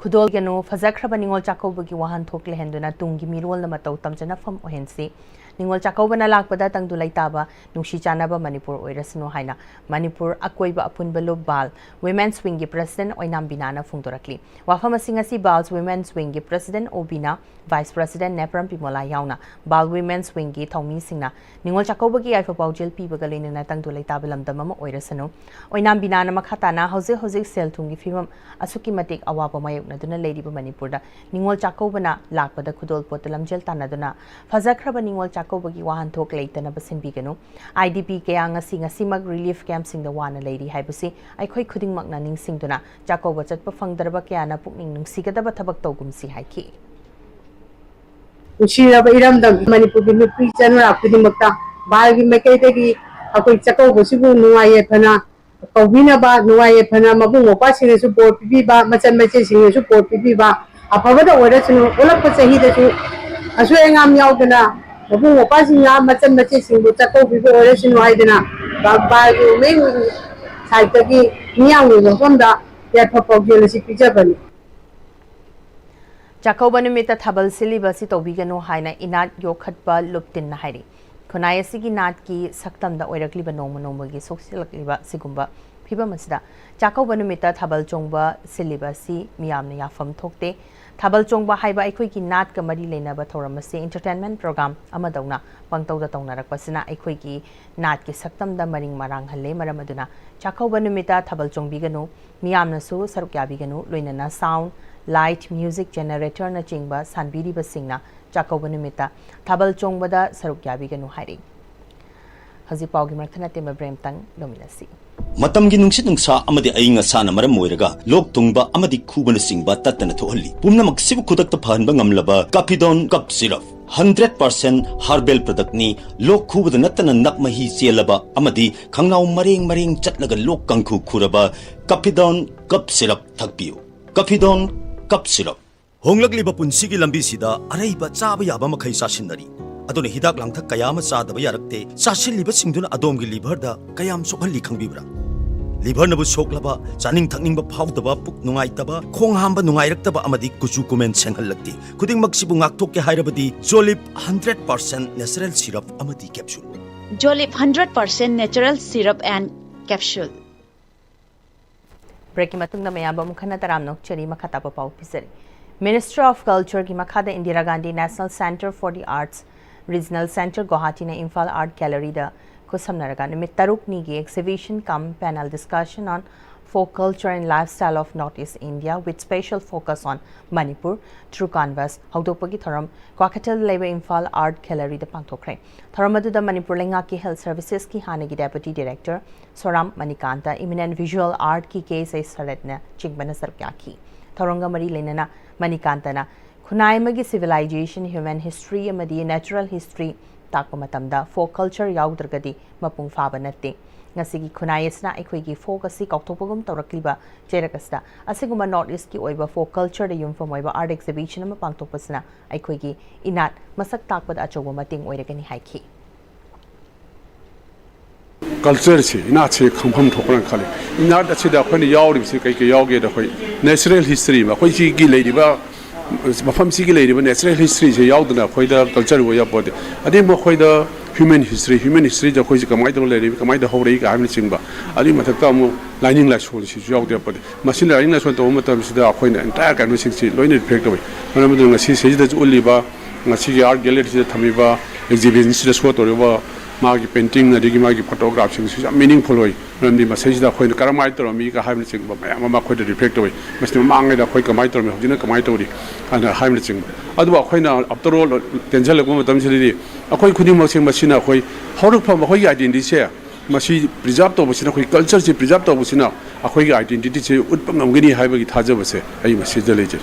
ꯈꯨꯗꯣꯜꯒꯅꯨ, ꯐꯖꯈ꯭ꯔꯕ ꯅꯤꯉꯣꯜ ꯆꯥꯛꯀꯧꯕꯒꯤ ꯋꯥꯍꯟꯊꯣꯛ ꯂꯩꯍꯟꯗꯨꯅ ꯇꯨꯡꯒꯤ ꯃꯤꯔꯣꯜꯅ ꯃꯇꯧ ꯇꯝꯖꯅꯐꯝ ꯑꯣꯏꯍꯟꯁꯤ꯫ ꯅꯤꯉꯣꯜ ꯆꯥꯛꯀꯧꯕꯅ ꯂꯥꯛꯄꯗ ꯇꯪꯗꯨ ꯂꯩꯇꯥꯕ, ꯅꯨꯡꯁꯤ ꯆꯥꯟꯅꯕ ꯃꯅꯤꯄꯨꯔ ꯑꯣꯏꯔꯁꯅꯨ ꯍꯥꯏꯅ ꯃꯅꯤꯄꯨꯔ ꯑꯀꯣꯏꯕ ꯑꯄꯨꯟꯕ ꯂꯨꯞ ꯕꯥꯜ ꯋꯤꯃꯦꯟꯁ ꯋꯤꯡꯒꯤ ꯄ꯭ꯔꯁꯤꯗꯦꯟꯠ ꯑꯣꯏꯅꯥꯝ ꯕꯤꯅꯥꯅ ꯐꯣꯡꯗꯣꯔꯛꯂꯤ꯫ ꯋꯥꯐꯝ ꯑꯁꯤ ꯉꯁꯤ ꯕꯥꯜꯁ ꯋꯤꯃꯦꯟꯁ ꯋꯤꯡꯒꯤ ꯄ꯭ꯔꯁꯤꯗꯦꯟꯠ ꯑꯣ ꯕꯤꯅꯥ, ꯚꯥꯏꯁ ꯄ꯭ꯔꯁꯤꯗꯦꯟꯠ ꯅꯦꯄ꯭ꯔꯝ ꯄꯤꯃꯣꯂꯥ ꯌꯥꯎꯅ ꯕꯥꯜ ꯋꯤꯃꯦꯟꯁ ꯋꯤꯡꯒꯤ ꯊꯧꯃꯤꯁꯤꯡꯅ ꯅꯤꯉꯣꯜ ꯆꯥꯛꯀꯧꯕꯒꯤ ꯌꯥꯏꯐ ꯄꯥꯎꯖꯦꯜ ꯄꯤꯕꯒ ꯂꯣꯏꯅꯅ ꯇꯪꯗꯨ ꯂꯩꯇꯥꯕ ꯂꯝꯗꯝ ꯑꯃ ꯑꯣꯏꯔꯁꯅꯨ꯫ ꯑꯣꯏꯅꯥꯝ ꯕꯤꯅꯥꯅ ꯃꯈꯥ ꯇꯥꯅ ꯍꯧꯖꯤꯛ ꯍꯧꯖꯤꯛ ꯁꯦꯜ ꯊꯨꯝꯒꯤ ꯐꯤꯕꯝ ꯑꯁꯨꯛꯀꯤ ꯃꯇꯤꯛ ꯑꯋꯥꯕ ꯃꯥꯌꯣꯛꯅꯗꯨꯅ ꯂꯩꯔꯤꯕ ꯃꯅꯤꯄꯨꯔꯗ ꯅꯤꯉꯣꯜ ꯆꯥꯛꯀꯧꯕꯅ ꯂꯥꯛꯄꯗ ꯈꯨꯗꯣꯜ ꯄꯣꯠꯇ ꯂꯝꯖꯦꯜ ꯇꯥꯟꯅꯗꯨꯅ ꯐꯖꯈ꯭ꯔꯕ ꯅꯤꯉꯣꯜ ꯆꯥꯛꯀꯧꯕꯒꯤ ꯋꯥꯍꯟꯊꯣꯛ ꯂꯩꯇꯅꯕ ꯁꯤꯟꯕꯤꯒꯅꯨ꯫ ꯑꯥꯏ ꯗꯤ ꯄꯤ ꯀꯌꯥ ꯉꯁꯤ ꯉꯁꯤꯃꯛ ꯔꯤꯂꯤꯐ ꯀꯦꯝꯞꯁꯤꯡꯗ ꯋꯥꯅ ꯂꯩꯔꯤ ꯍꯥꯏꯕꯁꯤ ꯑꯩꯈꯣꯏ ꯈꯨꯗꯤꯡꯃꯛꯅ ꯅꯤꯡꯁꯤꯡꯗꯨꯅ ꯆꯥꯛꯀꯧꯕ ꯆꯠꯄ ꯐꯪꯗ꯭ꯔꯕ ꯀꯌꯥꯅ ꯄꯨꯛꯅꯤꯡ ꯅꯨꯡꯁꯤꯒꯗꯕ ꯊꯕꯛ ꯇꯧꯒꯨꯝꯁꯤ ꯍꯥꯏꯈꯤ꯫ ꯅꯨꯡꯁꯤꯔꯕ ꯏꯔꯝꯗꯝ ꯃꯅꯤꯄꯨꯔꯒꯤ ꯅꯨꯄꯤ ꯏꯆꯤꯟ ꯏꯅꯥꯎ ꯈꯨꯗꯤꯡꯃꯛꯇ ꯕꯥꯜꯒꯤ ꯃꯥꯏꯀꯩꯗꯒꯤ ꯑꯩꯈꯣꯏ ꯆꯥꯛꯀꯧꯕꯁꯤꯕꯨ ꯅꯨꯡꯉꯥꯏ ꯌꯥꯏꯐꯅ ꯀꯧꯕꯤꯅꯕ, ꯅꯨꯡꯉꯥꯏ ꯌꯥꯏꯐꯅ ꯃꯕꯨꯡ ꯃꯧꯄ꯭ꯋꯥꯁꯤꯡꯅꯁꯨ ꯕꯣꯔ ꯄꯤꯕꯤꯕ, ꯃꯆꯟ ꯃꯆꯦꯁꯤꯡꯅꯁꯨ ꯕꯣꯔ ꯄꯤꯕꯤꯕ, ꯑꯐꯕꯗ ꯑꯣꯏꯔꯁꯅꯨ, ꯑꯣꯜꯂꯛꯄ ꯆꯍꯤꯗꯁꯨ ꯑꯁꯣꯏ ꯑꯉꯥꯝ ꯌꯥꯎꯗꯅ ꯃꯕꯨꯡ ꯃꯧꯄ꯭ꯋꯥꯁꯤꯡꯅ ꯃꯆꯟ ꯃꯆꯦꯁꯤꯡꯕꯨ ꯆꯥꯛꯀꯧꯕꯤꯕ ꯑꯣꯏꯔꯁꯅꯨ ꯍꯥꯏꯗꯅ ꯕꯥ-, ꯕꯥꯔꯒꯤ ꯃꯦꯝ ꯁꯥꯏꯠꯇꯒꯤ ꯃꯤꯌꯥꯝꯒꯤ ꯃꯐꯝꯗ ꯌꯥꯏꯐ ꯄꯥꯎꯖꯦꯜ ꯑꯁꯤ ꯄꯤꯖꯕꯅꯤ꯫ ꯆꯥꯛꯀꯧꯕ ꯅꯨꯃꯤꯠꯇ ꯊꯥꯕꯜ ꯁꯤꯜꯂꯤꯕ ꯑꯁꯤ ꯇꯧꯕꯤꯒꯅꯨ ꯍꯥꯏꯅ ꯏꯅꯥꯠ ꯌꯣꯛꯈꯠꯄ ꯂꯨꯞ ꯇꯤꯟꯅ ꯍꯥꯏꯔꯤ꯫ ꯈꯨꯟꯅꯥꯏ ꯑꯁꯤꯒꯤ ꯅꯥꯠꯀꯤ ꯁꯛꯇꯝꯗ ꯑꯣꯏꯔꯛꯂꯤꯕ ꯅꯣꯡꯃ ꯅꯣꯡꯃꯒꯤ ꯁꯣꯛꯆꯤꯜꯂꯛꯂꯤꯕ ꯁꯤꯒꯨꯝꯕ ꯐꯤꯕꯝ ꯑꯁꯤꯗ ꯆꯥꯛꯀꯧꯕ ꯅꯨꯃꯤꯠꯇ ꯊꯥꯕꯜ ꯆꯣꯡꯕ ꯁꯤꯜꯂꯤꯕ ꯑꯁꯤ ꯃꯤꯌꯥꯝꯅ ꯌꯥꯐꯝ ꯊꯣꯛꯇꯦ꯫ ꯊꯥꯕꯜ ꯆꯣꯡꯕ ꯍꯥꯏꯕ ꯑꯩꯈꯣꯏꯒꯤ ꯅꯥꯠꯀ ꯃꯔꯤ ꯂꯩꯅꯕ ꯊꯧꯔꯝ ꯑꯁꯤ entertainment program ꯑꯃꯗꯧꯅ ꯄꯪꯇꯧꯗ ꯇꯧꯅꯔꯛꯄꯁꯤꯅ ꯑꯩꯈꯣꯏꯒꯤ ꯅꯥꯠꯀꯤ ꯁꯛꯇꯝꯗ ꯃꯔꯤꯡ ꯃꯔꯥꯡꯍꯜꯂꯦ꯫ ꯃꯔꯝ ꯑꯗꯨꯅ ꯆꯥꯛꯀꯧꯕ ꯅꯨꯃꯤꯠꯇ ꯊꯥꯕꯜ ꯆꯣꯡꯕꯤꯒꯅꯨ, ꯃꯤꯌꯥꯝꯅꯁꯨ ꯁꯔꯨꯛ ꯌꯥꯕꯤꯒꯅꯨ, ꯂꯣꯏꯅꯅ sound, light, music generatorꯅꯆꯤꯡꯕ ꯁꯥꯟꯕꯤꯔꯤꯕꯁꯤꯡꯅ ꯆꯥꯛꯀꯧꯕ ꯅꯨꯃꯤꯠꯇ ꯊꯥꯕꯜ ꯆꯣꯡꯕꯗ ꯁꯔꯨꯛ ꯌꯥꯕꯤꯒꯅꯨ ꯍꯥꯏꯔꯤ꯫ ꯍꯧꯖꯤꯛ ꯄꯥꯎꯒꯤ ꯃꯔꯛ ꯊꯠꯅ ꯇꯦꯟꯕ break ꯑꯃꯇꯪ ꯂꯧꯃꯤꯟꯅꯁꯤ꯫ ꯃꯇꯝꯒꯤ ꯅꯨꯡꯁꯤꯠ ꯅꯨꯡꯁꯥ ꯑꯃꯗꯤ ꯑꯏꯪ ꯑꯁꯥꯅ ꯃꯔꯝ ꯑꯣꯏꯔꯒ ꯂꯣꯛ ꯊꯨꯡꯕ ꯑꯃꯗꯤ ꯈꯨꯕꯅꯆꯤꯡꯕ ꯇꯠꯇꯅ ꯊꯣꯛꯍꯜꯂꯤ꯫ ꯄꯨꯝꯅꯃꯛꯁꯤꯕꯨ ꯈꯨꯗꯛꯇ ꯐꯍꯟꯕ ꯉꯝꯂꯕ ꯀꯥꯐꯤꯗꯣꯟ ꯀꯞ ꯁꯤꯔꯞ, hundred percent herbal productꯅꯤ꯫ ꯂꯣꯛ ꯈꯨꯕꯗ ꯅꯠꯇꯅ ꯅꯞ ꯃꯍꯤ ꯆꯦꯜꯂꯕ ꯑꯃꯗꯤ ꯈꯪꯅꯥꯎ ꯃꯔꯦꯡ ꯃꯔꯦꯡ ꯆꯠꯂꯒ ꯂꯣꯛ ꯀꯥꯡꯈꯨ ꯈꯨꯔꯕ ꯀꯥꯐꯤꯗꯣꯟ ꯀꯞ ꯁꯤꯔꯞ ꯊꯛꯄꯤꯌꯨ꯫ ꯀꯥꯐꯤꯗꯣꯟ ꯀꯞ ꯁꯤꯔꯞ꯫ ꯍꯣꯡꯂꯛꯂꯤꯕ ꯄꯨꯟꯁꯤꯒꯤ ꯂꯝꯕꯤꯁꯤꯗ ꯑꯔꯩꯕ ꯆꯥꯕ ꯌꯥꯕ ꯃꯈꯩ ꯆꯥꯁꯤꯟꯅꯔꯤ꯫ ꯑꯗꯨꯅ ꯍꯤꯗꯥꯛ ꯂꯥꯡꯊꯛ ꯀꯌꯥ ꯑꯃ ꯆꯥꯗꯕ ꯌꯥꯔꯛꯇꯦ꯫ ꯆꯥꯁꯤꯜꯂꯤꯕꯁꯤꯡꯗꯨꯅ ꯑꯗꯣꯝꯒꯤ liverꯗ ꯀꯌꯥꯝ ꯁꯣꯛꯍꯜꯂꯤ ꯈꯪꯕꯤꯕ꯭ꯔꯥ? Liverꯅꯕꯨ ꯁꯣꯛꯂꯕ, ꯆꯥꯅꯤꯡ ꯊꯛꯅꯤꯡꯕ ꯐꯥꯎꯗꯕ, ꯄꯨꯛ ꯅꯨꯡꯉꯥꯏꯇꯕ, ꯈꯣꯡ ꯍꯥꯝꯕ ꯅꯨꯡꯉꯥꯏꯔꯛꯇꯕ ꯑꯃꯗꯤ ꯀꯨꯆꯨ ꯀꯨꯃꯦꯟ ꯁꯦꯡꯍꯜꯂꯛꯇꯦ꯫ ꯈꯨꯗꯤꯡꯃꯛꯁꯤꯕꯨ ꯉꯥꯛꯊꯣꯛꯀꯦ ꯍꯥꯏꯔꯕꯗꯤ Jolib hundred percent natural syrup ꯑꯃꯗꯤ capsule꯫ Jolib hundred percent natural syrup and capsule꯫ Breakꯀꯤ ꯃꯇꯨꯡꯗ ꯃꯌꯥꯝꯕꯨ ꯑꯃꯨꯛ ꯍꯟꯅ ꯇꯔꯥꯝꯅ ꯑꯣꯛꯆꯔꯤ꯫ ꯃꯈꯥ ꯇꯥꯕ ꯄꯥꯎ ꯄꯤꯖꯔꯤ꯫ Ministry of Cultureꯒꯤ ꯃꯈꯥꯗ Indira Gandhi National Centre for the Arts Regional Centre Guwahatiꯅ Imphal Art Galleryꯗ ꯈꯨꯠꯁꯝꯅꯔꯒ ꯅꯨꯃꯤꯠ ꯇꯔꯨꯛꯅꯤꯒꯤ exhibition cum panel discussion on folk culture and lifestyle of North East India with special focus on Manipur through canvas ꯍꯧꯗꯣꯛꯄꯒꯤ ꯊꯧꯔꯝ ꯀ꯭ꯋꯥꯀꯩꯊꯦꯜꯗ ꯂꯩꯕ Imphal Art Galleryꯗ ꯄꯥꯡꯊꯣꯛꯈ꯭ꯔꯦ꯫ ꯊꯧꯔꯝ ꯑꯗꯨꯗ ꯃꯅꯤꯄꯨꯔ ꯂꯩꯉꯥꯛꯀꯤ Health Servicesꯀꯤ ꯍꯥꯟꯅꯒꯤ Deputy Director ꯁꯣꯔꯥꯝ Manikanta, Eminent Visual Artꯀꯤ ꯀꯦ ꯑꯦꯁ ꯑꯩ ꯁꯔꯠꯅ ꯆꯤꯡꯕꯅ ꯁꯔꯨꯛ ꯌꯥꯈꯤ꯫ ꯊꯧꯔꯝꯒ ꯃꯔꯤ ꯂꯩꯅꯅ ꯃꯅꯤꯀꯥꯟꯇꯅ ꯈꯨꯟꯅꯥꯏ ꯑꯃꯒꯤ civilization, human history ꯑꯃꯗꯤ natural history ꯇꯥꯛꯄ ꯃꯇꯝꯗ folk culture ꯌꯥꯎꯗ꯭ꯔꯒꯗꯤ ꯃꯄꯨꯡ ꯐꯥꯕ ꯅꯠꯇꯦ꯫ ꯉꯁꯤꯒꯤ ꯈꯨꯟꯅꯥꯏ ꯑꯁꯤꯅ ꯑꯩꯈꯣꯏꯒꯤ ꯐꯣꯛ ꯑꯁꯤ ꯀꯥꯎꯊꯣꯛꯄꯒꯨꯝ ꯇꯧꯔꯛꯂꯤꯕ ꯆꯩꯔꯛ ꯑꯁꯤꯗ, ꯑꯁꯤꯒꯨꯝꯕ ꯅꯣꯔꯠ ꯏꯁꯀꯤ ꯑꯣꯏꯕ ꯐꯣꯛ ꯀꯜꯆꯔꯗ ꯌꯨꯝꯐꯝ ꯑꯣꯏꯕ ꯑꯥꯔꯠ ꯑꯦꯛꯖꯤꯕꯤꯁꯟ ꯑꯃ ꯄꯥꯡꯊꯣꯛꯄꯁꯤꯅ ꯑꯩꯈꯣꯏꯒꯤ ꯏꯅꯥꯠ ꯃꯁꯛ ꯇꯥꯛꯄꯗ ꯑꯆꯧꯕ ꯃꯇꯦꯡ ꯑꯣꯏꯔꯒꯅꯤ ꯍꯥꯏꯈꯤ꯫ ꯀꯜꯆꯔꯁꯤ, ꯏꯅꯥꯠꯁꯤ ꯈꯪꯐꯝ ꯊꯣꯛꯄ꯭ꯔꯅ ꯈꯜꯂꯤ꯫ ꯏꯅꯥꯠ ꯑꯁꯤꯗ ꯑꯩꯈꯣꯏꯅ ꯌꯥꯎꯔꯤꯕꯁꯤ ꯀꯩ ꯀꯩ ꯌꯥꯎꯒꯦꯗ, ꯑꯩꯈꯣꯏ ꯅꯦꯆꯔꯦꯜ ꯍꯤꯁꯇ꯭ꯔꯤ, ꯑꯩꯈꯣꯏ ꯁꯤꯒꯤ ꯂꯩꯔꯤꯕ ꯃꯐꯝꯁꯤꯒꯤ ꯂꯩꯔꯤꯕ ꯅꯦꯆꯔꯦꯜ ꯍꯤꯁꯇ꯭ꯔꯤꯁꯦ ꯌꯥꯎꯗꯅ ꯑꯩꯈꯣꯏꯗ ꯀꯜꯆꯔ ꯑꯣꯏ ꯌꯥꯄꯣꯠꯇꯦ꯫ ꯑꯗꯩ ꯃꯈꯣꯏꯗ ꯍ꯭ꯌꯨꯃꯦꯟ ꯍꯤꯁꯇ꯭ꯔꯤ, ꯍ꯭ꯌꯨꯃꯦꯟ ꯍꯤꯁꯇ꯭ꯔꯤꯗ ꯑꯩꯈꯣꯏꯁꯦ ꯀꯃꯥꯏꯅ ꯇꯧꯅ ꯂꯩꯔꯤꯕ, ꯀꯃꯥꯏꯅ ꯍꯧꯔꯛꯏ ꯍꯥꯏꯕꯅꯆꯤꯡꯕ꯫ ꯑꯗꯨꯒꯤ ꯃꯊꯛꯇ ꯑꯃꯨꯛ ꯂꯥꯏꯅꯤꯡ ꯂꯥꯏꯁꯣꯜꯁꯤꯁꯨ ꯌꯥꯎꯗ ꯌꯥꯄꯣꯠꯇꯦ꯫ ꯃꯁꯤꯅ ꯂꯥꯏꯅꯤꯡ ꯂꯥꯏꯁꯣꯜ ꯇꯧꯕ ꯃꯇꯝꯁꯤꯗ ꯑꯩꯈꯣꯏꯅ ꯑꯦꯟꯇꯥꯌꯔ ꯀꯩꯅꯣꯁꯤꯡꯁꯤ ꯂꯣꯏꯅ ꯔꯤꯐ꯭ꯂꯦꯛ ꯇꯧꯏ꯫ ꯃꯔꯝ ꯑꯗꯨꯅ ꯉꯁꯤ ꯁꯤꯗꯩꯁꯤꯗꯁꯨ ꯎꯠꯂꯤꯕ ꯉꯁꯤꯒꯤ ꯑꯥꯔꯠ ꯒꯦꯂꯔꯤꯁꯤꯗ ꯊꯝꯃꯤꯕ ꯑꯦꯛꯖꯤꯕꯤꯁꯟꯁꯤꯗ ꯁꯣ ꯇꯧꯔꯤꯕ ꯃꯥꯒꯤ ꯄꯦꯟꯇꯤꯡ ꯑꯗꯒꯤ ꯃꯥꯒꯤ ꯐꯣꯇꯣꯒ꯭ꯔꯥꯐꯁꯤꯡꯁꯤꯁꯨ ꯌꯥꯝ ꯃꯤꯅꯤꯡꯐꯨꯜ ꯑꯣꯏ꯫ ꯃꯔꯝꯗꯤ ꯃꯁꯤꯗꯩꯁꯤꯗ ꯑꯩꯈꯣꯏꯅ ꯀꯔꯝꯍꯥꯏꯅ ꯇꯧꯔꯝꯃꯤꯒ ꯍꯥꯏꯕꯅꯆꯤꯡꯕ ꯃꯌꯥꯝ ꯑꯃ ꯑꯩꯈꯣꯏꯗ ꯔꯤꯐ꯭ꯂꯦꯛ ꯇꯧꯏ꯫ ꯃꯁꯤꯗ ꯃꯃꯥꯡꯉꯩꯗ ꯑꯩꯈꯣꯏ ꯀꯃꯥꯏꯅ ꯇꯧꯔꯝꯃꯤ, ꯍꯧꯖꯤꯛꯅ ꯀꯃꯥꯏꯅ ꯇꯧꯔꯤ ꯍꯥꯏꯅ ꯍꯥꯏꯕꯅꯆꯤꯡꯕ꯫ ꯑꯗꯨꯕꯨ ꯑꯩꯈꯣꯏꯅ ꯑꯥꯐꯇꯔ ꯑꯣꯜ ꯇꯦꯟꯁꯤꯜꯂꯛꯄ ꯃꯇꯝꯁꯤꯗꯗꯤ ꯑꯩꯈꯣꯏ ꯈꯨꯗꯤꯡꯃꯛꯁꯦ ꯃꯁꯤꯅ ꯑꯩꯈꯣꯏ ꯍꯧꯔꯛꯐꯝ, ꯑꯩꯈꯣꯏꯒꯤ ꯑꯥꯏꯗꯦꯟꯇꯤꯇꯤꯁꯦ ꯃꯁꯤ ꯄ꯭ꯔꯤꯖꯥꯕ ꯇꯧꯕꯁꯤꯅ, ꯑꯩꯈꯣꯏ ꯀꯜꯆꯔꯁꯦ ꯄ꯭ꯔꯤꯖꯥꯕ ꯇꯧꯕꯁꯤꯅ ꯑꯩꯈꯣꯏꯒꯤ ꯑꯥꯏꯗꯦꯟꯇꯤꯇꯤꯁꯦ ꯎꯠꯄ ꯉꯝꯒꯅꯤ ꯍꯥꯏꯕꯒꯤ ꯊꯥꯖꯕꯁꯦ ꯑꯩ ꯃꯁꯤꯗ ꯂꯩꯖꯩ꯫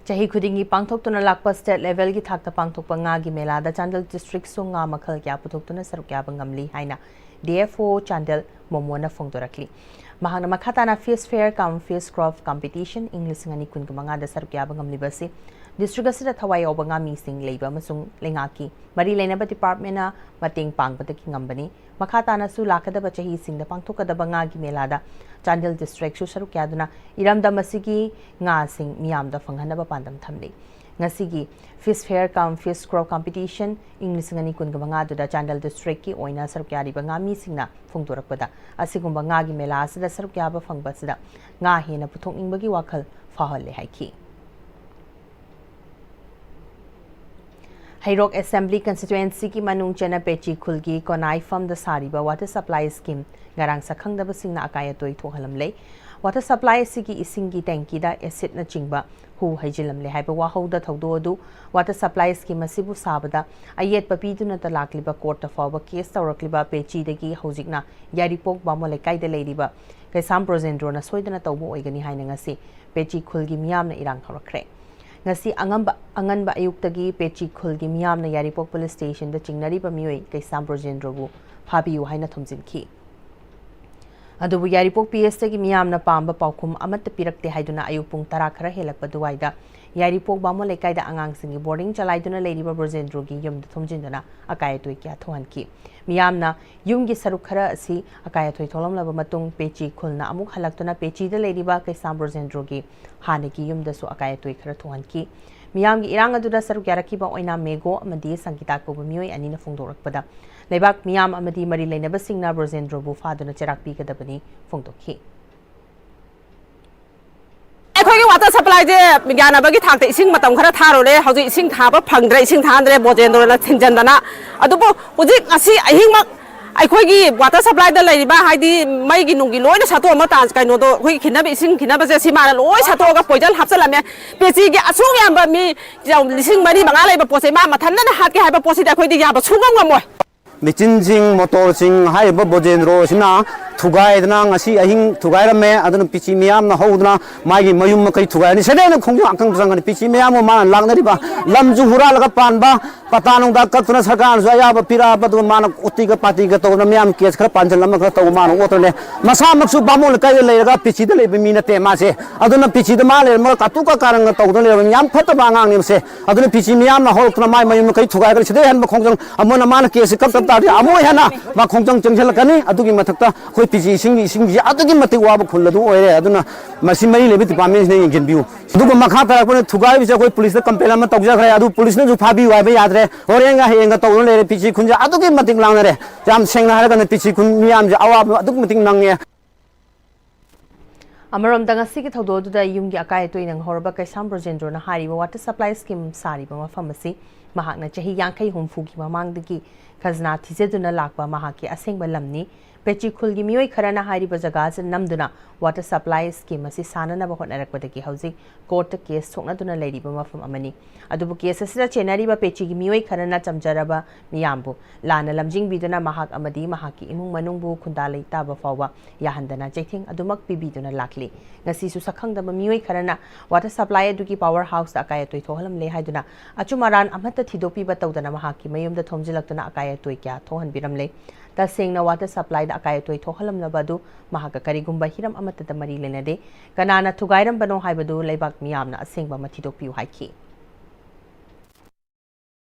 ꯆꯍꯤ ꯈꯨꯗꯤꯡꯒꯤ ꯄꯥꯡꯊꯣꯛꯇꯨꯅ ꯂꯥꯛꯄ ꯁ꯭ꯇꯦꯠ ꯂꯦꯚꯦꯜꯒꯤ ꯊꯥꯛꯇ ꯄꯥꯡꯊꯣꯛꯄ ꯉꯥꯒꯤ ꯃꯦꯂꯥꯗ ꯆꯥꯟꯗꯦꯜ ꯗꯤꯁꯇ꯭ꯔꯤꯛꯁꯨ ꯉꯥ ꯃꯈꯜ ꯀꯌꯥ ꯄꯨꯊꯣꯛꯇꯨꯅ ꯁꯔꯨꯛ ꯌꯥꯕ ꯉꯝꯂꯤ ꯍꯥꯏꯅ ꯗꯤ ꯑꯦꯐ ꯑꯣ ꯆꯥꯟꯗꯦꯜ ꯃꯣꯃꯣꯅ ꯐꯣꯡꯗꯣꯔꯛꯂꯤ꯫ ꯃꯍꯥꯛꯅ ꯃꯈꯥ ꯇꯥꯅ ꯐꯤꯁ ꯐꯦꯌꯔ ꯀꯝ ꯐꯤꯁ ꯀ꯭ꯔꯣꯞ ꯀꯝꯄꯤꯇꯤꯁꯟ ꯏꯪ ꯂꯤꯁꯤꯡ ꯑꯅꯤ ꯀꯨꯟꯒ ꯃꯉꯥꯗ ꯁꯔꯨꯛ ꯌꯥꯕ ꯉꯝꯂꯤꯕ ꯑꯁꯤ ꯗꯤꯁꯇ꯭ꯔꯤꯛ ꯑꯁꯤꯗ ꯊꯋꯥꯏ ꯌꯥꯎꯕ ꯉꯥꯃꯤꯁꯤꯡ ꯂꯩꯕ ꯑꯃꯁꯨꯡ ꯂꯩꯉꯥꯛꯀꯤ ꯃꯔꯤ ꯂꯩꯅꯕ ꯗꯤꯄꯥꯔꯠꯃꯦꯟꯅ ꯃꯇꯦꯡ ꯄꯥꯡꯕꯗꯒꯤ ꯉꯝꯕꯅꯤ꯫ ꯃꯈꯥ ꯇꯥꯅꯁꯨ ꯂꯥꯛꯀꯗꯕ ꯆꯍꯤꯁꯤꯡꯗ ꯄꯥꯡꯊꯣꯛꯀꯗꯕ ꯉꯥꯒꯤ ꯃꯦꯂꯥꯗ ꯆꯥꯟꯗꯦꯜ ꯗꯤꯁꯇ꯭ꯔꯤꯛꯁꯨ ꯁꯔꯨꯛ ꯌꯥꯗꯨꯅ ꯏꯔꯝꯗꯝ ꯑꯁꯤꯒꯤ ꯉꯥꯁꯤꯡ ꯃꯤꯌꯥꯝꯗ ꯐꯪꯍꯟꯅꯕ ꯄꯥꯟꯗꯝ ꯊꯝꯂꯤ꯫ ꯉꯁꯤꯒꯤ ꯐꯤꯁ ꯐꯦꯌꯔ ꯀꯝ ꯐꯤꯁ ꯀ꯭ꯔꯣꯞ ꯀꯝꯄꯤꯇꯤꯁꯟ ꯏꯪ ꯂꯤꯁꯤꯡ ꯑꯅꯤ ꯀꯨꯟꯒ ꯃꯉꯥꯗꯨꯗ ꯆꯥꯟꯗꯦꯜ ꯗꯤꯁꯇ꯭ꯔꯤꯛꯀꯤ ꯑꯣꯏꯅ ꯁꯔꯨꯛ ꯌꯥꯔꯤꯕ ꯉꯥꯃꯤꯁꯤꯡꯅ ꯐꯣꯡꯗꯣꯔꯛꯄꯗ, ꯑꯁꯤꯒꯨꯝꯕ ꯉꯥꯒꯤ ꯃꯦꯂꯥ ꯑꯁꯤꯗ ꯁꯔꯨꯛ ꯌꯥꯕ ꯐꯪꯕ ꯑꯁꯤꯗ ꯉꯥ ꯍꯦꯟꯅ ꯄꯨꯊꯣꯛꯅꯤꯡꯕꯒꯤ ꯋꯥꯈꯜ ꯐꯥꯎꯍꯜꯂꯦ ꯍꯥꯏꯈꯤ꯫ ꯍꯩꯔꯣꯛ ꯑꯦꯁꯦꯝꯕ꯭ꯂꯤ ꯀꯟꯁꯇꯤꯇ꯭ꯋꯦꯟꯁꯤꯒꯤ ꯃꯅꯨꯡ ꯆꯟꯅ ꯄꯦꯆꯤ ꯈꯨꯜꯒꯤ ꯀꯣꯅꯥꯏꯐꯝꯗ ꯁꯥꯔꯤꯕ ꯋꯥꯇꯔ ꯁꯄ꯭ꯂꯥꯏ ꯁ꯭ꯀꯤꯝ ꯉꯔꯥꯡ ꯁꯛꯈꯪꯗꯕꯁꯤꯡꯅ ꯑꯀꯥꯏ ꯑꯇꯣꯏ ꯊꯣꯛꯍꯜꯂꯝꯂꯦ꯫ ꯋꯥꯇꯔ ꯁꯄ꯭ꯂꯥꯏ ꯑꯁꯤꯒꯤ ꯏꯁꯤꯡꯒꯤ ꯇꯦꯡꯀꯤꯗ ꯑꯦꯁꯤꯗꯅꯆꯤꯡꯕ ꯍꯨ ꯍꯩꯖꯤꯜꯂꯝꯂꯦ ꯍꯥꯏꯕ ꯋꯥꯍꯧꯗ ꯊꯧꯗꯣꯛ ꯑꯗꯨ ꯋꯥꯇꯔ ꯁꯄ꯭ꯂꯥꯏ ꯁ꯭ꯀꯤꯝ ꯑꯁꯤꯕꯨ ꯁꯥꯕꯗ ꯑꯌꯦꯠꯄ ꯄꯤꯗꯨꯅꯇ ꯂꯥꯛꯂꯤꯕ ꯀꯣꯔꯠꯇ ꯐꯥꯎꯕ ꯀꯦꯁ ꯇꯧꯔꯛꯂꯤꯕ ꯄꯦꯆꯤꯗꯒꯤ ꯍꯧꯖꯤꯛꯅ ꯌꯥꯏꯔꯤꯄꯣꯛ ꯕꯥꯃꯣꯟ ꯂꯩꯀꯥꯏꯗ ꯂꯩꯔꯤꯕ ꯀꯩꯁꯥꯝ ꯕ꯭ꯔꯣꯖꯦꯟꯗ꯭ꯔꯣꯅ ꯁꯣꯏꯗꯅ ꯇꯧꯕ ꯑꯣꯏꯒꯅꯤ ꯍꯥꯏꯅ ꯉꯁꯤ ꯄꯦꯆꯤ ꯈꯨꯜꯒꯤ ꯃꯤꯌꯥꯝꯅ ꯏꯔꯥꯡ ꯍꯧꯔꯛꯈ꯭ꯔꯦ꯫ ꯉꯁꯤ ꯑꯉꯝꯕ ꯑꯉꯟꯕ ꯑꯌꯨꯛꯇꯒꯤ ꯄꯦꯆꯤ ꯈꯨꯜꯒꯤ ꯃꯤꯌꯥꯝꯅ ꯌꯥꯏꯔꯤꯄꯣꯛ ꯄꯨꯂꯤꯁ ꯁ꯭ꯇꯦꯁꯟꯗ ꯆꯤꯡꯅꯔꯤꯕ ꯃꯤꯑꯣꯏ ꯀꯩꯁꯥꯝ ꯕ꯭ꯔꯣꯖꯦꯟꯗ꯭ꯔꯣꯕꯨ ꯐꯥꯕꯤꯌꯨ ꯍꯥꯏꯅ ꯊꯣꯝꯖꯤꯟꯈꯤ꯫ ꯑꯗꯨꯕꯨ ꯌꯥꯏꯔꯤꯄꯣꯛ ꯄꯤ ꯑꯦꯁꯇꯒꯤ ꯃꯤꯌꯥꯝꯅ ꯄꯥꯝꯕ ꯄꯥꯎꯈꯨꯝ ꯑꯃꯠꯇ ꯄꯤꯔꯛꯇꯦ ꯍꯥꯏꯗꯨꯅ ꯑꯌꯨꯛ ꯄꯨꯡ ꯇꯔꯥ ꯈꯔ ꯍꯦꯜꯂꯛꯄ ꯑꯗꯨꯋꯥꯏꯗ ꯌꯥꯏꯔꯤꯄꯣꯛ ꯕꯥꯃꯣꯟ ꯂꯩꯀꯥꯏꯗ ꯑꯉꯥꯡꯁꯤꯡꯒꯤ ꯕꯣꯔꯗꯤꯡ ꯆꯂꯥꯏꯗꯨꯅ ꯂꯩꯔꯤꯕ ꯕ꯭ꯔꯣꯖꯦꯟꯗ꯭ꯔꯣꯒꯤ ꯌꯨꯝꯗ ꯊꯨꯝꯖꯤꯟꯗꯨꯅ ꯑꯀꯥꯏ ꯑꯇꯣꯏ ꯀꯌꯥ ꯊꯣꯛꯍꯟꯈꯤ꯫ ꯃꯤꯌꯥꯝꯅ ꯌꯨꯝꯒꯤ ꯁꯔꯨꯛ ꯈꯔ ꯑꯁꯤ ꯑꯀꯥꯏ ꯑꯇꯣꯏ ꯊꯣꯛꯂꯝꯂꯕ ꯃꯇꯨꯡ ꯄꯦꯆꯤ ꯈꯨꯜꯅ ꯑꯃꯨꯛ ꯍꯜꯂꯛꯇꯨꯅ ꯄꯦꯆꯤꯗ ꯂꯩꯔꯤꯕ ꯀꯩꯁꯥꯝ ꯕ꯭ꯔꯣꯖꯦꯟꯗ꯭ꯔꯣꯒꯤ ꯍꯥꯟꯅꯒꯤ ꯌꯨꯝꯗꯁꯨ ꯑꯀꯥꯏ ꯑꯇꯣꯏ ꯈꯔ ꯊꯣꯛꯍꯟꯈꯤ꯫ ꯃꯤꯌꯥꯝꯒꯤ ꯏꯔꯥꯡ ꯑꯗꯨꯗ ꯁꯔꯨꯛ ꯌꯥꯔꯛꯈꯤꯕ ꯑꯣꯏꯅꯥꯝ ꯃꯦꯒꯣ ꯑꯃꯗꯤ ꯁꯪꯒꯤꯇꯥ ꯀꯧꯕ ꯃꯤꯑꯣꯏ ꯑꯅꯤꯅ ꯐꯣꯡꯗꯣꯔꯛꯄꯗ, ꯂꯩꯕꯥꯛ ꯃꯤꯌꯥꯝ ꯑꯃꯗꯤ ꯃꯔꯤ ꯂꯩꯅꯕꯁꯤꯡꯅ ꯕ꯭ꯔꯣꯖꯦꯟꯗ꯭ꯔꯣꯕꯨ ꯐꯥꯗꯨꯅ ꯆꯩꯔꯥꯛ ꯄꯤꯒꯗꯕꯅꯤ ꯐꯣꯡꯗꯣꯛꯈꯤ꯫ ꯑꯩꯈꯣꯏꯒꯤ ꯋꯥꯇꯔ ꯁꯄ꯭ꯂꯥꯏꯁꯦ ꯌꯥꯅꯕꯒꯤ ꯊꯥꯛꯇ ꯏꯁꯤꯡ ꯃꯇꯝ ꯈꯔ ꯊꯥꯔꯨꯔꯦ꯫ ꯍꯧꯖꯤꯛ ꯏꯁꯤꯡ ꯊꯥꯕ ꯐꯪꯗ꯭ꯔꯦ, ꯏꯁꯤꯡ ꯊꯥꯍꯟꯗ꯭ꯔꯦ, ꯕ꯭ꯔꯣꯖꯦꯟꯗ꯭ꯔꯣꯅ ꯊꯤꯡꯖꯤꯟꯗꯅ꯫ ꯑꯗꯨꯕꯨ ꯍꯧꯖꯤꯛ ꯉꯁꯤ ꯑꯍꯤꯡꯃꯛ ꯑꯩꯈꯣꯏꯒꯤ ꯋꯥꯇꯔ ꯁꯄ꯭ꯂꯥꯏꯗ ꯂꯩꯔꯤꯕ, ꯍꯥꯏꯗꯤ ꯃꯩꯒꯤ ꯅꯨꯡꯒꯤ ꯂꯣꯏꯅ ꯁꯠꯇꯣꯛꯑꯝꯃ ꯇꯥꯟ-, ꯀꯩꯅꯣꯗꯣ, ꯑꯩꯈꯣꯏꯒꯤ ꯈꯤꯟꯅꯕ, ꯏꯁꯤꯡ ꯈꯤꯟꯅꯕꯁꯦ ꯁꯤ ꯃꯥꯅ ꯂꯣꯏ ꯁꯠꯇꯣꯛꯑꯒ ꯄꯣꯏꯖꯟ ꯍꯥꯞꯆꯤꯜꯂꯝꯃꯦ꯫ ꯄꯦꯆꯤꯒꯤ ꯑꯁꯨꯛ ꯌꯥꯝꯕ ꯃꯤ ꯂꯤꯁꯤꯡ ꯃꯔꯤ ꯃꯉꯥ ꯂꯩꯕ ꯄꯣꯠꯁꯦ ꯃꯥ ꯃꯊꯟꯇꯅ ꯍꯥꯠꯀꯦ ꯍꯥꯏꯕ ꯄꯣꯠꯁꯤꯗꯤ ꯑꯩꯈꯣꯏꯗꯤ ꯌꯥꯕ ꯁꯨꯡꯉꯝ ꯉꯝꯃꯣꯏ꯫ ꯃꯦꯆꯤꯟꯁꯤꯡ, ꯃꯣꯇꯣꯔꯁꯤꯡ ꯍꯥꯏꯔꯤꯕ ꯕ꯭ꯔꯣꯖꯦꯟꯗ꯭ꯔꯣꯁꯤꯅ ꯊꯨꯒꯥꯏꯗꯅ ꯉꯁꯤ ꯑꯍꯤꯡ ꯊꯨꯒꯥꯏꯔꯝꯃꯦ꯫ ꯑꯗꯨꯅ ꯄꯦꯆꯤ ꯃꯤꯌꯥꯝꯅ ꯍꯧꯗꯅ ꯃꯥꯒꯤ ꯃꯌꯨꯝ ꯃꯀꯩ ꯊꯨꯒꯥꯏꯔꯅꯤ꯫ ꯁꯦꯗꯦꯅ ꯈꯣꯡꯖꯪ ꯑꯀꯪꯕ ꯆꯪꯒꯅꯤ꯫ ꯄꯦꯆꯤ ꯃꯌꯥꯝ ꯑꯃ ꯃꯥꯅ ꯂꯥꯛꯅꯔꯤꯕ ꯂꯝꯁꯨ ꯍꯨꯔꯥꯜꯂꯒ ꯄꯥꯟꯕ, ꯄꯇꯥ ꯅꯨꯡꯗꯥ ꯀꯛꯇꯨꯅ ꯁꯔꯀꯥꯔꯅꯁꯨ ꯑꯌꯥꯕ ꯄꯤꯔꯛꯑꯕ, ꯑꯗꯨꯒ ꯃꯥꯅ ꯎꯇꯤꯒ ꯄꯥꯇꯤꯒ ꯇꯧꯗꯅ ꯃꯌꯥꯝ ꯀꯦꯁ ꯈꯔ ꯄꯥꯟꯁꯤꯜ ꯑꯃ ꯈꯔ ꯇꯧꯕ ꯃꯥꯅ ꯑꯣꯠꯇꯅ ꯂꯩ꯫ ꯃꯁꯥꯃꯛꯁꯨ ꯕꯥꯃꯣꯟ ꯂꯩꯀꯥꯏꯗ ꯂꯩꯔꯒ ꯄꯦꯆꯤꯗ ꯂꯩꯕ ꯃꯤ ꯅꯠꯇꯦ ꯃꯥꯁꯦ꯫ ꯑꯗꯨꯅ ꯄꯦꯆꯤꯗ ꯃꯥ ꯂꯩꯔꯝꯃꯒ ꯀꯥꯇꯨ ꯀꯥꯔꯟꯒ ꯇꯧꯗꯅ ꯂꯩꯔꯕ ꯌꯥꯝ ꯐꯠꯇꯕ ꯑꯉꯥꯡꯅꯦ ꯃꯁꯦ꯫ ꯑꯗꯨꯅ ꯄꯦꯆꯤ ꯃꯤꯌꯥꯝꯅ ꯍꯧꯔꯛꯇꯨꯅ ꯃꯥꯏ ꯃꯌꯨꯝ ꯃꯀꯩ ꯊꯨꯒꯥꯏꯈ꯭ꯔꯦ꯫ ꯁꯤꯗꯩ ꯍꯦꯟꯕ ꯈꯣꯡꯖꯪ ꯑꯃꯨꯛ ꯍꯟꯅ ꯃꯥꯅ ꯀꯦꯁꯁꯦ ꯀꯛꯇꯕ ꯇꯥꯔꯗꯤ ꯑꯃꯨꯛ ꯍꯦꯟꯅ ꯃꯥ ꯈꯣꯡꯖꯪ ꯆꯪꯁꯤꯜꯂꯛꯀꯅꯤ꯫ ꯑꯗꯨꯒꯤ ꯃꯊꯛꯇ ꯑꯩꯈꯣꯏ ꯄꯦꯆꯤ ꯏꯁꯤꯡꯒꯤ, ꯏꯁꯤꯡꯁꯤ ꯑꯗꯨꯛꯀꯤ ꯃꯇꯤꯛ ꯋꯥꯕ ꯈꯨꯜ ꯑꯗꯨ ꯑꯣꯏꯔꯦ꯫ ꯑꯗꯨꯅ ꯃꯁꯤ ꯃꯔꯤ ꯂꯩꯕ ꯗꯤꯄꯥꯔꯠꯃꯦꯟꯁꯤꯅ ꯌꯦꯡꯁꯤꯟꯕꯤꯌꯨ꯫ ꯑꯗꯨꯒ ꯃꯈꯥ ꯇꯥꯔꯛꯄꯗ ꯊꯨꯒꯥꯏꯕꯁꯦ ꯑꯩꯈꯣꯏ ꯄꯨꯂꯤꯁꯇ ꯀꯝꯄ꯭ꯂꯦꯟ ꯑꯃ ꯇꯧꯖꯈ꯭ꯔꯦ꯫ ꯑꯗꯨ ꯄꯨꯂꯤꯁꯅꯁꯨ ꯐꯥꯕꯤꯌꯨ ꯍꯥꯏꯕ ꯌꯥꯗ꯭ꯔꯦ꯫ ꯍꯣꯔꯦꯟꯒ ꯍꯌꯦꯡꯒ ꯇꯧꯗꯨꯅ ꯂꯩꯔꯦ꯫ ꯄꯦꯆꯤ ꯈꯨꯟꯁꯦ ꯑꯗꯨꯛꯀꯤ ꯃꯇꯤꯛ ꯂꯥꯡꯅꯔꯦ꯫ ꯌꯥꯝ ꯁꯦꯡꯅ ꯍꯥꯏꯔꯒꯅ ꯄꯦꯆꯤ ꯈꯨꯟ ꯃꯤꯌꯥꯝꯁꯦ ꯑꯋꯥꯕ ꯑꯗꯨꯛꯀꯤ ꯃꯇꯤꯛ ꯅꯪꯉꯦ꯫ ꯑꯃꯔꯣꯝꯗ ꯉꯁꯤꯒꯤ ꯊꯧꯗꯣꯛ ꯑꯗꯨꯗ ꯌꯨꯝꯒꯤ ꯑꯀꯥꯏ ꯑꯇꯣꯏ ꯅꯪꯍꯧꯔꯕ ꯀꯩꯁꯥꯝ ꯕ꯭ꯔꯣꯖꯦꯟꯗ꯭ꯔꯣꯅ ꯍꯥꯏꯔꯤꯕ ꯋꯥꯇꯔ ꯁꯄ꯭ꯂꯥꯏ ꯁ꯭ꯀꯤꯝ ꯁꯥꯔꯤꯕ ꯃꯐꯝ ꯑꯁꯤ ꯃꯍꯥꯛꯅ ꯆꯍꯤ ꯌꯥꯡꯈꯩ ꯍꯨꯝꯐꯨꯒꯤ ꯃꯃꯥꯡꯗꯒꯤ ꯈꯖꯅꯥ ꯊꯤꯖꯗꯨꯅ ꯂꯥꯛꯄ ꯃꯍꯥꯛꯀꯤ ꯑꯁꯦꯡꯕ ꯂꯝꯅꯤ꯫ ꯄꯦꯆꯤ ꯈꯨꯜꯒꯤ ꯃꯤꯑꯣꯏ ꯈꯔꯅ ꯍꯥꯏꯔꯤꯕ ꯖꯒꯥ ꯑꯁꯤꯗ ꯅꯝꯗꯨꯅ water supply scheme ꯑꯁꯤ ꯁꯥꯟꯅꯅꯕ ꯍꯣꯠꯅꯔꯛꯄꯗꯒꯤ ꯍꯧꯖꯤꯛ courtꯇ case ꯁꯣꯛꯅꯗꯨꯅ ꯂꯩꯔꯤꯕ ꯃꯐꯝ ꯑꯃꯅꯤ꯫ ꯑꯗꯨꯕꯨ case ꯑꯁꯤꯗ ꯆꯦꯟꯅꯔꯤꯕ ꯄꯦꯆꯤꯒꯤ ꯃꯤꯑꯣꯏ ꯈꯔꯅ ꯆꯝꯖꯔꯕ ꯃꯤꯌꯥꯝꯕꯨ ꯂꯥꯟꯅ ꯂꯝꯖꯤꯡꯕꯤꯗꯨꯅ ꯃꯍꯥꯛ ꯑꯃꯗꯤ ꯃꯍꯥꯛꯀꯤ ꯏꯃꯨꯡ ꯃꯅꯨꯡꯕꯨ ꯈꯨꯟꯗꯥ ꯂꯩꯇꯥꯕ ꯐꯥꯎꯕ ꯌꯥꯍꯟꯗꯅ ꯆꯩꯊꯦꯡ ꯑꯗꯨꯃꯛ ꯄꯤꯕꯤꯗꯨꯅ ꯂꯥꯛꯂꯤ꯫ ꯉꯁꯤꯁꯨ ꯁꯛꯈꯪꯗꯕ ꯃꯤꯑꯣꯏ ꯈꯔꯅ water supply ꯑꯗꯨꯒꯤ power houseꯇ ꯑꯀꯥꯏ ꯑꯇꯣꯏ ꯊꯣꯛꯍꯜꯂꯝꯂꯦ ꯍꯥꯏꯗꯨꯅ ꯑꯆꯨꯝ ꯑꯔꯥꯟ ꯑꯃꯠꯇ ꯊꯤꯗꯣꯛꯄꯤꯕ ꯇꯧꯗꯅ ꯃꯍꯥꯛꯀꯤ ꯃꯌꯨꯝꯗ ꯊꯣꯝꯖꯤꯜꯂꯛꯇꯨꯅ ꯑꯀꯥꯏ ꯑꯇꯣꯏ ꯀꯌꯥ ꯊꯣꯛꯍꯟꯕꯤꯔꯝꯂꯦ꯫ ꯇꯁꯦꯡꯅ water supplyꯗ ꯑꯀꯥꯏ ꯑꯇꯣꯏ ꯊꯣꯛꯍꯜꯂꯝꯂꯕ ꯑꯗꯨ ꯃꯍꯥꯛꯀ ꯀꯔꯤꯒꯨꯝꯕ ꯍꯤꯔꯝ ꯑꯃꯠꯇꯗ ꯃꯔꯤ ꯂꯩꯅꯗꯦ꯫ ꯀꯅꯥꯅ ꯊꯨꯒꯥꯏꯔꯝꯕꯅꯣ ꯍꯥꯏꯕꯗꯨ ꯂꯩꯕꯥꯛ ꯃꯤꯌꯥꯝꯅ ꯑꯁꯦꯡꯕ ꯑꯃ ꯊꯤꯗꯣꯛꯄꯤꯌꯨ ꯍꯥꯏꯈꯤ꯫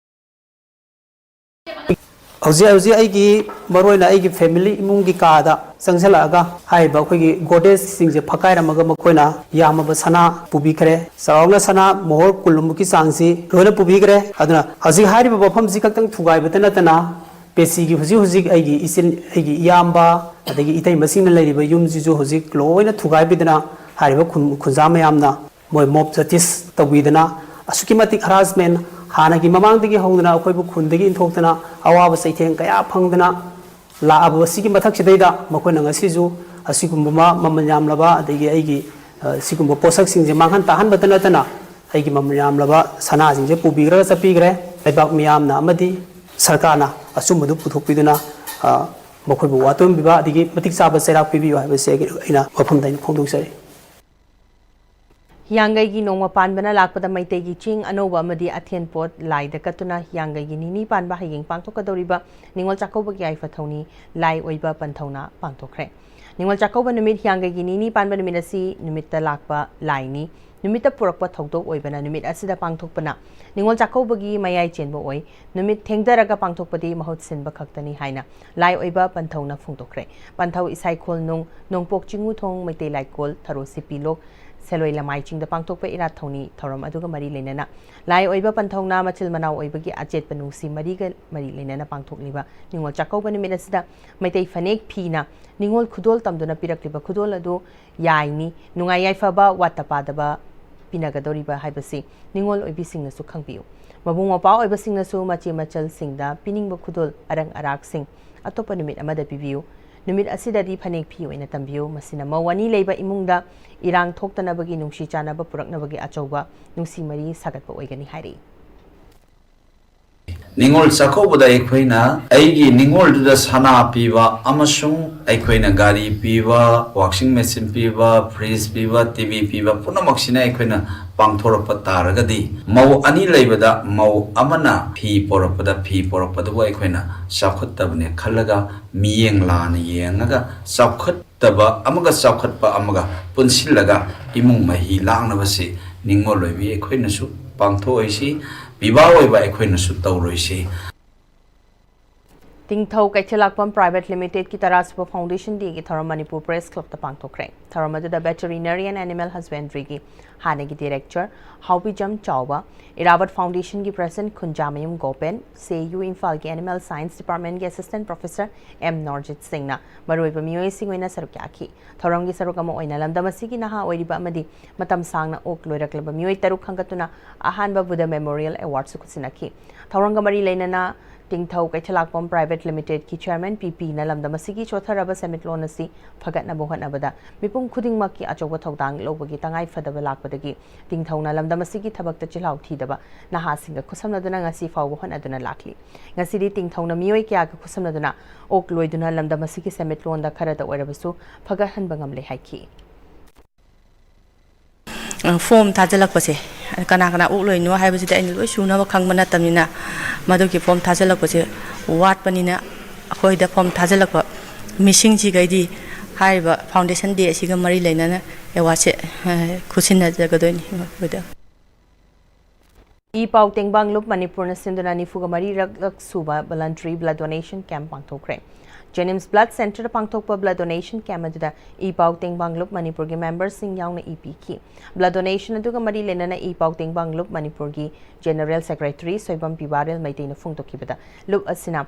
ꯍꯧꯖꯤꯛ ꯍꯧꯖꯤꯛ ꯑꯩꯒꯤ, ꯃꯔꯨꯑꯣꯏꯅ ꯑꯩꯒꯤ family ꯏꯃꯨꯡꯒꯤ ꯀꯥꯗ ꯆꯪꯁꯤꯜꯂꯛꯑꯒ ꯍꯥꯏꯔꯤꯕ ꯑꯩꯈꯣꯏꯒꯤ godrageꯁꯤꯡꯁꯦ ꯐꯛꯀꯥꯏꯔꯝꯃꯒ ꯃꯈꯣꯏꯅ ꯌꯥꯝꯃꯕ ꯁꯅꯥ ꯄꯨꯕꯤꯈ꯭ꯔꯦ꯫ ꯆꯥꯎꯔꯥꯛꯅ ꯁꯅꯥ ꯃꯣꯍꯣꯔ ꯀꯨꯟꯃꯨꯛꯀꯤ ꯆꯥꯡꯁꯤ ꯂꯣꯏꯅ ꯄꯨꯕꯤꯈ꯭ꯔꯦ꯫ ꯑꯗꯨꯅ ꯍꯧꯖꯤꯛ ꯍꯥꯏꯔꯤꯕ ꯃꯐꯝꯁꯤ ꯈꯛꯇꯪ ꯊꯨꯒꯥꯏꯕꯇ ꯅꯠꯇꯅ ꯄꯦꯆꯤꯒꯤ ꯍꯧꯖꯤꯛ ꯍꯧꯖꯤꯛ ꯑꯩꯒꯤ ꯏꯆꯤꯟ, ꯑꯩꯒꯤ ꯏꯌꯥꯝꯕ, ꯑꯗꯒꯤ ꯏꯇꯩꯃꯁꯤꯡꯅ ꯂꯩꯔꯤꯕ ꯌꯨꯝꯁꯤꯁꯨ ꯍꯧꯖꯤꯛ ꯂꯣꯏꯅ ꯊꯨꯒꯥꯏꯕꯤꯗꯅ ꯍꯥꯏꯔꯤꯕ ꯈꯨꯟ-, ꯈꯨꯟꯖꯥ ꯃꯌꯥꯝꯅ ꯃꯣꯏ mob justice ꯇꯧꯕꯤꯗꯅ ꯑꯁꯨꯛꯀꯤ ꯃꯇꯤꯛ harassment, ꯍꯥꯟꯅꯒꯤ ꯃꯃꯥꯡꯗꯒꯤ ꯍꯧꯗꯅ ꯑꯩꯈꯣꯏꯕꯨ ꯈꯨꯟꯗꯒꯤ ꯏꯟꯊꯣꯛꯇꯅ ꯑꯋꯥꯕ ꯆꯩꯊꯦꯡ ꯀꯌꯥ ꯐꯪꯗꯅ ꯂꯥꯛꯑꯕ ꯑꯁꯤꯒꯤ ꯃꯊꯛꯁꯤꯗꯩꯗ ꯃꯈꯣꯏꯅ ꯉꯁꯤꯁꯨ ꯑꯁꯤꯒꯨꯝꯕ ꯃꯃꯜ ꯌꯥꯝꯂꯕ ꯑꯗꯒꯤ ꯑꯩꯒꯤ, ꯑ, ꯁꯤꯒꯨꯝꯕ ꯄꯣꯠꯁꯛꯁꯤꯡꯁꯦ ꯃꯥꯡꯍꯟ ꯇꯥꯍꯟꯕꯇ ꯅꯠꯇꯅ ꯑꯩꯒꯤ ꯃꯃꯜ ꯌꯥꯝꯂꯕ ꯁꯅꯥꯁꯤꯡꯁꯦ ꯄꯨꯕꯤꯈ꯭ꯔꯒ ꯆꯠꯄꯤꯈ꯭ꯔꯦ꯫ ꯂꯩꯕꯥꯛ ꯃꯤꯌꯥꯝꯅ ꯑꯃꯗꯤ ꯁꯔꯀꯥꯔꯅ ꯑꯆꯨꯝꯕꯗꯨ ꯄꯨꯊꯣꯛꯄꯤꯗꯨꯅ, ꯑ, ꯃꯈꯣꯏꯕꯨ ꯋꯥꯇꯣꯟꯕꯤꯕ ꯑꯗꯒꯤ ꯃꯇꯤꯛ ꯆꯥꯕ ꯆꯩꯔꯥꯛ ꯄꯤꯕꯤꯌꯨ ꯍꯥꯏꯕꯁꯦ ꯑꯩꯅ ꯃꯐꯝꯗ ꯑꯩꯅ ꯐꯣꯡꯗꯣꯛꯆꯔꯤ꯫ ꯍꯤꯌꯥꯡꯒꯩꯒꯤ ꯅꯣꯡꯃ ꯄꯥꯟꯕꯅ ꯂꯥꯛꯄꯗ ꯃꯩꯇꯩꯒꯤ ꯆꯦꯡ ꯑꯅꯧꯕ ꯑꯃꯗꯤ ꯑꯊꯦꯟ ꯄꯣꯠ ꯂꯥꯏꯗ ꯀꯠꯇꯨꯅ ꯍꯤꯌꯥꯡꯒꯩꯒꯤ ꯅꯤꯅꯤ ꯄꯥꯟꯕ ꯍꯌꯦꯡ ꯄꯥꯡꯊꯣꯛꯀꯗꯧꯔꯤꯕ ꯅꯤꯉꯣꯜ ꯆꯥꯛꯀꯧꯕꯒꯤ ꯌꯥꯏꯐ ꯊꯧꯅꯤ ꯂꯥꯏ ꯑꯣꯏꯕ ꯄꯟꯊꯧꯅ ꯄꯥꯡꯊꯣꯛꯈ꯭ꯔꯦ꯫ ꯅꯤꯉꯣꯜ ꯆꯥꯛꯀꯧꯕ ꯅꯨꯃꯤꯠ, ꯍꯤꯌꯥꯡꯒꯩꯒꯤ ꯅꯤꯅꯤ ꯄꯥꯟꯕ ꯅꯨꯃꯤꯠ ꯑꯁꯤ ꯅꯨꯃꯤꯠꯇ ꯂꯥꯛꯄ ꯂꯥꯏꯅꯤ꯫ ꯅꯨꯃꯤꯠꯇ ꯄꯨꯔꯛꯄ ꯊꯧꯗꯣꯛ ꯑꯣꯏꯕꯅ ꯅꯨꯃꯤꯠ ꯑꯁꯤꯗ ꯄꯥꯡꯊꯣꯛꯄꯅ ꯅꯤꯉꯣꯜ ꯆꯥꯛꯀꯧꯕꯒꯤ ꯃꯌꯥꯏ ꯆꯦꯟꯕ ꯑꯣꯏ꯫ ꯅꯨꯃꯤꯠ ꯊꯦꯡꯊꯔꯒ ꯄꯥꯡꯊꯣꯛꯄꯗꯤ ꯃꯍꯨꯠ ꯁꯤꯟꯕ ꯈꯛꯇꯅꯤ ꯍꯥꯏꯅ ꯂꯥꯏ ꯑꯣꯏꯕ ꯄꯟꯊꯧꯅ ꯐꯣꯡꯗꯣꯛꯈ꯭ꯔꯦ꯫ ꯄꯟꯊꯧ ꯏꯁꯥꯏꯈꯣꯜ ꯅꯨꯡ, ꯅꯣꯡꯄꯣꯛ ꯆꯤꯡꯉꯨꯊꯣꯡ, ꯃꯩꯇꯩ ꯂꯥꯏꯀꯣꯜ, ꯊꯔꯣ ꯁꯤꯄꯤꯂꯣꯛ, ꯁꯦꯂꯣꯏ ꯂꯃꯥꯏ ꯆꯤꯡꯗ ꯄꯥꯡꯊꯣꯛꯄ ꯏꯔꯥꯠ ꯊꯧꯅꯤ ꯊꯧꯔꯝ ꯑꯗꯨꯒ ꯃꯔꯤ ꯂꯩꯅꯅ ꯂꯥꯏ ꯑꯣꯏꯕ ꯄꯟꯊꯧꯅ ꯃꯆꯤꯜ ꯃꯅꯥꯎ ꯑꯣꯏꯕꯒꯤ ꯑꯆꯦꯠꯄ ꯅꯨꯡꯁꯤ ꯃꯔꯤꯒ ꯃꯔꯤ ꯂꯩꯅꯅ ꯄꯥꯡꯊꯣꯛꯂꯤꯕ ꯅꯤꯉꯣꯜ ꯆꯥꯛꯀꯧꯕ ꯅꯨꯃꯤꯠ ꯑꯁꯤꯗ ꯃꯩꯇꯩ ꯐꯅꯦꯛ ꯐꯤꯅ ꯅꯤꯉꯣꯜ ꯈꯨꯗꯣꯜ ꯇꯝꯗꯨꯅ ꯄꯤꯔꯛꯂꯤꯕ ꯈꯨꯗꯣꯜ ꯑꯗꯨ ꯌꯥꯏꯅꯤ꯫ ꯅꯨꯡꯉꯥꯏ ꯌꯥꯏꯐꯕ, ꯋꯥꯠꯇ ꯄꯥꯗꯕ ꯄꯤꯅꯒꯗꯧꯔꯤꯕ ꯍꯥꯏꯕꯁꯤ ꯅꯤꯉꯣꯜ ꯑꯣꯏꯕꯤꯁꯤꯡꯅꯁꯨ ꯈꯪꯕꯤꯌꯨ꯫ ꯃꯕꯨꯡ ꯃꯧꯄ꯭ꯋꯥ ꯑꯣꯏꯕꯁꯤꯡꯅꯁꯨ ꯃꯆꯦ ꯃꯆꯜꯁꯤꯡꯗ ꯄꯤꯅꯤꯡꯕ ꯈꯨꯗꯣꯜ ꯑꯔꯪ ꯑꯔꯥꯛꯁꯤꯡ ꯑꯇꯣꯞꯄ ꯅꯨꯃꯤꯠ ꯑꯃꯗ ꯄꯤꯕꯤꯌꯨ꯫ ꯅꯨꯃꯤꯠ ꯑꯁꯤꯗꯗꯤ ꯐꯅꯦꯛ ꯐꯤ ꯑꯣꯏꯅ ꯇꯝꯕꯤꯌꯨ꯫ ꯃꯁꯤꯅ ꯃꯧ ꯑꯅꯤ ꯂꯩꯕ ꯏꯃꯨꯡꯗ ꯏꯔꯥꯡ ꯊꯣꯛꯇꯅꯕꯒꯤ ꯅꯨꯡꯁꯤ ꯆꯥꯟꯅꯕ ꯄꯨꯔꯛꯅꯕꯒꯤ ꯑꯆꯧꯕ ꯅꯨꯡꯁꯤ ꯃꯔꯤ ꯁꯥꯒꯠꯄ ꯑꯣꯏꯒꯅꯤ ꯍꯥꯏꯔꯤ꯫ ꯅꯤꯉꯣꯜ ꯆꯥꯛꯀꯧꯕꯗ ꯑꯩꯈꯣꯏꯅ ꯑꯩꯒꯤ ꯅꯤꯉꯣꯜꯗꯨꯗ ꯁꯅꯥ ꯄꯤꯕ ꯑꯃꯁꯨꯡ ꯑꯩꯈꯣꯏꯅ ꯒꯥꯔꯤ ꯄꯤꯕ, washing machine ꯄꯤꯕ, fridge ꯄꯤꯕ, T V ꯄꯤꯕ ꯄꯨꯝꯅꯃꯛꯁꯤꯅ ꯑꯩꯈꯣꯏꯅ ꯄꯥꯡꯊꯣꯔꯛꯄ ꯇꯥꯔꯒꯗꯤ, ꯃꯧ ꯑꯅꯤ ꯂꯩꯕꯗ ꯃꯧ ꯑꯃꯅ ꯐꯤ ꯄꯣꯔꯛꯄꯗ ꯐꯤ ꯄꯣꯔꯛꯄꯗꯨꯕꯨ ꯑꯩꯈꯣꯏꯅ ꯆꯥꯎꯈꯠꯇꯕꯅꯦ ꯈꯜꯂꯒ, ꯃꯤꯠꯌꯦꯡ ꯂꯥꯟꯅ ꯌꯦꯡꯉꯒ ꯆꯥꯎꯈꯠꯇꯕ ꯑꯃꯒ ꯆꯥꯎꯈꯠꯄ ꯑꯃꯒ ꯄꯨꯟꯁꯤꯜꯂꯒ ꯏꯃꯨꯡ ꯃꯍꯤ ꯂꯥꯡꯅꯕꯁꯤ ꯅꯤꯡꯉꯣꯜ ꯑꯣꯏꯕꯤ ꯑꯩꯈꯣꯏꯅꯁꯨ ꯄꯥꯡꯊꯣꯛꯑꯣꯏꯁꯤ, ꯄꯤꯕꯥ ꯑꯣꯏꯕ ꯑꯩꯈꯣꯏꯅꯁꯨ ꯇꯧꯔꯣꯏꯁꯤ꯫ ꯇꯤꯡꯊꯧ ꯀꯩꯊꯦꯜꯂꯥꯛꯄꯝ Private Limited ꯀꯤ ꯇꯔꯥꯁꯨꯕ Foundation Day ꯒꯤ ꯊꯧꯔꯝ ꯃꯅꯤꯄꯨꯔ Press Club ꯇ ꯄꯥꯡꯊꯣꯛꯈ꯭ꯔꯦ꯫ ꯊꯧꯔꯝ ꯑꯗꯨꯗ Veterinary and Animal Husbandary ꯒꯤ ꯍꯥꯟꯅꯒꯤ Director ꯍꯥꯎꯕꯤꯖꯝ ꯆꯥꯎꯕ, ꯏꯔꯥꯕꯠ Foundation ꯒꯤ President ꯈꯨꯟꯖꯥꯃꯌꯨꯝ ꯒꯣꯄꯦꯟ, C A U ꯏꯝꯐꯥꯜꯒꯤ Animal Science Department ꯀꯤ Assistant Professor ꯑꯦꯝ ꯅꯣꯔꯖꯤꯠ ꯁꯤꯡꯅ ꯃꯔꯨꯑꯣꯏꯕ ꯃꯤꯑꯣꯏꯁꯤꯡ ꯑꯣꯏꯅ ꯁꯔꯨꯛ ꯌꯥꯈꯤ꯫ ꯊꯧꯔꯝꯒꯤ ꯁꯔꯨꯛ ꯑꯃ ꯑꯣꯏꯅ ꯂꯝꯗꯝ ꯑꯁꯤꯒꯤ ꯅꯍꯥ ꯑꯣꯏꯔꯤꯕ ꯑꯃꯗꯤ ꯃꯇꯝ ꯁꯥꯡꯅ ꯑꯣꯛ ꯂꯣꯏꯔꯛꯂꯕ ꯃꯤꯑꯣꯏ ꯇꯔꯨꯛ ꯈꯟꯒꯠꯇꯨꯅ ꯑꯍꯥꯟꯕ Buddha Memorial Award ꯁꯨ ꯈꯨꯠꯁꯤꯟꯅꯈꯤ꯫ ꯊꯧꯔꯝꯒ ꯃꯔꯤ ꯂꯩꯅꯅ ꯇꯤꯡꯊꯧ ꯀꯩꯊꯦꯜꯂꯥꯛꯄꯝ Private Limited ꯀꯤ Chairman ꯄꯤ ꯄꯤꯅ ꯂꯝꯗꯝ ꯑꯁꯤꯒꯤ ꯆꯣꯠꯊꯔꯕ ꯁꯦꯟꯃꯤꯠꯂꯣꯟ ꯑꯁꯤ ꯐꯒꯠꯅꯕ ꯍꯣꯠꯅꯕꯗ ꯃꯤꯄꯨꯝ ꯈꯨꯗꯤꯡꯃꯛꯀꯤ ꯑꯆꯧꯕ ꯊꯧꯗꯥꯡ ꯂꯧꯕꯒꯤ ꯇꯉꯥꯏ ꯐꯗꯕ ꯂꯥꯛꯄꯗꯒꯤ ꯇꯤꯡꯊꯧꯅ ꯂꯝꯗꯝ ꯑꯁꯤꯒꯤ ꯊꯕꯛꯇ ꯆꯤꯜꯍꯥꯎ ꯊꯤꯗꯕ ꯅꯍꯥꯁꯤꯡꯒ ꯈꯨꯠꯁꯝꯅꯗꯨꯅ ꯉꯁꯤ ꯐꯥꯎꯕ ꯍꯣꯠꯅꯗꯨꯅ ꯂꯥꯛꯂꯤ꯫ ꯉꯁꯤꯗꯤ ꯇꯤꯡꯊꯧꯅ ꯃꯤꯑꯣꯏ ꯀꯌꯥꯒ ꯈꯨꯠꯁꯝꯅꯗꯨꯅ ꯑꯣꯛ ꯂꯣꯏꯗꯨꯅ ꯂꯝꯗꯝ ꯑꯁꯤꯒꯤ ꯁꯦꯟꯃꯤꯠꯂꯣꯟꯗ ꯈꯔꯗ ꯑꯣꯏꯔꯕꯁꯨ ꯐꯒꯠꯍꯟꯕ ꯉꯝꯂꯦ ꯍꯥꯏꯈꯤ꯫ ꯑ, form ꯊꯥꯖꯤꯜꯂꯛꯄꯁꯦ, ꯀꯅꯥ ꯀꯅꯥ ꯑꯣꯛ ꯂꯣꯏꯅꯣ ꯍꯥꯏꯕꯁꯤꯗꯤ ꯑꯩꯅ ꯂꯣꯏ ꯁꯨꯅꯕ ꯈꯪꯕ ꯅꯠꯇꯕꯅꯤꯅ, ꯃꯗꯨꯒꯤ form ꯊꯥꯖꯤꯜꯂꯛꯄꯁꯦ ꯋꯥꯠꯄꯅꯤꯅ, ꯑꯩꯈꯣꯏꯗ form ꯊꯥꯖꯤꯜꯂꯛꯄ ꯃꯤꯁꯤꯡꯁꯤꯒꯩꯗꯤ ꯍꯥꯏꯔꯤꯕ Foundation Day ꯑꯁꯤꯒ ꯃꯔꯤ ꯂꯩꯅꯅ award ꯁꯦ, ꯑ, ꯈꯨꯠꯁꯤꯟꯅꯖꯒꯗꯣꯏꯅꯤ ꯃꯈꯣꯏꯗ꯫ ꯏ ꯄꯥꯎ ꯇꯦꯡꯕꯥꯡ ꯂꯨꯞ ꯃꯅꯤꯄꯨꯔꯅ ꯁꯤꯟꯗꯨꯅ ꯅꯤꯐꯨꯒ ꯃꯔꯤꯔꯛ ꯁꯨꯕ Voluntary Blood Donation Camp ꯄꯥꯡꯊꯣꯛꯈ꯭ꯔꯦ꯫ JNIMS Blood Center ꯗ ꯄꯥꯡꯊꯣꯛꯄ Blood Donation Camp ꯑꯗꯨꯗ ꯏ ꯄꯥꯎ ꯇꯦꯡꯕꯥꯡ ꯂꯨꯞ ꯃꯅꯤꯄꯨꯔꯒꯤ member ꯁꯤꯡ ꯌꯥꯎꯅ ꯏ ꯄꯤꯈꯤ꯫ Blood Donation ꯑꯗꯨꯒ ꯃꯔꯤ ꯂꯩꯅꯅ ꯏ ꯄꯥꯎ ꯇꯦꯡꯕꯥꯡ ꯂꯨꯞ ꯃꯅꯤꯄꯨꯔꯒꯤ General Secretary ꯁꯣꯏꯕꯝ ꯄꯤꯕꯥꯔꯦꯜ ꯃꯩꯇꯩꯅ ꯐꯣꯡꯗꯣꯛꯈꯤꯕꯗ, ꯂꯨꯞ ꯑꯁꯤꯅ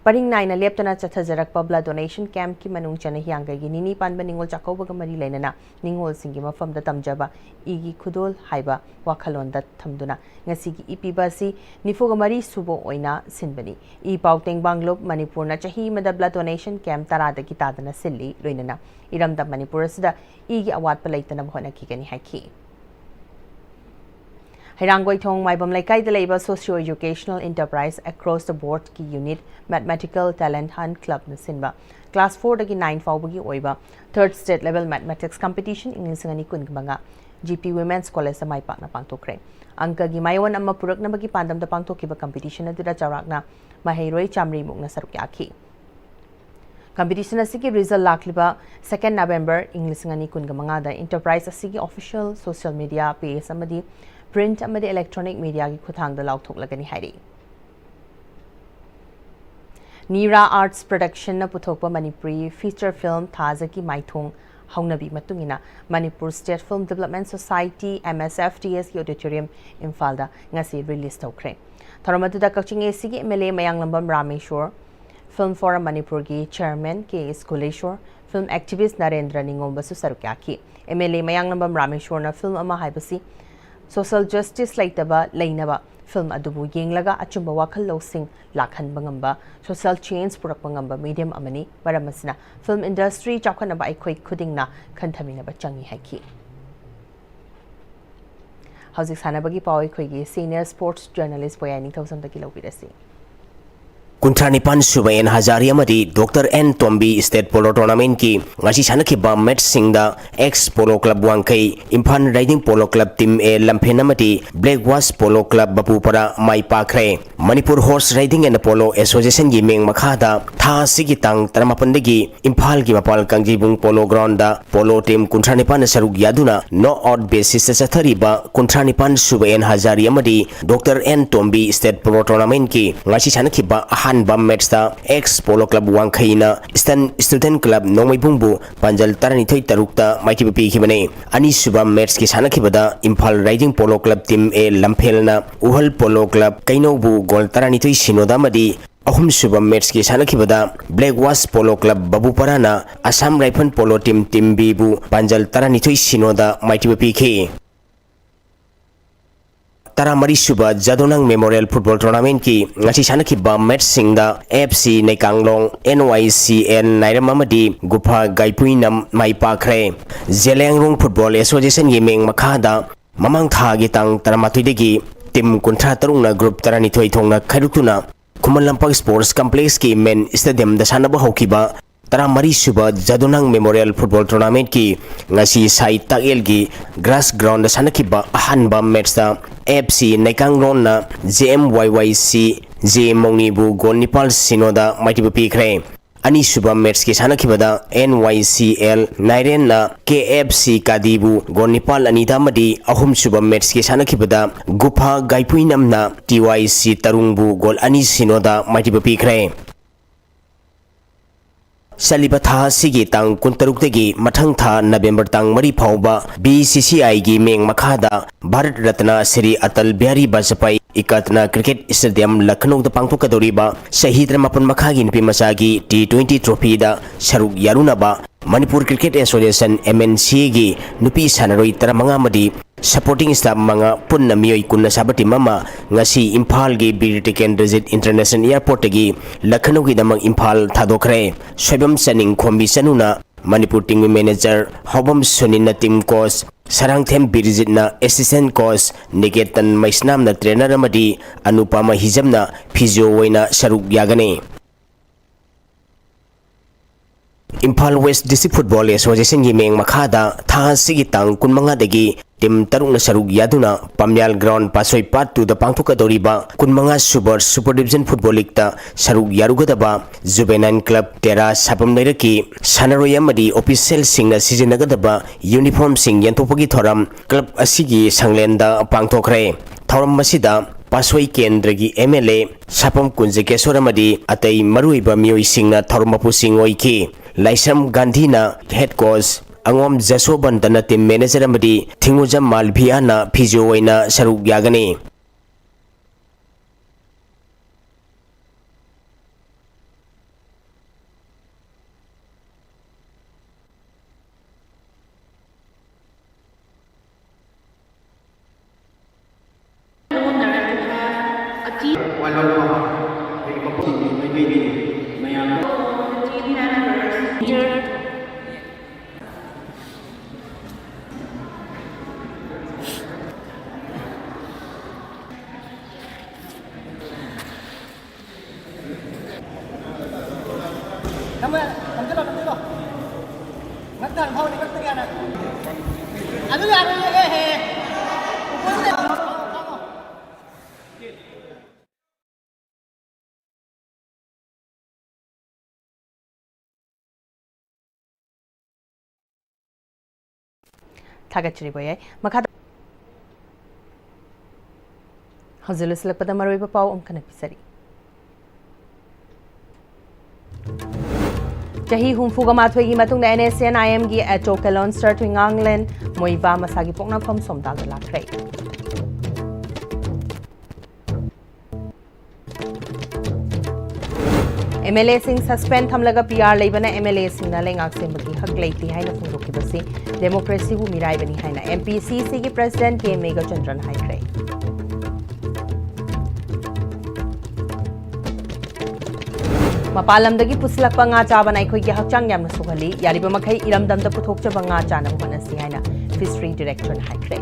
ꯄꯔꯤꯡ ꯅꯥꯏꯅ ꯂꯦꯞꯇꯅ ꯆꯠꯊꯖꯔꯛꯄ blood donation camp ꯀꯤ ꯃꯅꯨꯡ ꯆꯟꯅ ꯍꯤꯌꯥꯡꯒꯩꯒꯤ ꯅꯤꯅꯤ ꯄꯥꯟꯕ ꯅꯤꯉꯣꯜ ꯆꯥꯛꯀꯧꯕꯒ ꯃꯔꯤ ꯂꯩꯅꯅ ꯅꯤꯉꯣꯜꯁꯤꯡꯒꯤ ꯃꯐꯝꯗ ꯇꯝꯖꯕ ꯏꯒꯤ ꯈꯨꯗꯣꯜ ꯍꯥꯏꯕ ꯋꯥꯈꯜꯂꯣꯟꯗ ꯊꯝꯗꯨꯅ ꯉꯁꯤꯒꯤ ꯏ ꯄꯤꯕ ꯑꯁꯤ ꯅꯤꯐꯨꯒ ꯃꯔꯤ ꯁꯨꯕ ꯑꯣꯏꯅ ꯁꯤꯟꯕꯅꯤ꯫ ꯏ ꯄꯥꯎ ꯇꯦꯡꯕꯥꯡꯂꯨꯞ ꯃꯅꯤꯄꯨꯔꯅ ꯆꯍꯤ ꯑꯃꯗ blood donation camp ꯇꯔꯥꯗꯒꯤ ꯇꯥꯗꯅ ꯁꯤꯜꯂꯤ꯫ ꯂꯣꯏꯅꯅ ꯏꯔꯝꯗꯝ ꯃꯅꯤꯄꯨꯔ ꯑꯁꯤꯗ ꯏꯒꯤ ꯑꯋꯥꯠꯄ ꯂꯩꯇꯅꯕ ꯍꯣꯠꯅꯈꯤꯒꯅꯤ ꯍꯥꯏꯈꯤ꯫ ꯍꯩꯔꯥꯡꯒꯣꯏꯊꯣꯡ ꯃꯥꯏꯕꯝ ꯂꯩꯀꯥꯏꯗ ꯂꯩꯕ socio educational enterprise Across the Board ꯀꯤ unit Mathematical Talent Hunt Club ꯅ ꯁꯤꯟꯕ class four ꯗꯒꯤ nine ꯐꯥꯎꯕꯒꯤ ꯑꯣꯏꯕ third state level mathematics competition ꯏꯪ ꯂꯤꯁꯤꯡ ꯑꯅꯤ ꯀꯨꯟꯃꯉꯥ G P Women's College ꯗ ꯃꯥꯏ ꯄꯥꯛꯅ ꯄꯥꯡꯊꯣꯛꯈ꯭ꯔꯦ꯫ ꯑꯪꯀꯒꯤ ꯃꯥꯏꯑꯣꯟ ꯑꯃ ꯄꯨꯔꯛꯅꯕꯒꯤ ꯄꯥꯟꯗꯝꯗ ꯄꯥꯡꯊꯣꯛꯈꯤꯕ competition ꯑꯗꯨꯗ ꯆꯥꯎꯔꯥꯛꯅ ꯃꯍꯩꯔꯣꯏ ꯆꯥꯃꯔꯤ ꯃꯨꯛꯅ ꯁꯔꯨꯛ ꯌꯥꯈꯤ꯫ Competition ꯑꯁꯤꯒꯤ result ꯂꯥꯛꯂꯤꯕ second November ꯏꯪ ꯂꯤꯁꯤꯡ ꯑꯅꯤ ꯀꯨꯟꯃꯉꯥꯗ enterprise ꯑꯁꯤꯒꯤ official social media page ꯑꯃꯗꯤ print ꯑꯃꯗꯤ electronic media ꯒꯤ ꯈꯨꯠꯊꯥꯡꯗ ꯂꯥꯎꯊꯣꯛꯂꯒꯅꯤ ꯍꯥꯏꯔꯤ꯫ ꯅꯤꯔꯥ Arts Production ꯅ ꯄꯨꯊꯣꯛꯄ ꯃꯅꯤꯄꯨꯔꯤ feature film ꯊꯥꯖꯒꯤ ꯃꯥꯏꯊꯣꯡ ꯍꯧꯅꯕꯤ ꯃꯇꯨꯡ ꯏꯟꯅ Manipur State Film Development Society, M S F D S ꯀꯤ auditorium ꯏꯝꯐꯥꯜꯗ ꯉꯁꯤ release ꯇꯧꯈ꯭ꯔꯦ꯫ ꯊꯧꯔꯝ ꯑꯗꯨꯗ ꯀꯛꯆꯤꯡ A C ꯒꯤ M L A Mayanglambam Rameshwor, Film Forum ꯃꯅꯤꯄꯨꯔꯒꯤ chairman K S ꯀꯨꯂꯦꯁꯣꯔ, film activist Narendra ꯅꯤꯉꯣꯝꯕꯁꯨ ꯁꯔꯨꯛ ꯌꯥꯈꯤ꯫ M L A Mayanglambam ꯔꯥꯃꯦꯁꯣꯔꯅ film ꯑꯃ ꯍꯥꯏꯕꯁꯤ social justice ꯂꯩꯇꯕ ꯂꯩꯅꯕ film ꯑꯗꯨꯕꯨ ꯌꯦꯡꯂꯒ ꯑꯆꯨꯝꯕ ꯋꯥꯈꯜ ꯂꯧꯁꯤꯡ ꯂꯥꯛꯍꯟꯕ ꯉꯝꯕ social change ꯄꯨꯔꯛꯄ ꯉꯝꯕ medium ꯑꯃꯅꯤ꯫ ꯃꯔꯝ ꯑꯁꯤꯅ film industry ꯆꯥꯎꯈꯠꯅꯕ ꯑꯩꯈꯣꯏ ꯈꯨꯗꯤꯡꯅ ꯈꯟꯊꯃꯤꯟꯅꯕ ꯆꯪꯏ ꯍꯥꯏꯈꯤ꯫ ꯍꯧꯖꯤꯛ ꯁꯥꯟꯅꯕꯒꯤ ꯄꯥꯎ ꯑꯩꯈꯣꯏꯒꯤ senior sports journalist ꯄꯣꯌꯥꯏ ꯅꯤꯡꯊꯧꯖꯝꯗꯒꯤ ꯂꯧꯕꯤꯔꯁꯤ꯫ ꯀꯨꯟꯊ꯭ꯔꯥ ꯅꯤꯄꯥꯟ ꯁꯨꯕ ꯑꯦꯟ ꯍꯖꯥꯔꯤ ꯑꯃꯗꯤ doctor N Tombi State Polo Tournament ꯀꯤ ꯉꯁꯤ ꯁꯥꯟꯅꯈꯤꯕ match ꯁꯤꯡꯗ X Polo Club ꯋꯥꯡꯈꯩ, Imphal Riding Polo Club Team A ꯂꯝꯐꯦꯜ ꯑꯃꯗꯤ Black Watch Polo Club ꯕꯄꯨꯄꯔꯥ my ꯄꯥꯛꯈ꯭ꯔꯦ꯫ Manipur Horse Riding and Polo Association ꯒꯤ ꯃꯤꯡ ꯃꯈꯥꯗ ꯊꯥ ꯑꯁꯤꯒꯤ ꯇꯥꯡ ꯇꯔꯥꯃꯥꯄꯟꯗꯒꯤ ꯏꯝꯐꯥꯜꯒꯤ ꯃꯄꯥꯜ ꯀꯥꯡꯖꯩꯕꯨꯡ Polo Ground ꯗ Polo Team ꯀꯨꯟꯊ꯭ꯔꯥ ꯅꯤꯄꯥꯟ ꯁꯔꯨꯛ ꯌꯥꯗꯨꯅ knock out basis ꯇ ꯆꯠꯊꯔꯤꯕ ꯀꯨꯟꯊ꯭ꯔꯥ ꯅꯤꯄꯥꯟ ꯁꯨꯕ ꯑꯦꯟ ꯍꯖꯥꯔꯤ ꯑꯃꯗꯤ doctor N Tombi State Polo Tournament ꯀꯤ ꯉꯁꯤ ꯁꯥꯟꯅꯈꯤꯕ ꯑꯍꯥꯟꯕ match ꯇ X Polo Club ꯋꯥꯡꯈꯩꯅ Eastern Student Club ꯅꯣꯡꯃꯩꯕꯨꯡꯕꯨ ꯄꯥꯟꯖꯜ ꯇꯔꯥꯅꯤꯊꯣꯏ ꯇꯔꯨꯛꯇ ꯃꯥꯏꯊꯤꯕ ꯄꯤꯈꯤꯕꯅꯤ꯫ ꯑꯅꯤꯁꯨꯕ match ꯀꯤ ꯁꯥꯟꯅꯈꯤꯕꯗ Imphal Riding Polo Club Team A ꯂꯝꯐꯦꯜꯅ ꯎꯍꯜ Polo Club ꯀꯩꯅꯧꯕꯨ goal ꯇꯔꯥꯅꯤꯊꯣꯏ ꯁꯤꯅꯣꯗ ꯑꯃꯗꯤ ꯑꯍꯨꯝꯁꯨꯕ ꯃꯦꯠꯁꯀꯤ ꯁꯥꯟꯅꯈꯤꯕꯗ Black Watch Polo Club ꯕꯕꯨꯄꯔꯥꯅ Assam Rifle Polo Team, Team Bꯕꯨ ꯄꯥꯟꯖꯜ ꯇꯔꯥꯅꯤꯊꯣꯏ ꯁꯤꯅꯣꯗ ꯃꯥꯏꯊꯤꯕ ꯄꯤꯈꯤ꯫ ꯇꯔꯥꯃꯔꯤꯁꯨꯕ ꯖꯥꯗꯣꯅꯥꯡ Memorial Football Tournamentꯀꯤ ꯉꯁꯤ ꯁꯥꯟꯅꯈꯤꯕ ꯃꯦꯠꯁꯁꯤꯡꯗ AFC ꯅꯩꯀꯥꯡꯂꯣꯡ, NYCL ꯅꯥꯏꯔꯝ ꯑꯃꯗꯤ ꯒꯨꯐꯥ ꯒꯥꯏꯄꯨꯏꯅꯝ ꯃꯥꯏ ꯄꯥꯛꯈ꯭ꯔꯦ꯫ ꯖꯦꯂꯤꯌꯥꯡꯔꯣꯡ Football Associationꯒꯤ ꯃꯤꯡ ꯃꯈꯥꯗ ꯃꯃꯥꯡ ꯊꯥꯒꯤ ꯇꯥꯡ ꯇꯔꯥꯃꯥꯊꯣꯏꯗꯒꯤ team ꯀꯨꯟꯊ꯭ꯔꯥ ꯇꯔꯨꯛꯅ group ꯇꯔꯥꯅꯤꯊꯣꯏ ꯊꯣꯛꯅ ꯈꯥꯏꯗꯣꯛꯇꯨꯅ ꯈꯨꯃꯟ ꯂꯝꯄꯥꯛ Sports Complexꯀꯤ main stadiumꯗ ꯁꯥꯟꯅꯕ ꯍꯧꯈꯤꯕ ꯇꯔꯥꯃꯔꯤꯁꯨꯕ ꯖꯥꯗꯣꯅꯥꯡ Memorial Football Tournamentꯀꯤ ꯉꯁꯤ ꯁꯥꯏ ꯇꯥꯛꯌꯦꯜꯒꯤ grass groundꯗ ꯁꯥꯟꯅꯈꯤꯕ ꯑꯍꯥꯟꯕ ꯃꯦꯠꯁꯇ AFC ꯅꯩꯀꯥꯡꯂꯣꯟꯅ JMYYC ꯖꯦ ꯃꯧꯅꯤꯕꯨ ꯒꯣꯜ ꯅꯤꯄꯥꯜ ꯁꯤꯅꯣꯗ ꯃꯥꯏꯊꯤꯕ ꯄꯤꯈ꯭ꯔꯦ꯫ ꯑꯅꯤꯁꯨꯕ ꯃꯦꯠꯁꯀꯤ ꯁꯥꯟꯅꯈꯤꯕꯗ NYCL ꯅꯥꯏꯔꯦꯟꯅ KFC ꯀꯥꯗꯤꯕꯨ ꯒꯣꯜ ꯅꯤꯄꯥꯜ ꯑꯅꯤꯗ ꯑꯃꯗꯤ ꯑꯍꯨꯝꯁꯨꯕ ꯃꯦꯠꯁꯀꯤ ꯁꯥꯟꯅꯈꯤꯕꯗ ꯒꯨꯐꯥ ꯒꯥꯏꯄꯨꯏꯅꯝꯅ TYC ꯇꯔꯨꯡꯕꯨ ꯒꯣꯜ ꯑꯅꯤ ꯁꯤꯅꯣꯗ ꯃꯥꯏꯊꯤꯕ ꯄꯤꯈ꯭ꯔꯦ꯫ ꯆꯠꯂꯤꯕ ꯊꯥ ꯑꯁꯤꯒꯤ ꯇꯥꯡ ꯀꯨꯟꯇꯔꯨꯛꯇꯒꯤ ꯃꯊꯪ ꯊꯥ November ꯇꯥꯡ ꯃꯔꯤ ꯐꯥꯎꯕ BCCIꯒꯤ ꯃꯤꯡ ꯃꯈꯥꯗ ꯚꯥꯔꯠ ꯔꯠꯅ ꯁ꯭ꯔꯤ ꯑꯇꯜ ꯕꯤꯍꯥꯔꯤ ꯕꯥꯖꯄꯥꯏ ꯏꯀꯠꯅ Cricket Stadium ꯂꯈꯅꯧꯗ ꯄꯥꯡꯊꯣꯛꯀꯗꯧꯔꯤꯕ ꯆꯍꯤ ꯇꯔꯥꯃꯥꯄꯟ ꯃꯈꯥꯒꯤ ꯅꯨꯄꯤ ꯃꯆꯥꯒꯤ T twenty trophyꯗ ꯁꯔꯨꯛ ꯌꯥꯔꯨꯅꯕ ꯃꯅꯤꯄꯨꯔ Cricket Association, MNCAꯒꯤ ꯅꯨꯄꯤ ꯁꯥꯟꯅꯔꯣꯏ ꯇꯔꯥꯃꯉꯥ ꯑꯃꯗꯤ supporting staff ꯃꯉꯥ, ꯄꯨꯟꯅ ꯃꯤꯑꯣꯏ ꯀꯨꯟꯅ ꯁꯥꯕ team ꯑꯃ ꯉꯁꯤ ꯏꯝꯐꯥꯜꯒꯤ Bir Tikendrajit International Airportꯇꯒꯤ ꯂꯈꯅꯧꯒꯤꯗꯃꯛ Imphal ꯊꯥꯗꯣꯛꯈ꯭ꯔꯦ꯫ Soibam ꯆꯅꯤꯡꯈꯣꯝꯕꯤ ꯆꯅꯨꯅ Manipur teamꯒꯤ manager, ꯍꯥꯎꯕꯝ ꯁꯨꯅꯤꯜꯅ team coach, Sarangthem ꯕꯤꯔꯖꯤꯠꯅ assistant coach, Niketan ꯃꯩꯁꯅꯥꯝꯅ trainer ꯑꯃꯗꯤ ꯑꯅꯨꯄꯃ ꯍꯤꯖꯝꯅ physio ꯑꯣꯏꯅ ꯁꯔꯨꯛ ꯌꯥꯒꯅꯤ꯫ ꯏꯝꯐꯥꯜ West District Football Associationꯒꯤ ꯃꯤꯡ ꯃꯈꯥꯗ ꯊꯥ ꯑꯁꯤꯒꯤ ꯇꯥꯡ ꯀꯨꯟꯃꯉꯥꯗꯒꯤ team ꯇꯔꯨꯛꯅ ꯁꯔꯨꯛ ꯌꯥꯗꯨꯅ ꯄꯥꯝꯌꯥꯜ ground ꯄꯥꯠꯁꯣꯏ part twoꯗ ꯄꯥꯡꯊꯣꯛꯀꯗꯧꯔꯤꯕ ꯀꯨꯟꯃꯉꯥ ꯁꯨꯕ Super Division Football Leagueꯇ ꯁꯔꯨꯛ ꯌꯥꯔꯨꯒꯗꯕ Juvenile Club ꯇꯦꯔꯥ ꯁꯥꯐꯝ ꯂꯩꯔꯛꯀꯤ ꯁꯥꯟꯅꯔꯣꯏ ꯑꯃꯗꯤ officialꯁꯤꯡꯅ ꯁꯤꯖꯤꯟꯅꯒꯗꯕ uniformꯁꯤꯡ ꯌꯦꯟꯊꯣꯛꯄꯒꯤ ꯊꯧꯔꯝ club ꯑꯁꯤꯒꯤ ꯁꯪꯂꯦꯟꯗ ꯄꯥꯡꯊꯣꯛꯈ꯭ꯔꯦ꯫ ꯊꯧꯔꯝ ꯑꯁꯤꯗ ꯄꯥꯠꯁꯣꯏ ꯀꯦꯟꯗ꯭ꯔꯒꯤ MLA ꯁꯥꯄꯝ ꯀꯨꯟꯖꯀꯦꯁꯣꯔ ꯑꯃꯗꯤ ꯑꯇꯩ ꯃꯔꯨꯑꯣꯏꯕ ꯃꯤꯑꯣꯏꯁꯤꯡꯅ ꯊꯧꯔꯝ ꯃꯄꯨꯁꯤꯡ ꯑꯣꯏꯈꯤ꯫ ꯂꯥꯏꯁ꯭ꯔꯝ ꯒꯥꯟꯙꯤꯅ head coach, ꯑꯉꯣꯝ ꯖꯁꯣꯕꯟꯇꯅ team manager ꯑꯃꯗꯤ ꯊꯤꯡꯉꯨꯖꯝ ꯃꯥꯜꯚꯤꯌꯥꯅ physio ꯑꯣꯏꯅ ꯁꯔꯨꯛ ꯌꯥꯒꯅꯤ꯫ ꯄꯥꯜꯂꯛꯄ ꯑꯩꯈꯣꯏꯒꯤ ꯃꯄꯨꯁꯤꯡꯒꯤ ꯃꯥꯏꯀꯩꯗꯒꯤ ꯃꯌꯥꯝ ꯊꯥꯒꯠꯆꯔꯤ ꯕꯣꯌꯥꯏ꯫ ꯃꯈꯥꯗ ꯍꯧꯖꯤꯛ ꯂꯣꯏꯁꯤꯜꯂꯛꯄꯗ ꯃꯔꯨꯑꯣꯏꯕ ꯄꯥꯎ ꯑꯃꯨꯛ ꯍꯟꯅ ꯄꯤꯖꯔꯤ꯫ ꯆꯍꯤ ꯍꯨꯝꯐꯨꯒ ꯃꯥꯊꯣꯏꯒꯤ ꯃꯇꯨꯡꯗ NSCN-IM-ꯒꯤ ꯑꯦꯆꯣ ꯀꯦꯂꯣꯟꯁꯔ ꯊꯣꯏꯉꯥꯡꯂꯦꯟ ꯃꯣꯏꯕꯥ ꯃꯁꯥꯒꯤ ꯄꯣꯛꯅꯐꯝ ꯁꯣꯝꯗꯥꯜꯗ ꯂꯥꯛꯈ꯭ꯔꯦ꯫ MLA-ꯁꯤꯡ suspend ꯊꯝꯂꯒ PR ꯂꯩꯕꯅ MLA-ꯁꯤꯡꯅ ꯂꯩꯉꯥꯛ ꯁꯦꯝꯕꯒꯤ ꯍꯛ ꯂꯩꯇꯦ ꯍꯥꯏꯅ ꯐꯣꯡꯗꯣꯛꯈꯤꯕꯁꯤ democracy-ꯕꯨ ꯃꯤꯔꯥꯏꯕꯅꯤ ꯍꯥꯏꯅ MPCC-ꯒꯤ president K Meghachandran ꯍꯥꯏꯈ꯭ꯔꯦ꯫ ꯃꯄꯥꯟ ꯂꯝꯗꯒꯤ ꯄꯨꯁꯤꯜꯂꯛꯄ ꯉꯥ ꯆꯥꯕꯅ ꯑꯩꯈꯣꯏꯒꯤ ꯍꯛꯆꯥꯡ ꯌꯥꯝꯅ ꯁꯣꯛꯍꯜꯂꯤ꯫ ꯌꯥꯔꯤꯕ ꯃꯈꯩ ꯏꯔꯝꯗꯝꯗ ꯄꯨꯊꯣꯛꯆꯕ ꯉꯥ ꯆꯥꯅꯕ ꯍꯣꯠꯅꯁꯤ ꯍꯥꯏꯅ Fishery Director-ꯅ ꯍꯥꯏꯈ꯭ꯔꯦ꯫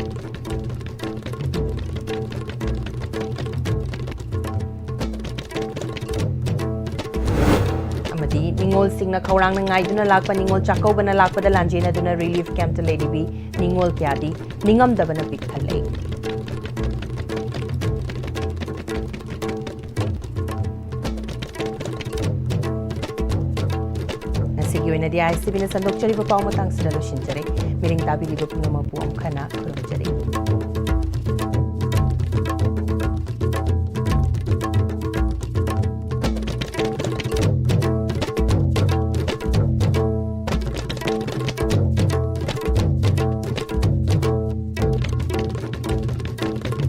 ꯑꯃꯗꯤ ꯅꯤꯉꯣꯜꯁꯤꯡꯅ ꯈꯧꯔꯥꯡꯅ ꯉꯥꯏꯗꯨꯅ ꯂꯥꯛꯄ ꯅꯤꯉꯣꯜ ꯆꯥꯛꯀꯧꯕꯅ ꯂꯥꯛꯄꯗ ꯂꯥꯟꯖꯦꯟꯅꯗꯨꯅ relief camp-ꯇ ꯂꯩꯔꯤꯕꯤ ꯅꯤꯉꯣꯜ ꯀꯌꯥꯗꯤ ꯅꯤꯡꯉꯝꯗꯕꯅ ꯄꯤꯛ ꯊꯜꯂꯦ꯫ ꯉꯁꯤꯒꯤ ꯑꯣꯏꯅꯗꯤ ISTV-ꯅ ꯁꯟꯗꯣꯛꯆꯔꯤꯕ ꯄꯥꯎ ꯃꯇꯥꯡꯁꯤꯗ ꯂꯣꯏꯁꯤꯟꯖꯔꯦ꯫ ꯃꯤꯔꯤꯡ ꯇꯥꯕꯤꯔꯤꯕ ꯄꯨꯝꯅꯃꯛꯄꯨ ꯑꯃꯨꯛ ꯍꯟꯅ ꯈꯨꯔꯨꯝꯖꯔꯤ꯫